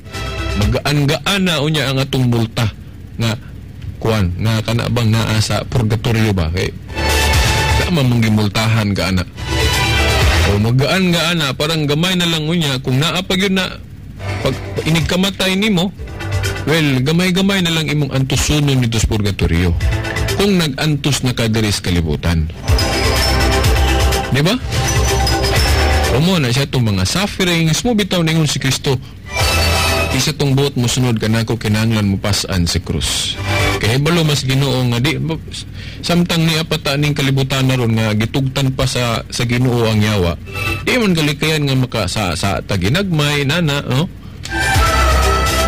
magaan-gaan na unya ang atong multa nga kuan nga kana bang naa sa purgatorio ba, kay da man mong gimultahan ka ana. O magaan nga ana, parang gamay na lang unya kung naa pa gyud na pag inig kamatay nimo, well, gamay-gamay na lang imong antusunon dito sa purgatorio kung nag-antos na ka diri sa kalibutan. Di ba? Umo na siya itong mga sufferings mo, bitaw ningon si Kristo, isa tong buot mo sunod ka nako, kinahanglan mo pasan sa krus. Kay hibalo mas Ginoo nga di samtang niya pata ning kalibutan na ron nga gitugtan pa sa Ginoo ang yawa, di man galikayan nga maka sa taginagmay nana, oh.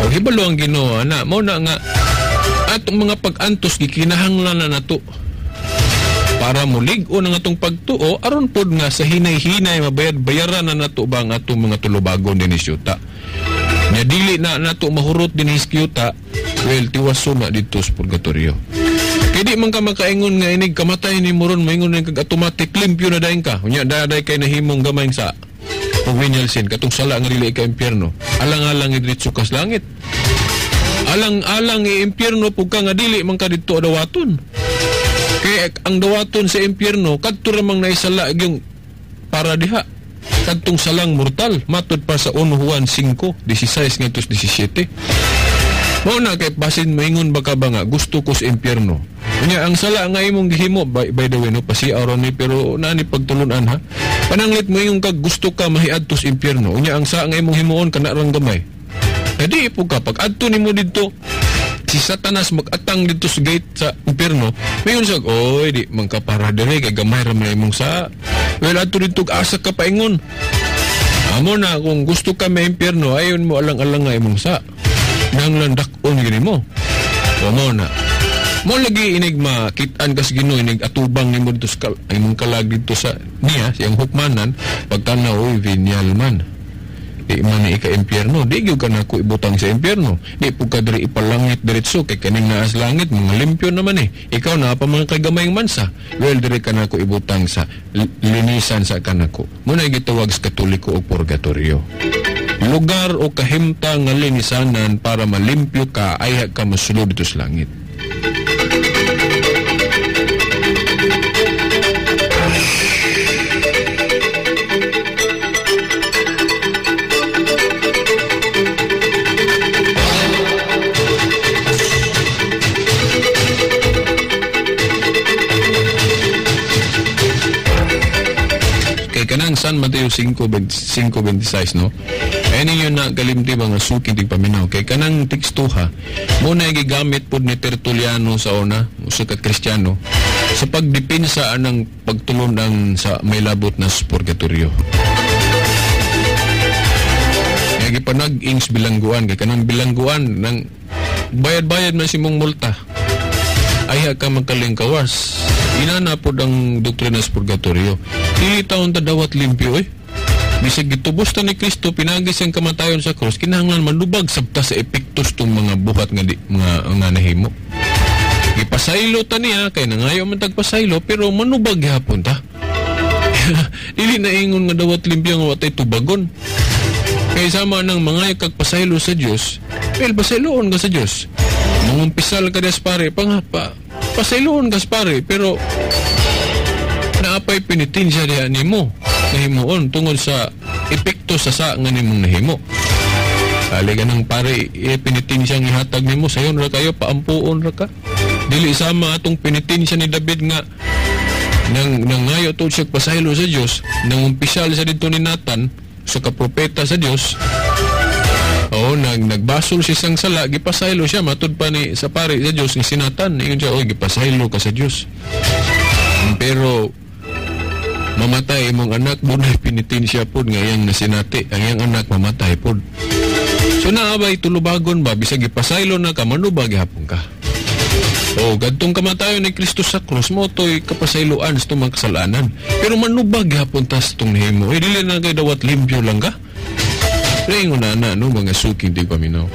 O hibalo ang Ginoo ana, mao na nga atong mga pag-antos gikinahanglan na nato para mulig-on ang atong pagtuo aron pod nga sa hinay-hinay mabayad-bayaran na nato ba ang atong mga tulubagon dinhi sa yuta. Nya dili na nato mahurot dinhi sa yuta, well, tiwaso na dito sa purgatorio. Kay di man ka makaingon nga inig kamatay ni mo ron, maingon kag automatic limpyo na dayon ka. Unya daday kay nahimong gamay sa venial sin katong sala nga dili ka impyerno. Alang-alang idritso ka sa langit. Alang-alang i-impyerno pug ka nga dili man ka didto dawaton. Kay ang dawaton sa impyerno kadto ra mang naisala yung para diha. Kadtong salang mortal matud pa sa 1 Juan 5:16 ngadto 17. Mao na kay basin maingon ba ka ba nga gusto ko sa impyerno. Unya ang sala nga imong gihimo, by the way no, pasiaw ni pero naa ni pagtulunan ha. Pananglit moingon ka gusto ka mahiadto sa impyerno. Unya ang sa nga imong himuon kana rang gamay. Dadi po ka pag adto nimo didto si Satanas mag-atang didto sa gate sa impyerno. Maingon siya, oy di man ka para diri kay gamay ra man imong sa. Well, adto didto asa ka paingon. Amo na kung gusto ka may impyerno ayon mo alang-alang nga imong sa. Nanglan dak-on gini mo. O mo na. Mo lagi inig makit-an kas Ginoo inig atubang nimo dito sa imong kalag dito sa niya siyang hukmanan pagtanaw oy venial man. Di man ni ika-impyerno, di gyud ka nako ibutang sa impyerno. Di pud ka diri ipalangit diretso kay kaning naa sa langit mga limpyo naman eh. Ikaw naa pa man kay gamayng mansa. Well, diri ka nako ibutang sa linisan sa kanako. Muna gitawag sa Katoliko og purgatorio. Lugar o kahimtang nga linisanan para malimpyo ka ayha ka mosulod dito sa langit. Kay kanang San Mateo 5:26, no? Ay ninyo na kalimti ba nga suki tigpaminaw kay kanang tekstuha muna gigamit pod ni Tertulliano sa una, usa ka Kristiyano, sa pagdepensa anang pagtulunan sa may labot na purgatorio. Kaya gipanag-ings bilangguan kay kanang bilangguan nang bayad-bayad man si mong multa. Ayha ka magkalingkawas. Inana pod ang doktrina sa purgatorio. Dili taon ta dawat limpyo eh. Bisag gitubos ta ni Kristo pinagi siyang kamatayon sa krus, kinahanglan manubag sabta sa epektos tong mga buhat nga di, mga nga nahimo. Gipasaylo ta niya kay nangayo man tagpasaylo pero manubag gihapon ta. Dili na ingon nga dawat limpyo nga watay tubagon. Kay sama nang mangayo kag pasaylo sa Dios, well pasayloon ka sa Dios. Mangumpisal ka des pare, pangapa pasayloon ka pare, pero naapay penitensya diha nimo nahimuon tungod sa epekto sa sa nga nimong nahimo. Kali ka ng pare, penitensya ang ihatag nimo sayon ra kayo, paampuon ra ka. Dili sama atong penitensya ni David nga nang nangayo tuod siya pasaylo sa Dios, nang umpisal sa didto ni Nathan sa kapropeta sa Dios. Oo, nagbasol siya sang sala, gipasaylo siya matud pa ni sa pare sa Dios ni si Nathan. Ingon siya, oy, gipasaylo ka sa Dios. Pero mamatay imong anak, dunay penitensya pod nga iyang nasinati, ang iyang anak mamatay pod. So naabay tulubagon ba bisag gipasaylo na ka, manubag gihapon ka. O gadtong kamatayon ni Kristo sa krus mo toy kapasayloan sa tumang kasalanan. Pero manubag gihapon tas tong nahimo. Eh dili na kay dawat limpyo lang ka. Ingon na na no mga suking di paminaw.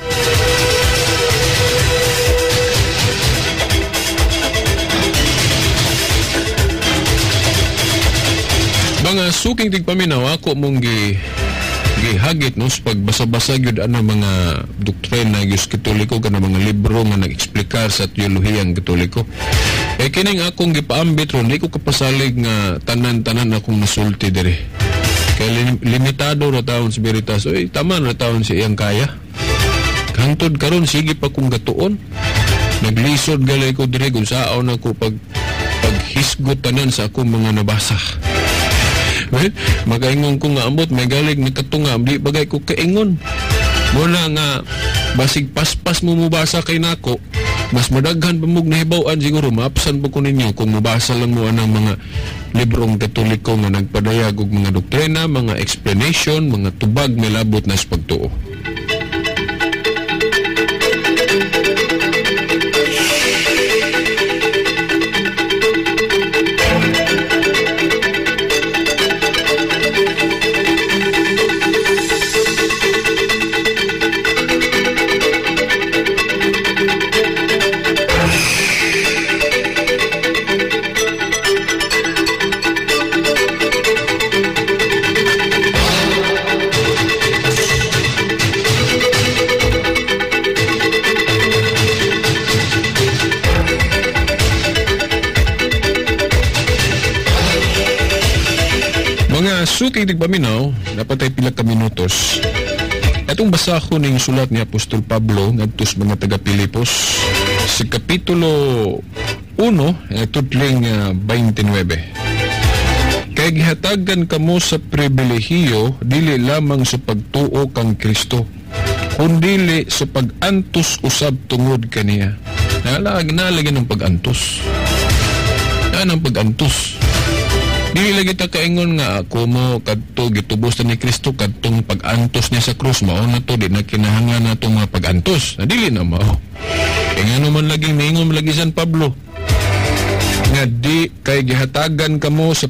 Mga suking tigpaminaw, ako mong gihagit no sa pagbasa-basa gyud ana mga doktrina gyud Katoliko kana mga libro nga nag-eksplikar sa teolohiyang Katoliko. Kay kining akong gipaambit ron, di ko kapasalig nga tanan-tanan akong nasulti diri. Kay limitado ra taon sa Veritas. Oy, tama ra taon sa iyang kaya. Hangtod karon sige pa kong gatuon. Naglisod galay ko diri kung saon ako paghisgot tanan sa akong mga nabasa. Right? Makaingon ko nga ambot, may galig ni katunga, di bagay ko kaingon. Muna nga, basig paspas mo mubasa kay nako, mas madaghan pa mong nahibaw-an siguro, maapsan po ko ninyo kung mubasa lang mo anang mga librong Katoliko nga nagpadayag og mga doktrina, mga explanation, mga tubag may labot na sa pagtuo. Suking tigpaminaw, dapat ay pila ka minutos. Atong basahon ning sulat ni Apostol Pablo ngadto sa mga taga-Pilipos sa kapitulo 1, tutling 29. Kay gihatagan kamo sa pribilehiyo dili lamang sa pagtuo kang Kristo, kundili sa pag-antos usab tungod kaniya. Nalagi ng pag-antos. Ang pag-antos. Dili lagi ta kaingon nga ako mo kadto gitubos ni Kristo kadtong pag-antos niya sa krus mao na to, di na kinahanglan natong mga pag-antos. Na dili na mao. Kay ngano man laging niingon lagi San Pablo nga di kay gihatagan kamo sa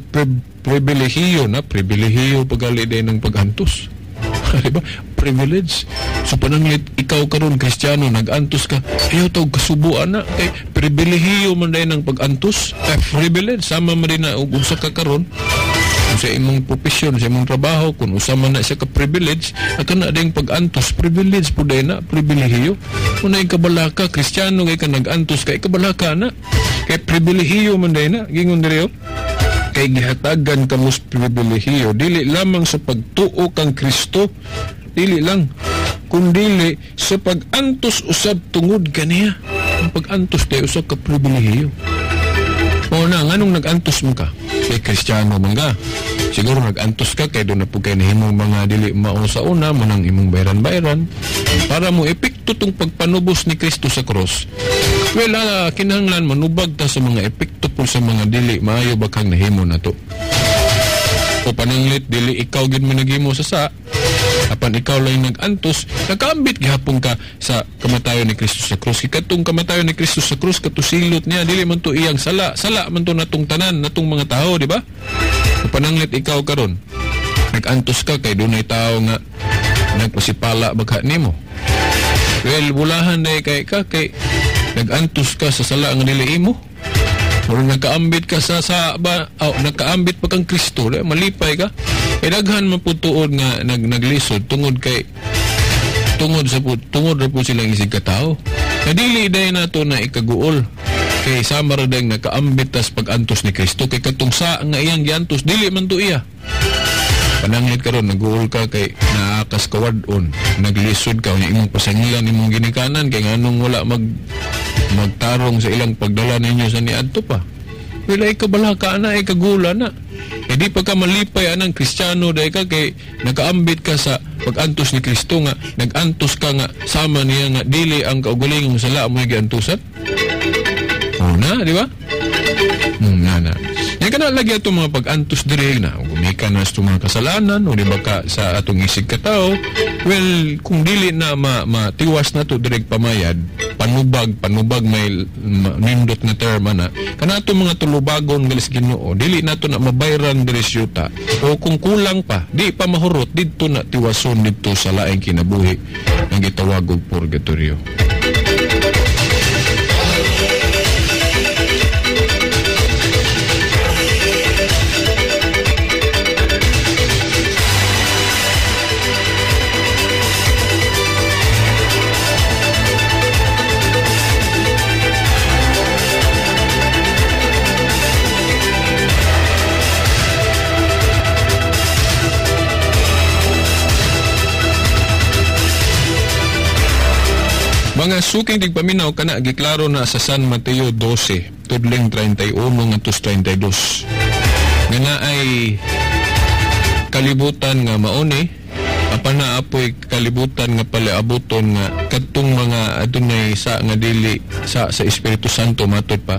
pribilehiyo na pribilehiyo pagali day ng pag-antos. Diba? Privilege. So pananglit ikaw karon Kristiyano nag-antos ka, ayaw tawag kasubuan na kay pribilehiyo man dahil ng pag-antos. Kay privilege sama man din na og usa ka karon sa imong profesyon, sa imong trabaho, kung usa man na siya ka privilege, akan na ding pag-antos, privilege po dahil na, pribilehiyo. Kung na ikabalaka, Kristiyano kay ka nag-antos ka, ikabalaka na. Kay pribilehiyo man dahil na, gingon diri kay gihatagan ka mo sa pribilehiyo, dili lamang sa pagtuo kang Kristo, dili lang, kundili sa pag-antos usab tungod kaniya. Ang pag-antos tayo usab ka pribilehiyo. O na, nganong nag-antos mo ka? Kay Kristiyano man ka. Siguro nag-antos ka kay doon na po kay nahimong mga dili mao sa una, manang imong bayran-bayran, para mo epekto tong pagpanubos ni Kristo sa cross. Well, kinahanglan manubag ta sa mga epekto po sa mga dili maayo ba kang nahimo na to. O pananglit, dili ikaw gid mo naghimo sa apan ikaw lang nag-antos, nakaambit gihapon ka sa kamatayon ni Kristo sa krus. Katong kamatayon ni Kristo sa krus, katusilot niya, dili man to iyang sala, sala man to natong tanan, natong mga tao, di ba? Pananglit ikaw karon, nag-antos ka kay dunay tao nga nagpasipala bagha nimo. Well, bulahan day kay ka kay nag-antos ka sa sala nga dili imo. Mura nakaambit ka sa ba, oh, nakaambit pa kang Kristo, malipay ka. Kay daghan man pud tuod nga naglisod tungod kay tungod ra po silang isig katao. Nadili day nato na ikaguol kay sama ra day nakaambit tas pag-antos ni Kristo kay katong sa nga iyang giantos dili man to iya. Pananglit karon naguol ka kay naakas kawad-on, naglisod ka unya imong pasangilan imong ginikanan kay nganong wala magtarong sa ilang pagdala ninyo sa niadto pa. Wala ikabalaka na, ikagula na. E di pa ka malipay anang Kristiyano dahil ka kay nakaambit ka sa pag-antos ni Kristo nga, nag-antos ka nga sama niya nga dili ang kaugalingong sala mo giantusan. O na, di ba? Na. Yan ka na lagi itong mga pag-antos diri na gumika na sa mga kasalanan o di ba ka sa atong isig katao. Well, kung dili na matiwas na to direk pamayad, panubag may nindot na term na kana atong mga tulubagon galis Ginoo, dili nato na mabayran diri siyuta o kung kulang pa, di pa mahurot didto na tiwason didto sa laing kinabuhi ang gitawag og purgatorio. Mga suking tigpaminaw kana giklaro na sa San Mateo 12 tudling 31 ngadto 32 nga naay kalibutan nga mauni apan na apoy kalibutan nga paliabuton nga kadtong mga adunay sa nga dili sa Espiritu Santo matud pa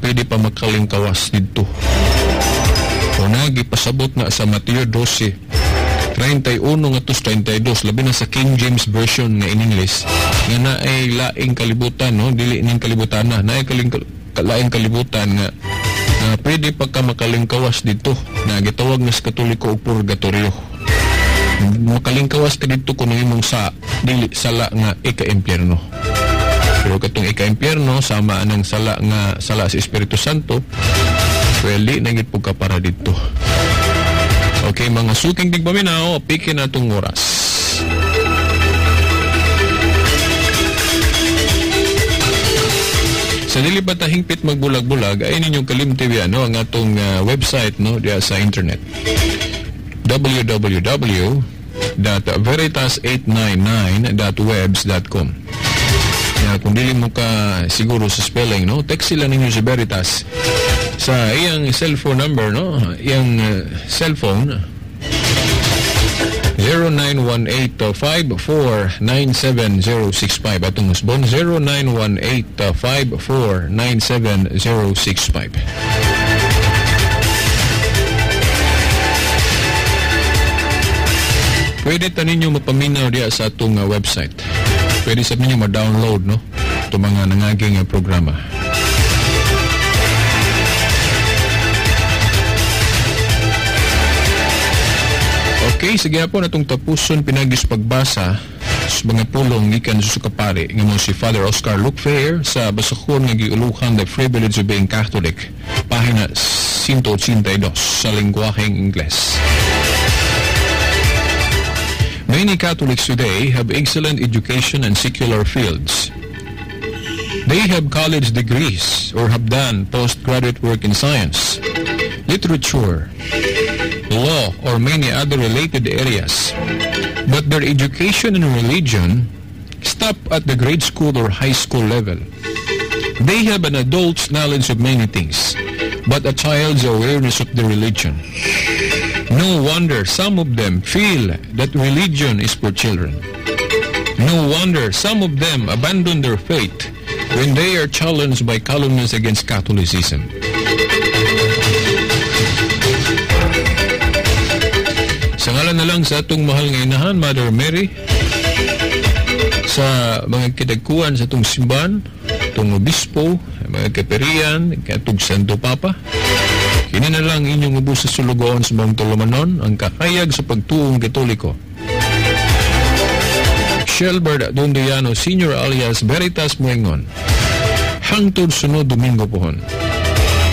pwede pa makalingkawas didto. O na gipasabot na sa Mateo 12 31 ngadto 32, labi na sa King James Version nga in English nga naay laing kalibutan, no, dili ning kalibutan na naay laing kalibutan nga pwede pa ka makalingkawas dito na gitawag na sa Katoliko og purgatorio. Makalingkawas ka dito kung imong sa dili sala nga ika-impyerno. Pero katong ika-impyerno sama anang sala nga sala sa Espiritu Santo, well, di na gid po ka para dito. Okay, mga suking tigpaminaw, pikin na itong oras. Sa dili pa ta hingpit magbulag-bulag, ay ninyong kalimti no, ang atong website no, diya sa internet. www.veritas899.webs.com. Ya, kung dili mo ka siguro sa spelling, no, text sila ninyo si Veritas sa iyang cellphone number, no, iyang cellphone 0918-5497065. Atong usbon 0918-5497065. Pwede ta ninyo mapaminaw diya sa atong website. Pwede sa ninyo ma-download, no, itong mga nangaging programa. Okay, sige po natong tapuson pinagis pagbasa sa mga pulong gikan sa kapari nga mo si Father Oscar Luke Ferrer sa basahon nga giuluhan The Privilege of Being Catholic, pahina 182 sa lengguaheng Ingles. Many Catholics today have excellent education in secular fields. They have college degrees or have done postgraduate work in science, literature, law, or many other related areas. But their education in religion stop at the grade school or high school level. They have an adult's knowledge of many things, but a child's awareness of their religion. No wonder some of them feel that religion is for children. No wonder some of them abandon their faith when they are challenged by calumnies against Catholicism. Sa ngalan na lang sa atong mahal nga inahan, Mother Mary, sa mga kidagkuan sa atong simbahan, atong obispo, mga kaperian, katong Santo Papa, kini na lang inyong ubos sa sulugoon sa mga tulumanon, ang kakayag sa pagtuong Katoliko. Shelbert Dondoyano Sr. alias Veritas Muengon. Hangtod sunod Domingo pohon.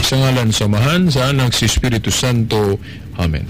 Sa ngalan sa Amahan, sa Anak, sa Espiritu Santo. Amen.